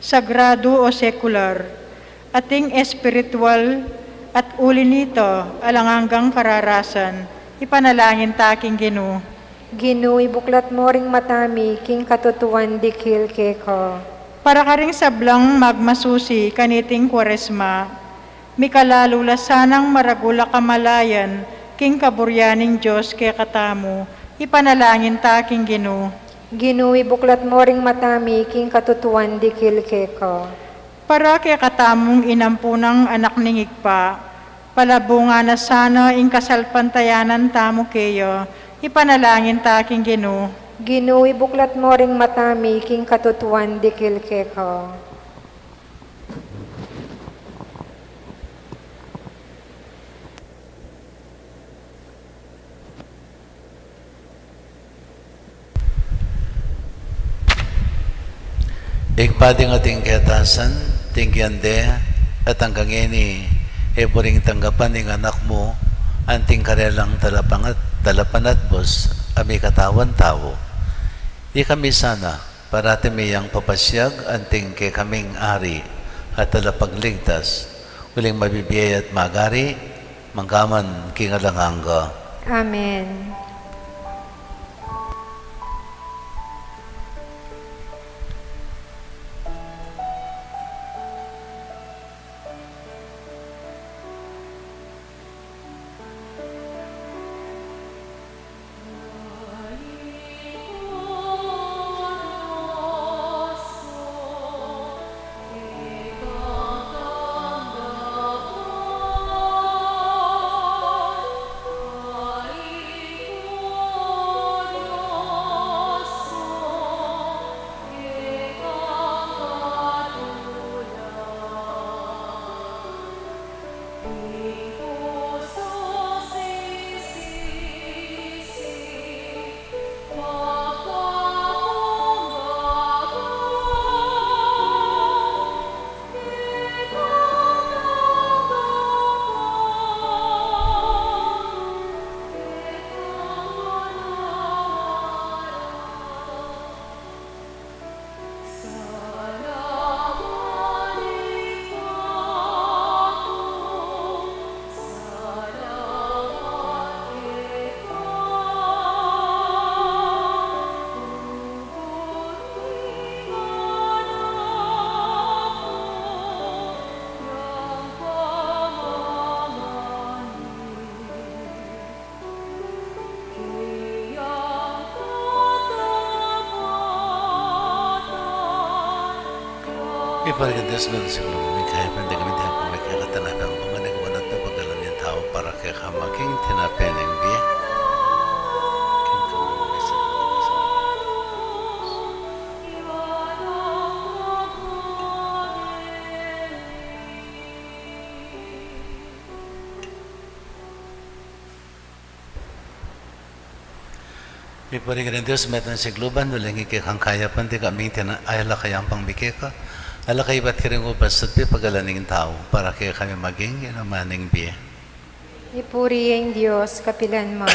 sagradu o sekular, ating espiritual, at uli nita, alang anggang kararasan, ipanalangin ta king Ginu. Ginu, ibuklat mu ring mata mi king katutuan dikil keka. Para karing sablang magmasusi kaniting Kwaresma, mikalalu la sanang maragul a kamalayan king kaburian ning Dios kekatamu, ipanalangin ta king Ginu. Ginu, ibuklat mu ring mata mi king katutuan dikil keka. Para kekatamung inampunang anak ning Ibpa, palabungan na sana ing kasalpantayanan tamu keya, ipanalangin ta king Ginu. Ginu, ibuklat mu ring mata mi king katutuan dikil keka. Ibpa, ding ating ketasan, tinggian de, at anggang ngeni, e buring tanggapan ing anak mu, anting karelang talapangat-, talapanatbus, a mikatawan tau. Ikami sana, parati mi yang papasiag, anting kekaming Ari, at Talapagligtas, uling mabibie at magari, manggaman king alang angga. Amen. Iparigan Dios, Ginu, ing kayapan, ding kami diak pamikakatan, at ang panganing wanat na pagalan ning tau para kekami maging tinape ning bie. Iparigan ning Dios, metung king sigluban, uling ing kekang kayapan, ding kami tina-, ala kayang pamikeka, ala kaibat kiring ubas at bie pagalan ning tau, para kekami maging inuman ning bie. Ipuri ing Dios kapilanman.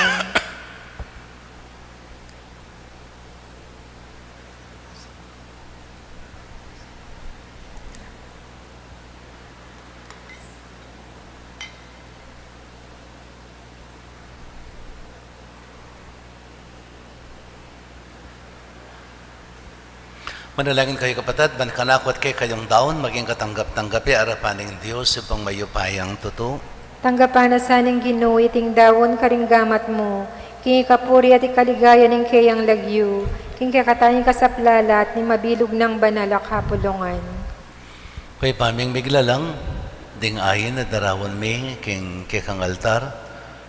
Manalangin kayu, kapatad, ban kanaku at kekayung daun maging katanggap-tanggap ya arapan ning Dios, Ibpang mayupayang tutu. Tanggapan na sa ning Ginu iting daun karing gamat mu, king ikapuri at ikaligaya ning keyang lagyu, king kekatang ikasaplalat ning mabilug nang banal a kapulungan. Kay paming miglalang, ding ain a daraun mi king kekang altar,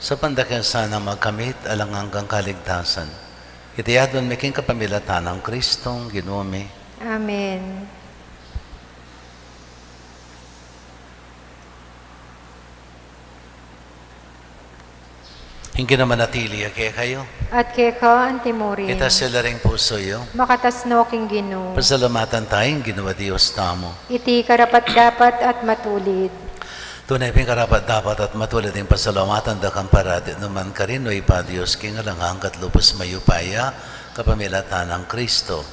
saupan da ke sana magkamit alang anggang kaligtasan. Iti adwan mi king kapamilatan nang Kristong Ginu mi. Amen. Ing Ginu manatili ya kekayu. At keka antimurin. Itas yu la ring pusu yu. Makatas no king Ginu. Pasalamatan taya ing Ginu a Dios tamu. Iti karapat-dapat at matulid. Tune pin karapat-dapat at matulid ing pasalamatan da kang parati nukarin, O Ibpa, Dios king alang angga at lubus mayupaya, kapamilatan nang Kristo.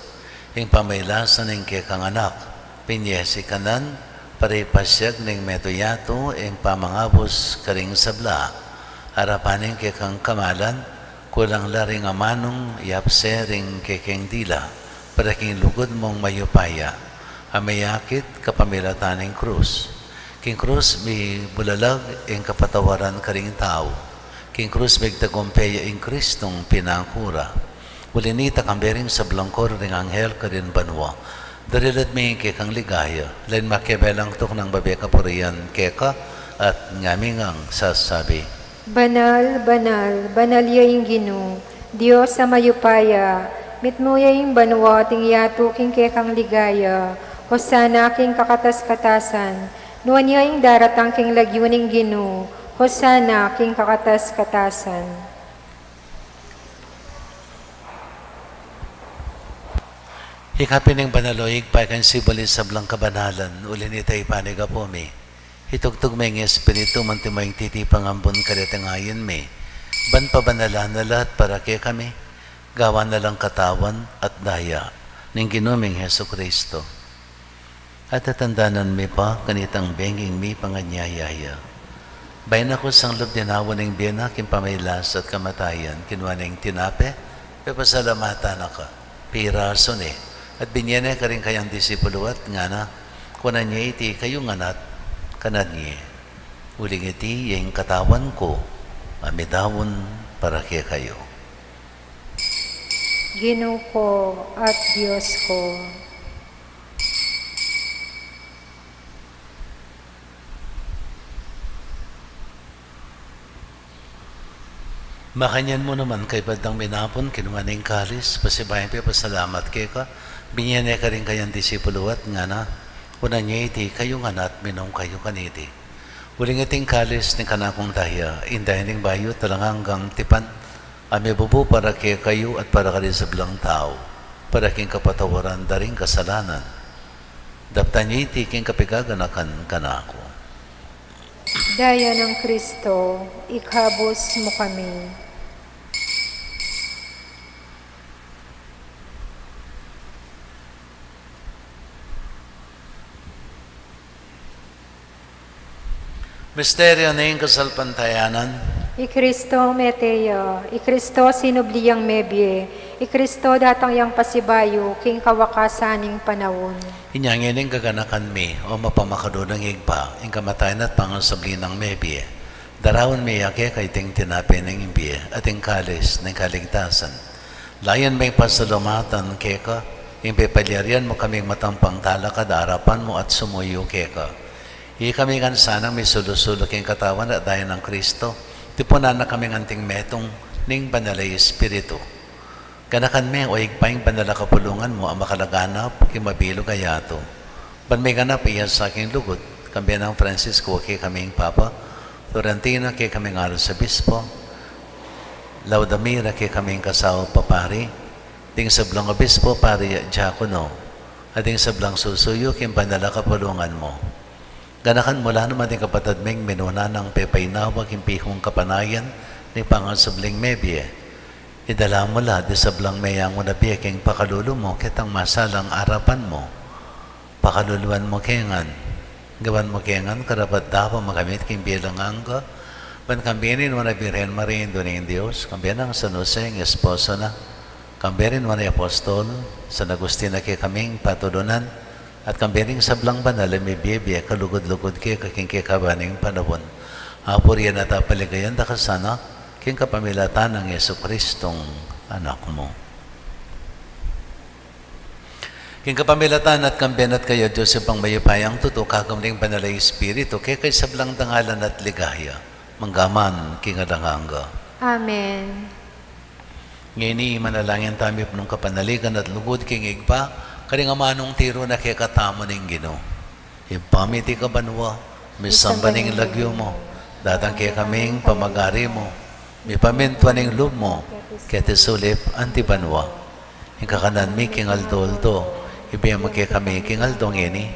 Ing pamailasan ning kekang Anak, binie ya kanan, para ipasiag ning metung yatu ing pamangabus karing sabla. Arapan ning kekang kamalan, kulang la ring amanung yapse ring kekeng dila, para king lugud mung mayupaya, a meyakit kapamilatan ning krus. King krus mibulalag ing kapatawaran karing tau. King krus migtagumpe ya ing Kristong pinaku ra. Uli nita, kambe ring sablang koro ring anghel karin banua, dirilat mi ing kekang ligaya, lain makiabe lang tuknang babie kapurian keka, at ngami ngang sasabi: Banal, banal, banal ya ing Ginu, Dios a mayupaya, mitmu ya ing banua at ing yatu king kekang ligaya, Hosana king kakatas-katasan, nuan ya ing daratang king lagyu ning Ginu, Hosana king kakatas-katasan. Ika pin ing banal, O Ibpa, ika ing sibul ning sablang kabanalan, uli nita, Ibpa, ning apu mi. Itugtug me ing Espiritu mu, antimo ing titipang ambun karetang ain mi. Ban pabanalan na la at para kekami, gawan na lang katawan at daya ning Ginu ming Jesucristo. At tatandanan mi pa kanitang bengi ing mipanganyaya ya. Bayu na kusang lub dinaun ing bie na king pamailas at kamatayan, kinua ne ing tinape, pepasalamatan na ka, pirasu ne, at binie ne karing kayang disipulu at ngana: Kunan ye iti kayu ngan at kanan ye. Uling iti ya ing katawan ku, a midaun para kekayu. Ginu ku at Dios ku. Makanyan mu naman, kaybat dang minapun, kinua ne ing kalis, pasibayu ya pepasalamat keka, binie ne karing kayang disipulu at ngana: Kunan ye iti kayu ngan at minum kayu kaniti. Uling iti ing kalis ning kanakung daya, ing daya ning bayu at alang anggang tipan, a mibubu para kekayu at para karing sablang tau, para king kapatawaran da ring kasalanan. Daptan ye iti king kapaganakan kanaku. Daya nang Kristo, ikabus mu kami. Misteryu ning kasalpantayanan. I Kristo mete ya, i Kristo sinubli yang mebie, i Kristo datang yang pasibayu king kawakasan ning panaun. Inya ngeni gaganakan mi, o mapamakalulung Ibpa, ing kamatayan at pangasubli nang mebie. Daraun mi ya keka iting tinape ning bie, at ing kalis ning kaligtasan. Layun ming pasalamatan keka ing pepalyarian mu kaming matampang talakad arapan mu at sumuyu keka. Ikami ngan sanang misulu-sulu king katawan at daya nang Kristo, tipunan na kaming anting metung ning Banal a Espiritu. Ganakan me, o Ibpa, ing banal a kapulungan mu a makalaganap king mabilug a yatu. Ban miganap iya sa king lugud, kambe nang Francisco a kekaming Papa, Florentino a kekaming Arsobispo, Laudamira a kekaming kasawa papari, ding sablang obispo, pari at diakono, at ding sablang susuyu king banal a kapulungan mu. Ganakan mu la naman ding kapatad ming minuna nang pepainawa king pikung kapanayan ning pangasubling mebie. Idala mu la ding sablang meyangu na bie king pakalulu mu ketang masalang arapan mu. Pakaluluan mu ke ngan. Gawan mu ke ngan karapat-dapat makamit king bie alang angga. Ban kambe ning Nuan a Birhen Maria, Indu ning Dios, kambe nang San Jose, ing esposo na, Kambe ring nuan a apostol, San Agustin a kekaming patulunan, at kambe ring sablang banal a mibie-bie kalugud-lugud keka king kekaban ning panaun. Apurian at apaligayan da ka sana, king kapamilatan nang Jesucristong Anak mu. King kapamilatan na at kambe na at kaya, Dios Ibpang mayupayang tutu, kagum ning Banal a Espiritu, keka ing sablang dangalan at ligaya, mangga man king alang angga. Amen. Ngeni, manalangin tamu king kapanaligan at lugud king Ibpa, karing amanung tiru na kekatamu ning Ginu. Ibpa mi, atiu ka banua, misamban ya ing lagyu mu, datang kekami ing pamagari mu, mipamintuan ing lub mu, keti sulip anti banua. Ing kakanan mi king aldo-aldo, ibie mu kekami king aldo ngeni.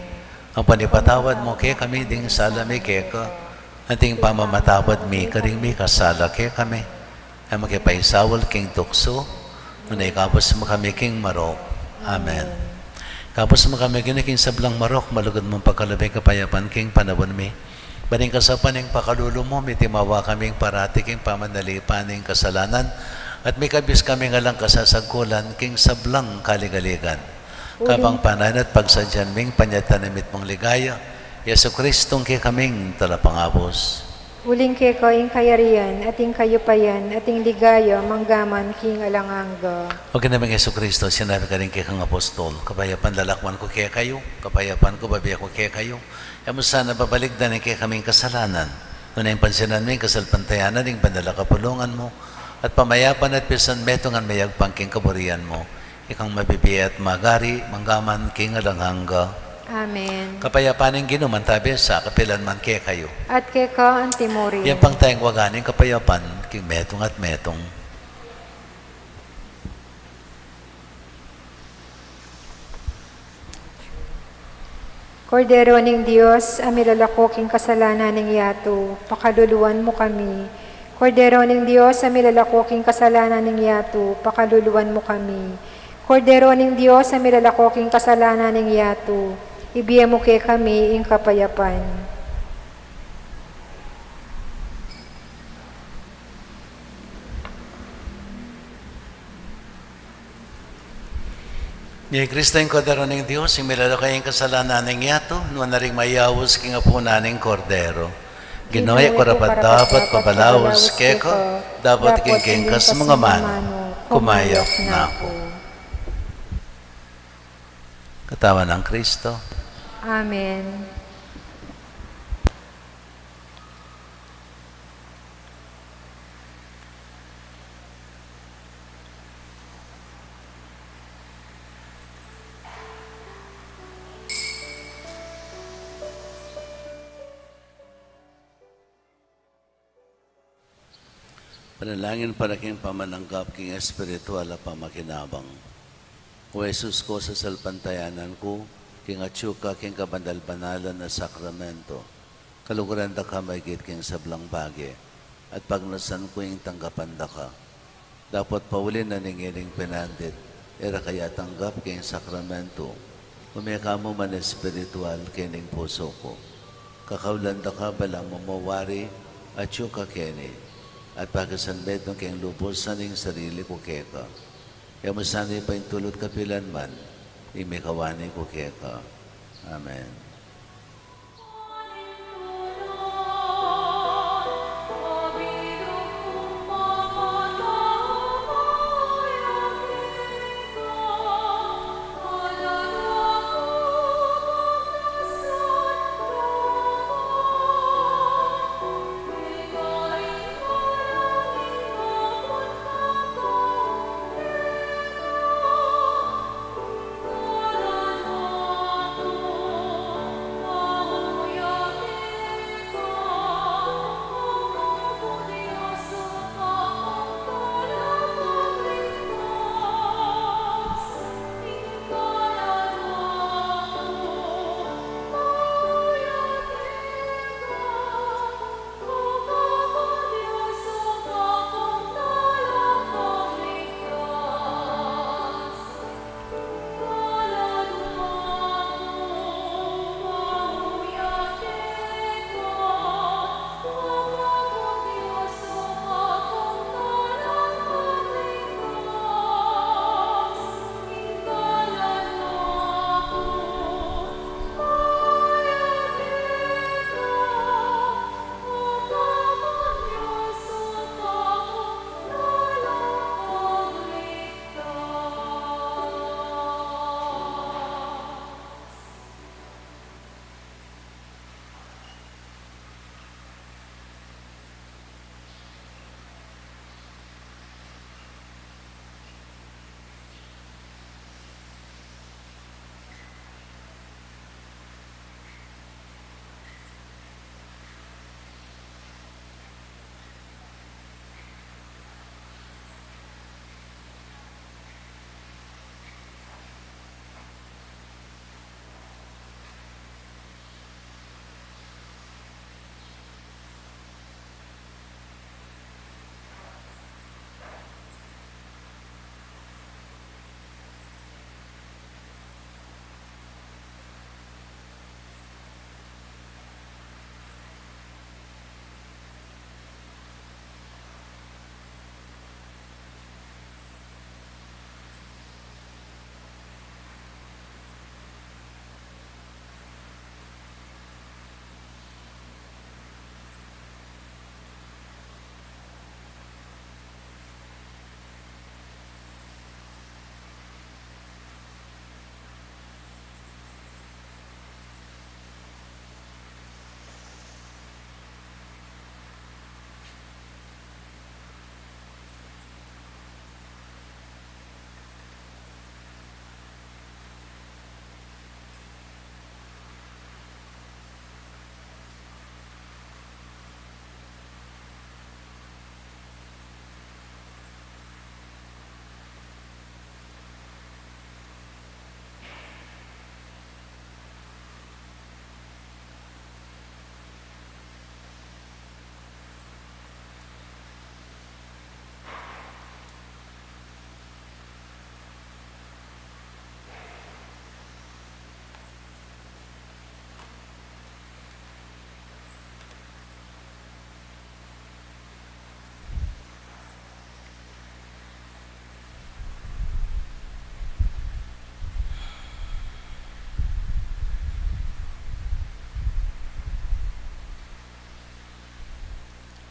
Ampo ipatawad mu kekami ding sala mi keka, anti ing pamamatawad mi karing mikasala kekami. E mu ke paisaul king tuksu, nune ikabus mu kami king marok. Amen. Ikabus mu kami, Ginu, king sablang marok, malugud mung pagkalub ing kapayapan king panaun mi. Ban ing kasaupan ning pakalulu mu, mitimawa kaming parati king pamanalipan ning kasalanan, at mikabus kaming alang kasasagkulan king sablang kaligaligan. Kabang panayan at pagsadyan ming panyatang ning mitmung ligaya, Jesucristong kekaming Talapangabus. Uling keka ing kayarian, at ing kayupayan, at ing ligaya, mangga man king alang angga. O Ginu ming Jesucristo, sinabi mu karing kekang apostol, kapayapan lalakwan ku kekayu, kapayapan ku bibie ku kekayu. E mu sana babalikdan ing kekaming kasalanan, nune pansinan mu ing kasalpantayanan ning banal a kapulungan mu, at pamayapan at pisan metungan mayagpang king kaburian mu. Ikang mabibie at magari, mangga man king alang angga. Amen. Kapayapan ning Ginu mantabi sa kapilan man kekayu. At keka antimurin. Iyapang taya ing waga ning kapayapan, king metung at metung. Kordero ning Dios, a milalako king kasalanan ning yatu, pakaluluan mu kami. Kordero ning Dios, a milalako king kasalanan ning yatu, pakaluluan mu kami. Kordero ning Dios, a milalako king kasalanan ning yatu, ibie mu kekami ing kapayapan. Ini i Kristo, ing Kordero ning Dios, ing milalako king kasalanan ning yatu, nuan na ring mayaus king apunan ning Kordero. Ginu, e ku karapat-dapat pabalaus keka, dapot king kekang kasamaan mu, kumayap na ku. Katawan nang Kristo. Amen. Panalangin para king pamananggap king espiritual a pamakinabang. O Jesus ku, sasalpantayanan ku king atyu ka king kabanal-banalan a sakramento. Kaluguran da ka maigit king sablang bage, at pagnasan ku ing tanggapan da ka. Dapot pauli na ning ining pinandit, e ra ka atanggap king sakramento, ume ka mu man espiritual king pusu ku. Kakaulan da ka balang mamawari atyu ka keni, at pakisanmetung king lubusan ing sarili ku keka. E mu sana paintulut kapilan man ing mikawani ku keka. Amen.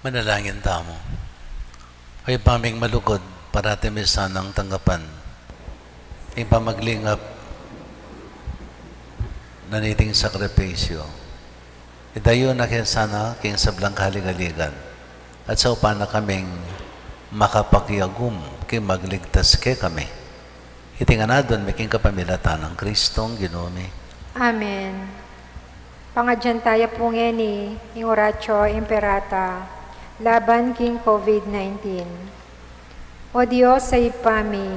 Manalangin tamu. O Ibpa ming malugud, parati mi sanang tanggapan ing pamaglingap na niting sakripisyu. Idayu na ke sana king sablang kaligaligan, at saupan na kaming makapakiagum king magligtas kekami. Iti ngan adwan mi king kapamilatan nang Kristong Ginu mi. Amen. Pangadyan taya pu ngeni ing Oratio Imperata laban king COVID nineteen. O Dios a Ibpa mi,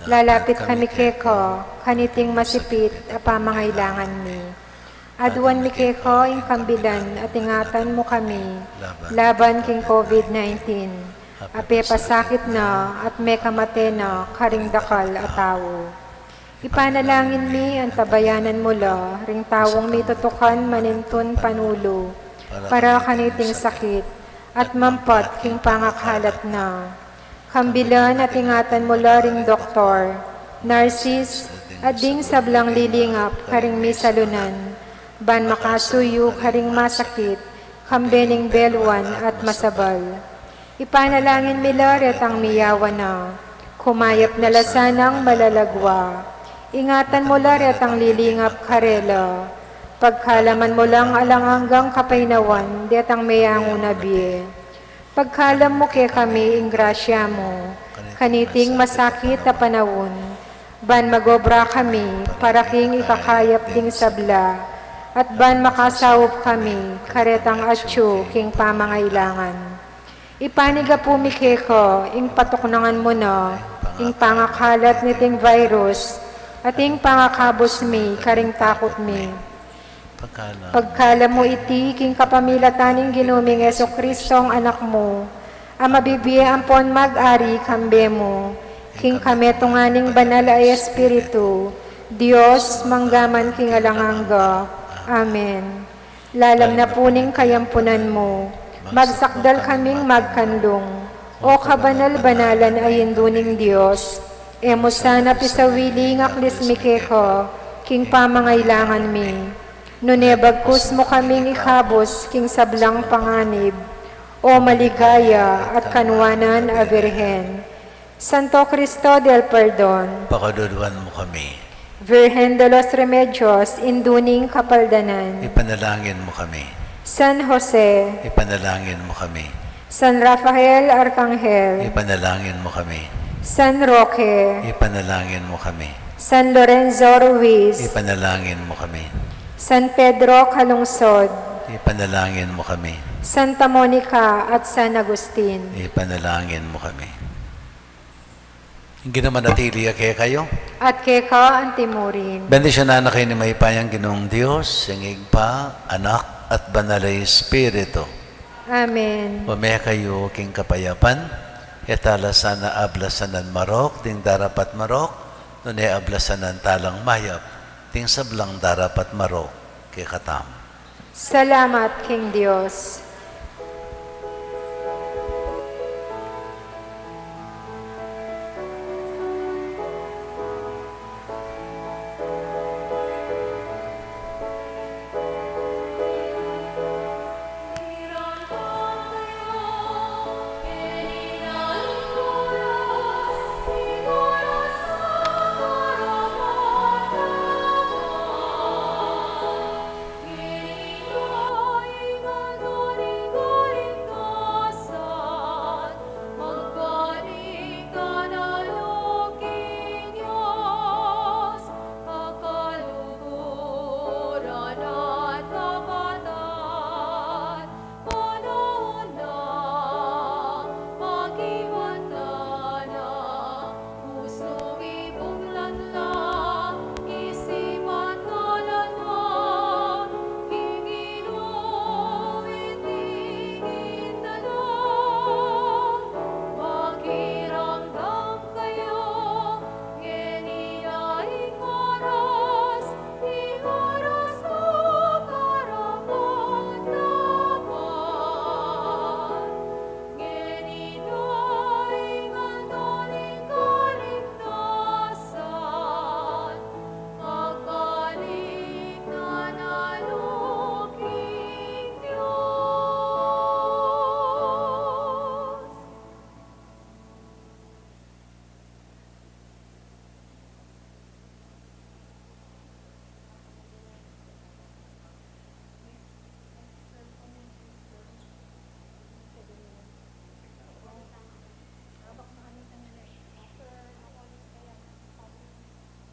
lalapit kami keka kaniting masipit a pamangailangan mi. Aduan mi keka ing kambilan at ingatan mu kami laban king COVID nineteen a pepasakit na at mekamate na karing dakal a tau. Ipanalangin mi antabayanan mu la ring taung mitutukan manintun panulu para kaniting sakit at mampat king pangakalat na. Kambilan at ingatan mu la ring doktor, narsis, at ding sablang lilingap karing misalunan, ban makasuyu karing masakit, kambe ning beluan at masabal. Ipanalangin mi la retang miyawa na, kumayap na la sanang malalagwa. Ingatan mu la retang lilingap karela. Pagkalaman mu lang alang anggang kapaynawan detang meyangu na bie. Pagkalam mu kekami ing grasya mu kaniting masakit a panaun, ban magobra kami para king ikakayap ding sabla, at ban makasaup kami karetang atyu king pamangailangan. Ipanigapu mi keka ing patuknangan mu na ing pangakalat niting virus, at ing pangakabus mi karing takut mi. Pagkalam mu iti king kapamilatan ning Ginu ming Jesucristo, ing Anak mu, a mabibie ampon mag-ari kambe mu king kametungan ning Banal a Espiritu, Dios, mangga man king alang angga. Amen. Lalam na pu ning kayampunan mu, magsakdal kaming magkanlung, O kabanal-banalan a Indu ning Dios. E mu sana pisawili ing aklis mi keka king pamangailangan mi, nune bagkus mu kaming ikabus king sablang panganib, O maligaya at kanuanan a Birhen. Santo Cristo del Perdon, pakaluluan mu kami. Virgen de los Remedios, Indu ning Kapaldanan, ipanalangin mu kami. San Jose, ipanalangin mu kami. San Rafael Arkanghel, ipanalangin mu kami. San Roque, ipanalangin mu kami. San Lorenzo Ruiz, ipanalangin mu kami. San Pedro Calungsod, ipanalangin mu kami. Santa Monica at San Agustin, ipanalangin mu kami. Ing Ginu manatili ya kekayu. At keka antimurin. Bendisyunan na kayu ning mayupayang Ginung Dios, ing Ibpa, Anak, at Banal a Espiritu. Amen. Ume kayu king kapayapan. E tala sana ablasan nang marok ding darapat marok, nune ablasan na talang mayap ding sablang darapat marok kekatamu. Salamat king Dios.